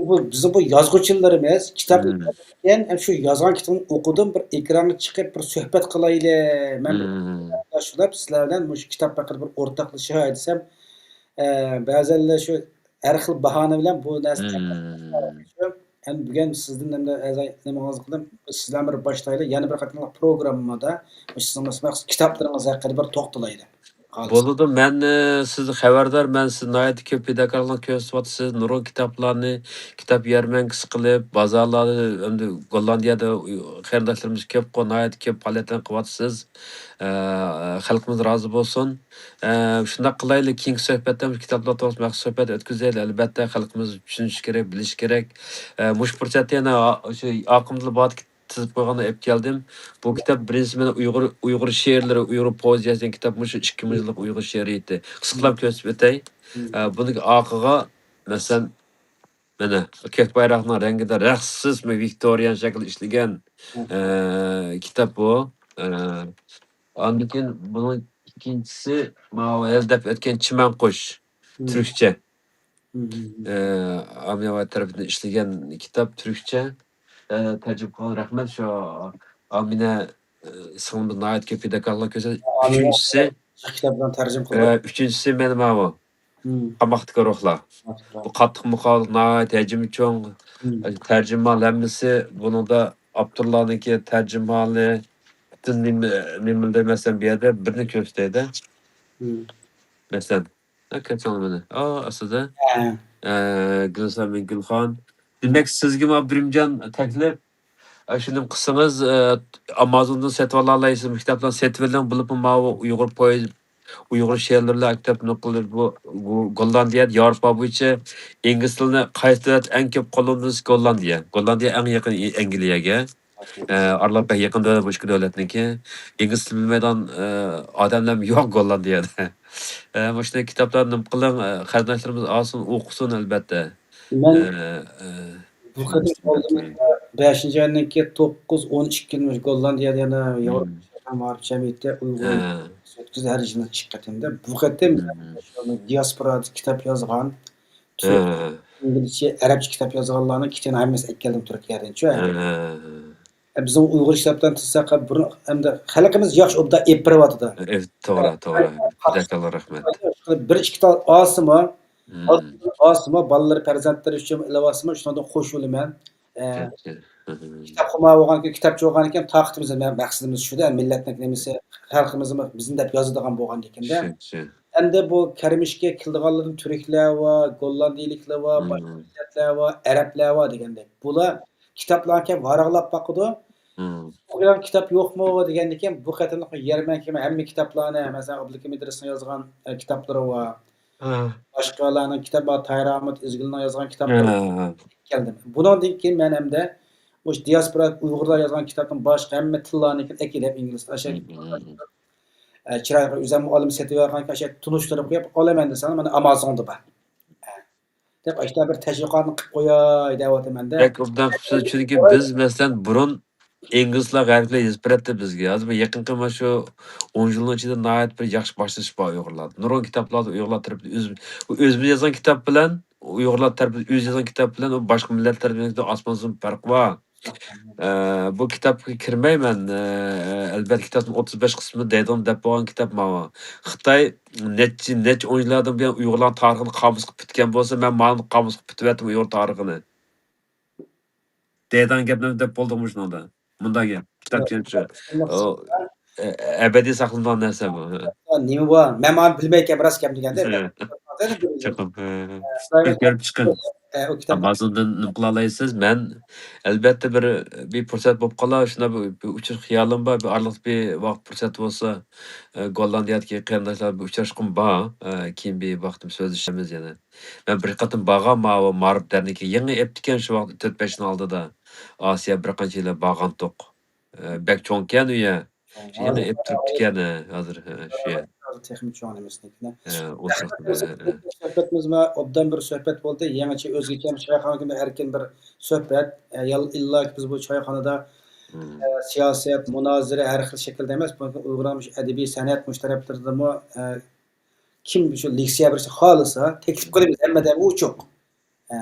بۇ، بىزنىڭ بۇ يازغۇچىلىرىمىز كىتابنى يازغان، ھەم شۇ يازغان كىتابنى ئوقۇدۇم، بىر ئېكرانغا چىقىپ، بىر سۆھبەت قىلايلى. مەن شۇنداق سىلەر بىلەن مۇشۇ كىتاب ھەققىدە بىر ئورتاقلىشاي دېسەم، ئە، بەزەنلەر شۇ ھەر خىل باھانە بىلەن بۇ نەرسە ئەمدى بۈگۈن سىزدىن ئەمدى ئەزا نېمىڭىزنى قىلدىم، سىزلەر بىر باشلايلى، يەنە بىر قېتىملىق پروگراممىدا سىزنىڭ مۇشۇ كىتابلىرىڭىز ھەققىدە بىر توختىلايلى. بولىدۇ، مەن، ئە، سىز خەۋەردار، مەن سىز ناھايىتى كۆپ پىداكارلىقنى كۆرسىتىۋاتىسىز، نۇرغۇن كىتابلارنى، كىتاب يەرمەنكىسى قىلىپ، بازارلاردا، ئەمدى گوللاندىيەدە قېرىنداشلىرىمىز كۆپقۇ، ناھايىتى كۆپ پائالىيەتلەرنى قىلىۋاتىسىز. ئە، خەلقىمىز رازى بولسۇن. ئە، شۇنداق قىلايلى، كېيىنكى سۆھبەتتە مۇشۇ كىتابلار توغرىسىدا مەخسۇس سۆھبەت ئۆتكۈزەيلى. ئەلبەتتە، خەلقىمىز چۈشىنىشى كېرەك، بىلىشى كېرەك. ئە، مۇشۇ پۇرسەتتە يەنە شۇ ئاقىمدىلا بارىدىكەن، تىزىپ قويغاندا ئېلىپ كەلدىم. بۇ كىتاب بىرىنچىسى مېنىڭ ئۇيغۇر، ئۇيغۇر شېئىرلىرى، ئۇيغۇر پوئېزىيەسى دېگەن كىتاب، مۇشۇ ئىككى مىڭ يىللىق ئۇيغۇر شېئىرىيىتى. قىسقىلاپ كۆرسىتىپ ئۆتەي. ئە، بۇنىڭ ئاقىغا، مەسىلەن، مانا، كۆك بايراقنىڭ رەڭگىدە رەخسىسىز ۋىكتورىيان شەكىلدە ئىشلىگەن، ئە، كىتاب بۇ. ئە، ئاندىن كېيىن بۇنىڭ ئىككىنچىسى، ماۋۇ ھېلى دەپ ئۆتكەن چىمەن قۇش، تۈركچە. ئە، ئامىنە تەرىپىدىن ئىشلىگەن كىتاب تۈركچە، ئە، تەرجىمە قىلغان. رەھمەت، شۇ ئامىنە، ئە، سىڭلىمىز ناھايىتى كۆپ پىداكارلىق كۆرسەتتى. ئۈچىنچىسى، ئە، ئۈچىنچىسى مەن ماۋۇ. قاماقتىكى روھلار. بۇ قاتتىق مۇخالىپ، ناھايىتى ھەجمى چوڭ. تەرجىمىھال ھەممىسى بۇنىڭدا ئاپتورلارنىڭكى تەرجىمىھالى، پۈتۈن نېمە، نېمىنى دەيمەن، بۇ يەردە بىرنى كۆرسىتەيدە. مەسىلەن، ھە، كۆرسەڭلار مېنى. ئا، ئاستىدا. ئە، گۈلسەمىن گۈلخان. دېمەك، سىزگىمۇ ئابدۇرېھىمجان تەكلىپ. ئە، شۇنى قىلسىڭىز، ئە، ئامازوندىن سېتىۋالالايسىز، كىتابلارنى سېتىۋېلىڭ، بولۇپمۇ ماۋۇ ئۇيغۇر پويز-، ئۇيغۇر شېئىرلىرى كىتاب نوقۇل بۇ، بۇ گوللاندىيە، ياۋروپا بويىچە ئىنگلىز تىلىنى قايسى دۆلەت ئەڭ كۆپ قوللىنىدۇ دېسە، گوللاندىيە. گوللاندىيە ئەڭ يېقىن ئەنگلىيەگە. ئە، ئارىلىق بەك يېقىن دۆلەت بۇ ئىككى دۆلەتنىڭكى. ئىنگلىز تىلى بىلمەيدىغان، ئە، ئادەملەرمۇ يوق گوللاندىيەدە. ئە، مۇشۇنداق كىتابلارنى نېمە قىلىڭ، ئە، قېرىنداشلىرىمىز ئالسۇن، ئوقۇسۇن ئەلۋەتتە. مەن ئە، ئە، بۇ قېتىم ئالدىمىزدا بەشىنچى ئاينىڭكى توققۇز، ئون ئىككى كۈنى گوللاندىيەدە يەنە ياۋروپا مائارىپ جەمئىيىتى ئۇيغۇر ئە. ئۆتكۈزدى، ھەر يىلى ئىككى قېتىمدا. بۇ قېتىم دىياسپورادا كىتاب يازغان، تۈرك، ئە. ئىنگلىزچە، ئەرەبچە كىتاب يازغانلارنىڭ كىتابىنى ھەممىسى ئەكەلدىم تۈركىيەدىن. شۇ ئە. بىزنىڭ ئۇيغۇر كىتابلارنى تىزساق، بۇرۇن ئەمدى خەلقىمىز ياخشى ئوبدان ئېلىپ بېرىۋاتىدۇ. ئە، توغرا، توغرا. جازاكاللا رەھمەت. بىر ئىككى تال ئالسىمۇ، ئالسىمۇ، بالىلىرى، پەرزەنتلىرى ئۈچۈن ئېلىۋالسىمۇ، شۇنىڭدىن قوشۇلىمەن. ئە، كىتاب قوماق بولغانكەن، كىتابچى بولغانىكەن، تاقىتىمىز، مەقسىتىمىز شۇدا، مىللەتنىڭ نېمىسى، خەلقىمىزمۇ بىزنى دەپ يازىدىغان بولغاندىكىندە. ئەمدى بۇ كەرمىشكە كېلىدىغانلىرىدىن تۈركلەر بار، گوللاندىيىلىكلەر بار، باشقا مىللەتلەر بار، ئەرەبلەر بار دېگەندەك. بۇلار كىتابلارنى كەپ ۋاراقلاپ باقىدۇ. ئوقۇيدىغان كىتاب يوقمۇ دېگەندىكىن، بۇ قېتىملىق يەرمەنكىگە ھەممە كىتابلارنى، مەسىلەن، ئابدۇكىم ئىدرىسنىڭ يازغان، ئە، كىتابلىرى بار. باشقىلارنىڭ كىتابى بار، تاھىر ئاھمەت ئىزگۈلنىڭ يازغان كىتابلىرى كەلدىم. بۇنىڭدىن كېيىن مەن ئەمدى مۇشۇ دىياسپورا ئۇيغۇرلار يازغان كىتابتىن باشقا ھەممە تىللارنىڭكىنى ئەكېلىپ، ئىنگلىز، ئاشۇ ئە، چىرايغا ئۆزۈم ئالىم سېتىۋالغان، ئاشۇ تونۇشتۇرۇپ قويۇپ ئالىمەن دېسەڭ، مانا ئامازوندا بار. دەپ، ئاشۇنداق بىر تەشۋىقاتنى قىلىپ قوياي دەۋاتىمەن-دە. بەك ئوبدان قىپسىز، چۈنكى بىز، مەسىلەن، بۇرۇن ئىنگلىزلار غەربلەر يېزىپ بېرەتتى بىزگە. ھازىر بۇ يېقىنقى مانا شۇ ئون يىلنىڭ ئىچىدە ناھايىتى بىر ياخشى باشلىنىش بار ئۇيغۇرلاردا. نۇرغۇن كىتابلاردا ئۇيغۇرلار تەرىپىدىن ئۆز-، ئۆزىمىز يازغان كىتاب بىلەن ئۇيغۇرلار تەرىپىدىن ئۆزى يازغان كىتاب بىلەن ئۇ باشقا مىللەت تەرىپىدىن ئاسمان زېمىن پەرق بار. ئە، بۇ كىتابقا كىرمەيمەن. ئە، ئەلبەتتە، كىتابنىڭ ئوتتۇز بەش قىسمى دەيدىغان دەپ بولغان كىتاب ماۋۇ. خىتاي نەچچە، نەچچە ئون يىللاردىن بۇيان ئۇيغۇرلارنىڭ تارىخىنى قامۇسقا پۈتكەن بولسا، مەن مانا قامۇسقا پۈتۈۋەتتىم ئۇيغۇر تارىخىنى. دەيدىغان گەپلەرنى دەپ بولدۇقمۇ شۇنىڭدا؟ مۇنداق گەپ. كىتاب چۈشەنچە. ئۇ، ئە-، ئەبەدىي ساقلىنىدىغان نەرسە بۇ. نېمە بۇ؟ مەن مانا بىلمەيكەنمەن راست گەپنى دېگەندە. چوقۇم. ئە، كۆرۈپ چىقىڭ. ئە، ئۇ كىتاب. ئامازوندىن نېمە قىلالايسىز؟ مەن ئەلبەتتە بىر، بىر پۇرسەت بولۇپ قالار، شۇنداق بىر، بىر ئۇچۇر خىيالىم بار، بىر ئارىلىق بىر ۋاقىت پۇرسەت بولسا، ئە، گوللاندىيەدىكى قېرىنداشلار بىلەن ئۇچراشقۇم بار. ئە، كېيىن بىر ۋاقىتتا سۆزلىشىمىز يەنە. مەن بىر قېتىم بارغان ماۋۇ مائارىپ دەرنىكى يېڭى ئېپتىكەن شۇ ۋاقىت تۆت بەش يىلنىڭ ئالدىدا. ئاسىيا بىر قانچە يىلى بارغانتۇق. ئە، بەك چوڭكەن ئۇ يەر. يېڭى ئېپ تۇرۇپتىكەن، ئە، ھازىر، ئە، شۇ يەر. ھازىر تېخىمۇ چوڭ نېمىسىنىڭكىنى. ئە، ئۇ سۆھبىتىمىز، ئە، ئە. سۆھبىتىمىزمۇ ئوبدان بىر سۆھبەت بولدى. يېڭىچە ئۆزگىچە چايخانا كۈندە ئەركىن بىر سۆھبەت. ئە، يال-، ئىللاكى بىز بۇ چايخانىدا، ئە، سىياسەت، مۇنازىرە ھەر خىل شەكىلدە ئەمەس، بۇ ئۇيغۇرنىڭ مۇشۇ ئەدەبىي سەنئەت مۇشۇ تەرەپلىرىدىمۇ، ئە، كىم شۇ لېكسىيە بېرىشنى خالىسا، تەكلىپ قىلىمىز، ھەممىدە ئۇ ئوچۇق. ئە،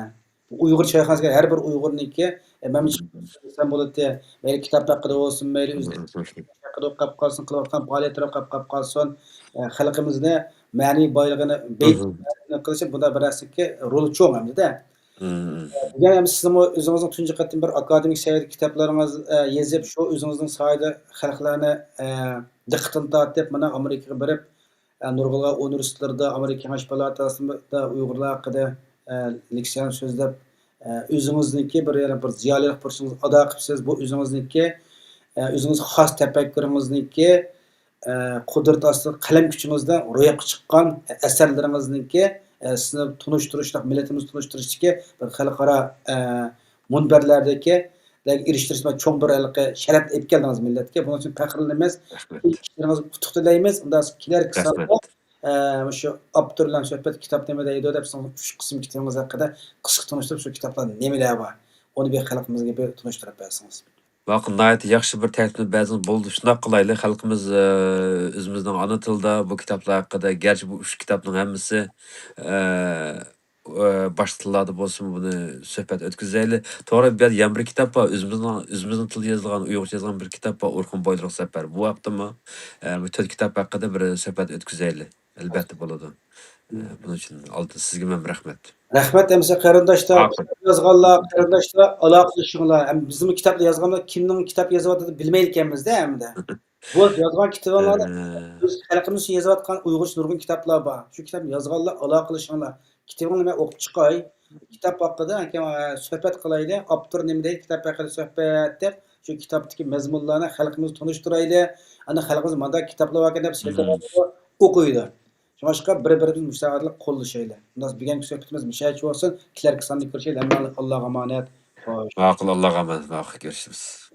ئۇيغۇر چايخانىسىغا ھەر بىر ئۇيغۇرنىڭكى، ئە، مەن دېسەم بولاتتى، مەيلى كىتاب ھەققىدە بولسۇن، مەيلى ئۆزى ھەققىدە قاپ قالسۇن، قىلىۋاتقان پائالىيەتلىرى قاپ، قاپ قالسۇن، ئە، خەلقىمىزنى مەنىۋى بايلىقىنى بېيىتىپ قىلىشى، بۇندا بىر ئەسلىكى رولى چوڭ ئەمدىدە. ئە، بۈگۈن ھەم سىزمۇ ئۆزىڭىزنىڭ تۇنجى قېتىم بىر ئاكادېمىك سەۋىيەدە كىتابلىرىڭىز، ئە، يېزىپ، شۇ ئۆزىڭىزنىڭ سايىدا خەلقلەرنى، ئە، دىققىتىنى تارتىپ، مانا ئامېرىكىغا بېرىپ، ئە، نۇرغۇنلىغان ئۇنىۋېرسىتېتلىرىدا، ئامېرىكا كېڭەش پالاتاسىدا ئۇيغۇرلار ھەققىدە، ئە، لېكسىيەنى سۆزلەپ، ئە، ئۆزىڭىزنىڭكى بىر، يەنە بىر زىيالىيلىق بۇرچىڭىزنى ئادا قىپسىز. بۇ ئۆزىڭىزنىڭكى، ئە، ئۆزىڭىزگە خاس تەپەككۇرىڭىزنىڭكى، ئە، قۇدرىتى ئاستىدا قەلەم كۈچىڭىزدىن روياپقا چىققان ئەسەرلىرىڭىزنىڭكى، ئە، سىزنى تونۇشتۇرۇشلۇق، مىللىتىمىزنى تونۇشتۇرۇشتىكى بىر خەلقئارا، ئە، مۇنبەرلەردىكى لەرگە ئېرىشتۈرۈش بىلەن چوڭ بىر ھېلىقى شەرەپنى ئېلىپ كەلدىڭىز مىللەتكە. بۇنىڭ ئۈچۈن پەخىرلىنىمىز. رەھمەت. ئىشلىرىڭىزگە ئۇتۇق تىلەيمىز. ئۇنداق كېلەركى ساندا، رەھمەت. ئە، مۇشۇ ئاپتور بىلەن سۆھبەت، كىتاب نېمە دەيدۇ دەپ، سىزنىڭ ئۈچ قىسىم كىتابىڭىز ھەققىدە قىسقا تونۇشتۇرۇپ، شۇ كىتابلار نېمىلەر بار؟ ئۇنى بىر خەلقىمىزگە بىر تونۇشتۇرۇپ بەرسىڭىز. ۋاقىت ناھايىتى ياخشى بىر تەكلىپنى بەرسىڭىز بولدى. شۇنداق قىلايلى، خەلقىمىز، ئە، ئۆزىمىزنىڭ ئانا تىلىدا بۇ كىتابلار ھەققىدە، گەرچە بۇ ئۈچ كىتابنىڭ ھەممىسى، ئە، ئە، باشقا تىللاردا بولسىمۇ بۇنى سۆھبەت ئۆتكۈزەيلى. توغرا، بۇ يەردە يەنە بىر كىتاب بار، ئۆزىمىزنىڭ، ئۆزىمىزنىڭ تىلىدا يېزىلغان، ئۇيغۇرچە يېزىلغان بىر كىتاب بار، ئورخۇن بويلۇق سەپەر. بۇ ھەقتىمۇ، ئە، بۇ تۆت كىتاب ھەققىدە بىر سۆھبەت ئۆتكۈزەيلى. ئەلۋەتتە بولىدۇ. ئە، بۇنىڭ ئۈچۈن ئالدىن سىزگە مەن رەھمەت. رەھمەت ئەمىسە قېرىنداشلار، ئاخىر. كىتاب يازغانلار، قېرىنداشلار، ئالاقىلىشىڭلار. ھەم بىزمۇ كىتاب يازغاندا كىمنىڭ كىتاب يېزىۋاتىدىغىنىنى بىلمەيدىكەنمىز-دە ھەمدە. بۇ يازغان كىتابىڭلاردا ئە. بىز خەلقىمىز ئۈچۈن يېزىۋاتقان ئۇيغۇرچە نۇرغۇن كىتابلار بار. شۇ كىتاب يازغانلار ئالاقىلىشىڭلار. كىتابىڭلارنى مەن ئوقۇپ چىقاي. كىتاب ھەققىدە، ئە، سۆھبەت قىلايلى. ئاپتور نېمە دەيدۇ؟ كىتاب ھەققىدە سۆھبەت دەپ، شۇ كىتابتىكى مەزمۇنلارنى خەلقىمىزگە تونۇشتۇرايلى. ئەنە خەلقىمىز مانداق كىتابلار باركەن دەپ سېتىۋالىدۇ. ئوقۇيدۇ. شۇڭلاشقا بىر-بىرىمىزنى مۇشۇ ئارقىلىق قوللىشايلى. بۈگۈنكى سۆھبىتىمىز مۇشۇ يەرگىچە بولسۇن. كېلەركى ساندا كۆرۈشەيلى. ھەممىڭلارغا ئاللاغا ئامانەت. خوش. ماقۇل، ئاللاغا ئامانەت. ماقۇل، كۆرۈشىمىز.